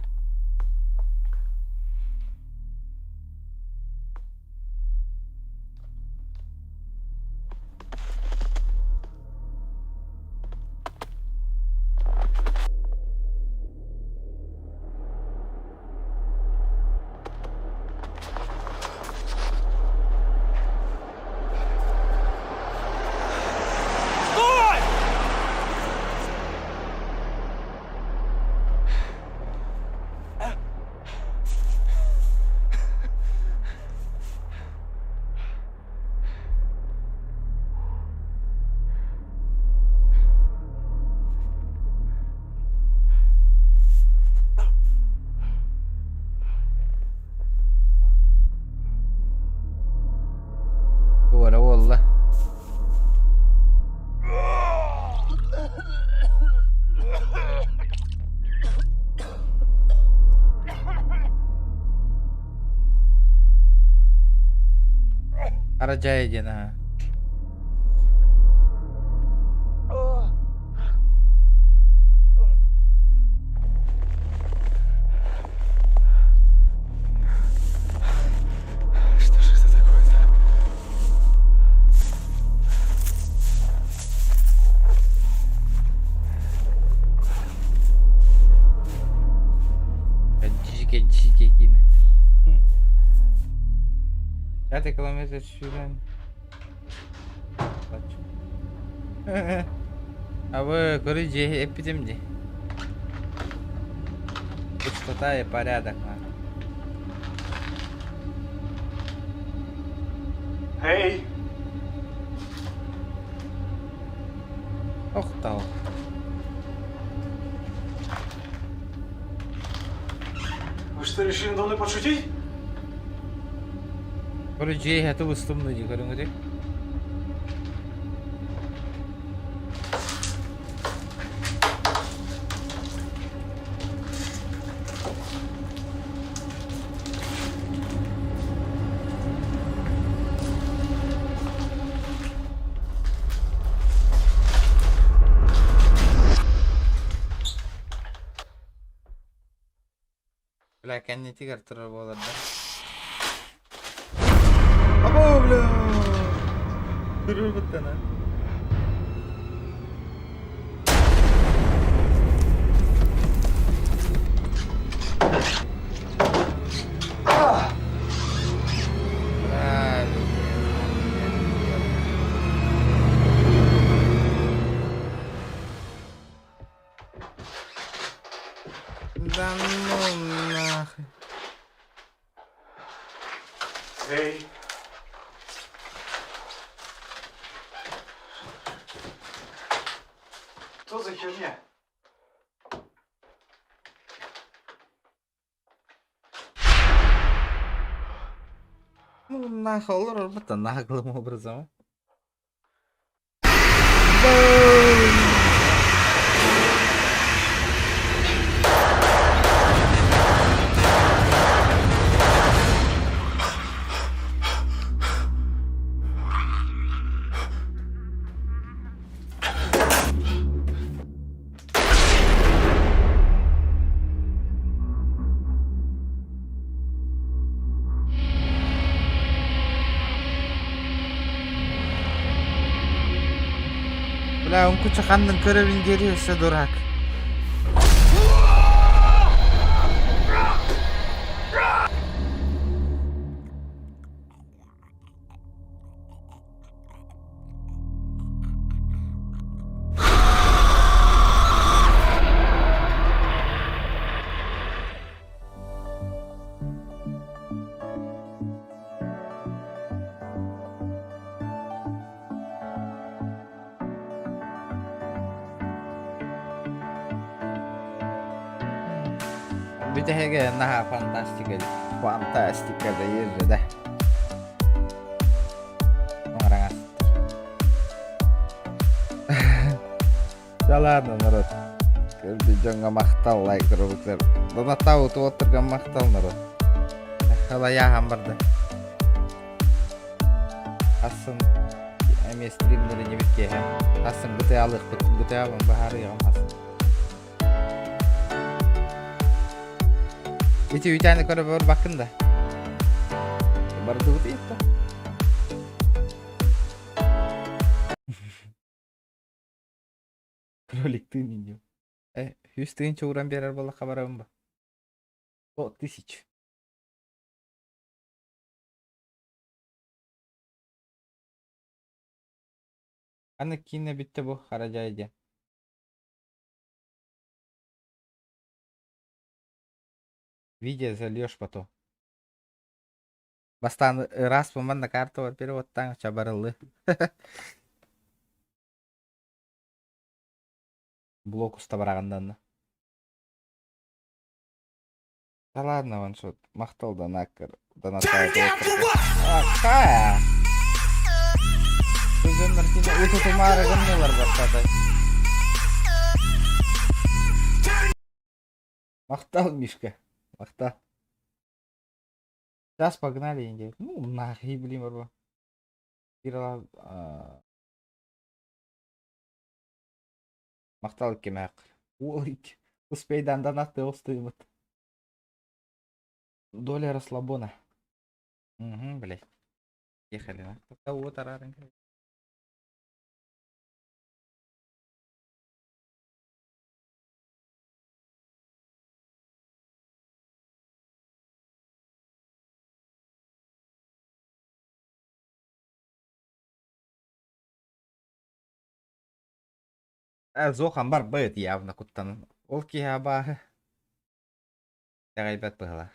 Стой! Туора буолла. Арадьаайа диэн аһа. Что же это такое-то? Дьике дьике киинэ. Пятый километр сүүрэн Абы көрү дьиэ эппитим дии. Пустота и порядок. Эй! Охтал. Вы что, решили надо мной подшутить? Көрү дьиэ хаты устумну дии көрүҥүтүй. Бля, кэннитигэр турар буолар да. Або, бля! Турар а. Да ну нахуй. Эй. Что за херня? Ну нахуй, олорор наглым образом. Бля, он куча ханнын көрөбүн диэри өссө дурак. Бүтэһигэ наһаа фантастика фантастика да да. Оҥораҥас. Да ладно, народ. Көрбүт дьоҥҥо махтал лайк туруорбуттар. Донаттаабыт уолаттарга махтал народ. Халайааһан барда. Асын эмиэ стримнери небит киэһэ. Асын GTA-лыахпыт. GTA-бын баһаарыаҕым асын. Ити үтээни көрө барбаккын да. Бардыбыт иетта. Кроликтыын инньэ. Э, үс тыһыынча ууран биэрэр буоллахха барабын ба. О, тысяч. Аны киинэ бүттэ бу Харадьай диэн. Видео зальешь потом. Бастаан ыраас манна картабар переводтаан чабарыллы. Блок уста бараҕыннанна. Да ладно, ваншот. Махтал донаккар. Turn down for what? Аха! Күзөннөр кини утутумаары гыннылар бастады. Махтал, Мишка. Махтал. Сейчас погнали, Индия. Ну, нахуй, блин, барба. Кирилл, Махтал кимээх. Ой, успейдан донатты устуйбут. Доля расслабона. Угу, блядь. Ехали, на. Вот арарынка. Зохан барбыт явно куттанан. Ол киһи абааһы. Итэҕэйбэт быһыылаах.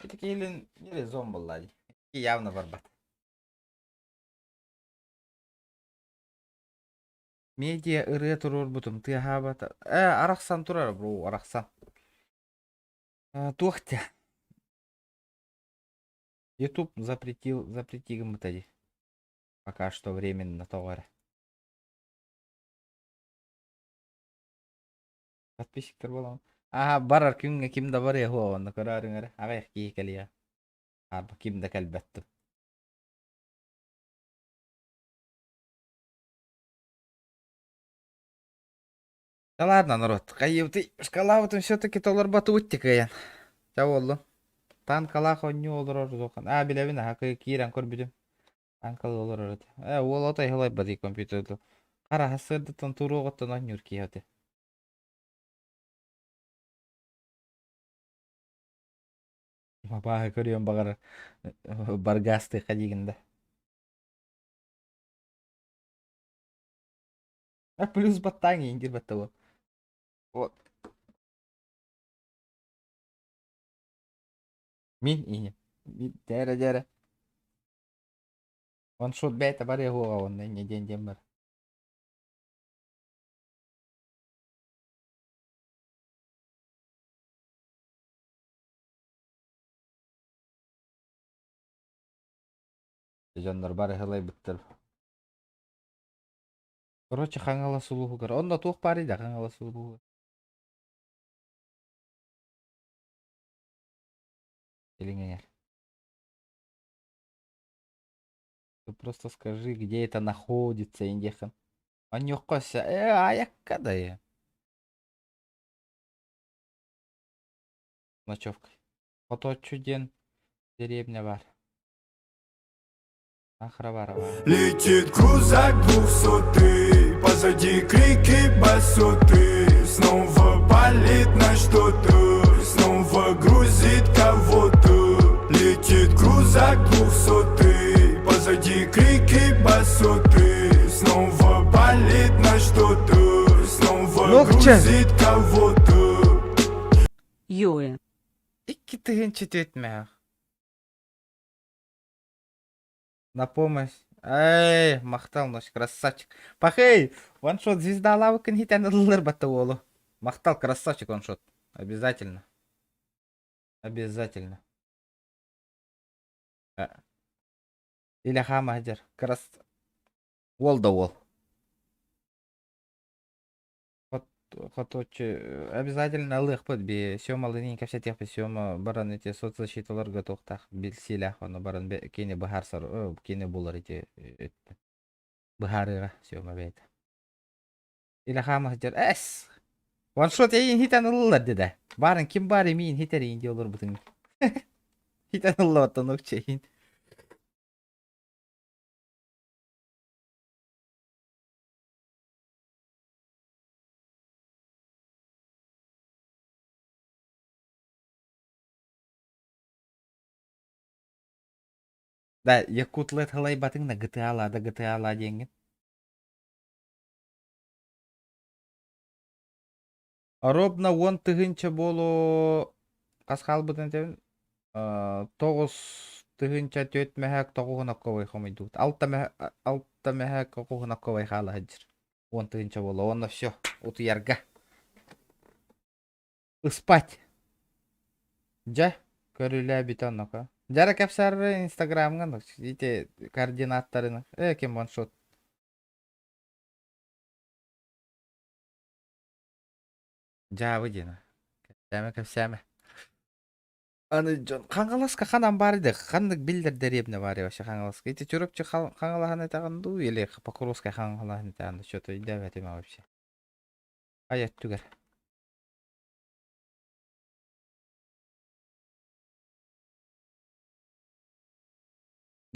Ити киһилин резон буолла дии. Явно барбат. Медиа ырыа туруорбутум тыаһаабата. Э, арахсан турар бро, арахсан. Туох те? YouTube запретил, запрети гыммыта дии. Пока что временно тоҕо эрэ. Подписчиктар буолан. Аха, барар күҥҥэ ким да барыа суоҕа онно көрөөрүҥ эрэ. Аҕыйах киһи кэлиэ. Арба ким да кэлбэт дуу. Да ладно, народ, хайыбытый шкалабытын все-таки толорботубут кыайан. Ча буоллун. Танкалаах оонньуу олорор улахан. Аа билэбин аха киирэн көрбүтүм. Танкалы олорор этэ. Ээ уол отой хылайбатый компьютерду. Хараһа сырдыттан туруоҕуттан оонньуур киһи этэ. Абааһы көрүөн баҕарар баргаастыахха диигин да. А плюс баттаан ииндир батта вот. Вот. Мин иһин. Дээрэ дээрэ. Ваншот бэйэтэ барыа уоҕа уонна инньэ диэн диэн бар. Дьоннор бары һылайбыттар. Короче, Хаҥалас улууһугар. Онно туох баарый да Хаҥалас улууһугар? Илиҥ эҥэр. Ты просто скажи, где это находится, индихан. Аньохха э, аякка да я. Ночевкой. Хоточчу диэн деревня бар. Летит крузак двухсотый, позади крики басоты. Снова палит на что-то, снова грузит кого-то. Летит крузак двухсотый, позади крики басоты. Снова палит на что-то, снова Легче. грузит кого-то. Йоэ. Икки тыһыынча түөтмээх. На помощь. Эй, махтал, ночь, красавчик. Пахей, ваншот звезда лавыкын хитэн ылылар батта уолу. Махтал, красавчик ваншот. Обязательно. Обязательно. Или хама хадер. Крас... Уол да уол. Хоточу обязательно ылыахпыт би Сёмалыын кэпсэтиэхпит Сёма баран ити соцзащиталарга туохтаах билсиилээх ону баран кини быһаарсар кини булар ити быһаарыыга Сёма бэйэтэ илэ хаама сылдьар эс ваншот эйин хитэн ыллар дедэ баарын ким баар имиин хитэр иин дии олорбутуҥ хитэн ыллабаттан укчэйин Да, якутлет халайбатыҥ да GTA-лаа да GTA-лаа диэҥҥин. Ровно 10 000 буолуо хас хаалбытын этэбин? 9400 мөһөөк тоҕуһун окковой хомуйдубут. Алта мөһ алта мөһөөк оҕуһун окковой хаала сылдьар. 10 000 буолла уонна все, утуйарга. Ыспать. Дьэ, көрүлээбитэ онноко. Дьара кэпсээр инстаграмҥа ити координаттарын э ким ваншот. Дьаабы диэн. Кэпсээмэ кэпсээмэ. Аны дьон Хаҥаласка ханан баар да ханнык биллэр дэриэбинэ баар вообще Хаҥаласка. Ити Чурапчы Хаҥалаһын этэҕин дуу или Покровскай Хаҥалаһын этэҕин дуу что-то өйдөөбөтүм вообще. Ай өттүгэр.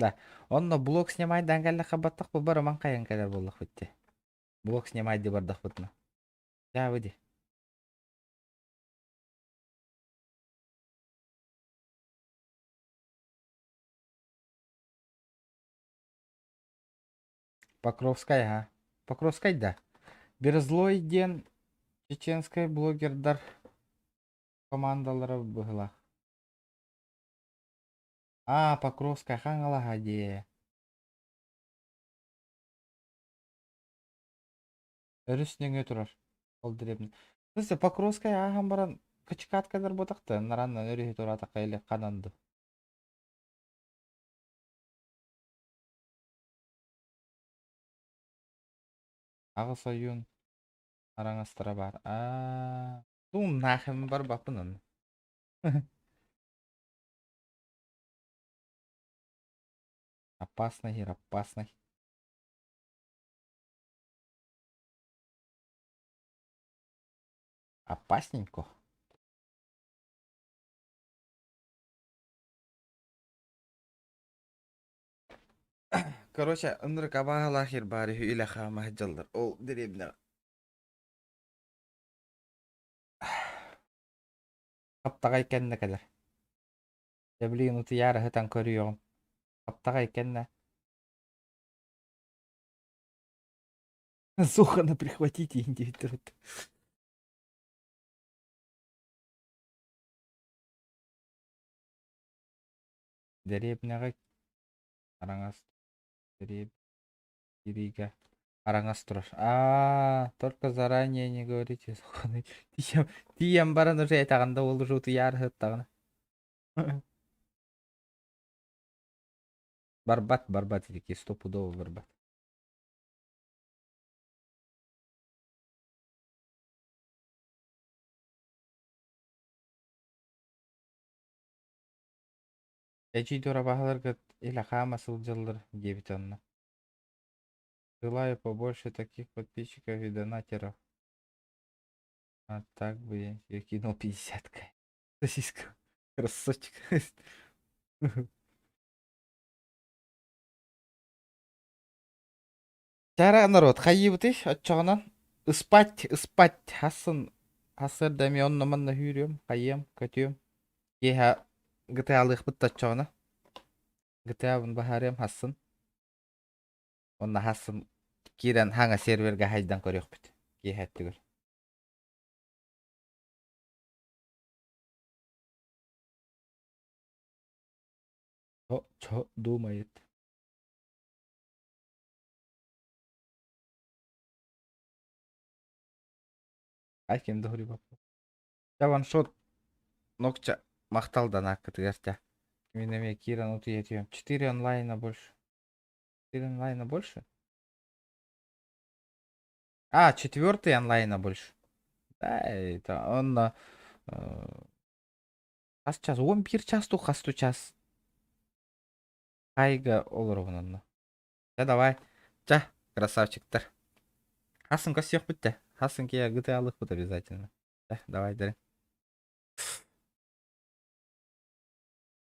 Да. Онно блок снимайдаан кэллэххэ баттах бу барыман хайан кэлэр буоллахпыт дии. Блок снимайды бардахпытына. Дьаабы дии. Покровскай, ага. Покровскай да. Берзлой диэн чеченскай блогердар командалара быһылаах. А, Покровскай хаҥалаһа дии. Өрүс нөҥүө турар. Ол дэриэбинэ. Слушай, Покровскай ааһан баран Качкаткалар буотахта, нараннан өрүһү тураатахха или ханан ду. Аҕыс ойуун араҥастара баар. Аа, тум нахрен барбаппын онно. Опасный хер, опасный. Опасненько. Короче, ынырык абааһылаах сир баар үһү илэ хаама сылдьаллар. Ол дэриэбинэҕэ Хаптаҕай кэннэ кэлэр. Дьэ билигин утуйаары сытан көрүөҕүм. Хаптаҕай кэннэ Сухана прихватите диэбиттэр Дэриэбинэҕэ араҥас дэриэб киириигэ араҥас турар. Аа, только заранее не говорите Тиийэн тиийэн баран уже этэҕин да ол уже утуйаары сыттаҕына. Барбат, барбат итики стопудово барбат. Эдьиий Дора баһыларгыт илэ хаама сылдьаллар диэбитэ онно. Желаю побольше таких подписчиков и донатеров. А так бы я тебе кинул 50 к. Сосиска. Красавчик. Чара народ, хайыыбытый оччоҕунан ыспать, ыспать, хассын хасыарда эмиэ онно-манна үүрүөм, хайыам, көтүөм. Киэһэ GTA-лыахпыт да оччоҕуна. GTA-бын баһаарыам хассын. Уонна хассын киирэн хаҥа сервергэ хайдан көрүөхпүт киэһэ өттүгэр. Чо, думает. Ай ким да хури Чэ ваншот нокча махтал данааккытыгар чэ. Мин эмиэ киирэн утуйа түһүөм. Четыре онлайна больше. Четыре онлайна больше? А, четвертый онлайна больше. Да, это он хас час, он биир час ту хас ту час. Айга олоробун онно. Чэ давай. Чэ, красавчиктар. Хасын көрсүөхпүт да. Хасын киһи GTA-лыахпыт обязательно. Чэ, давай, дары.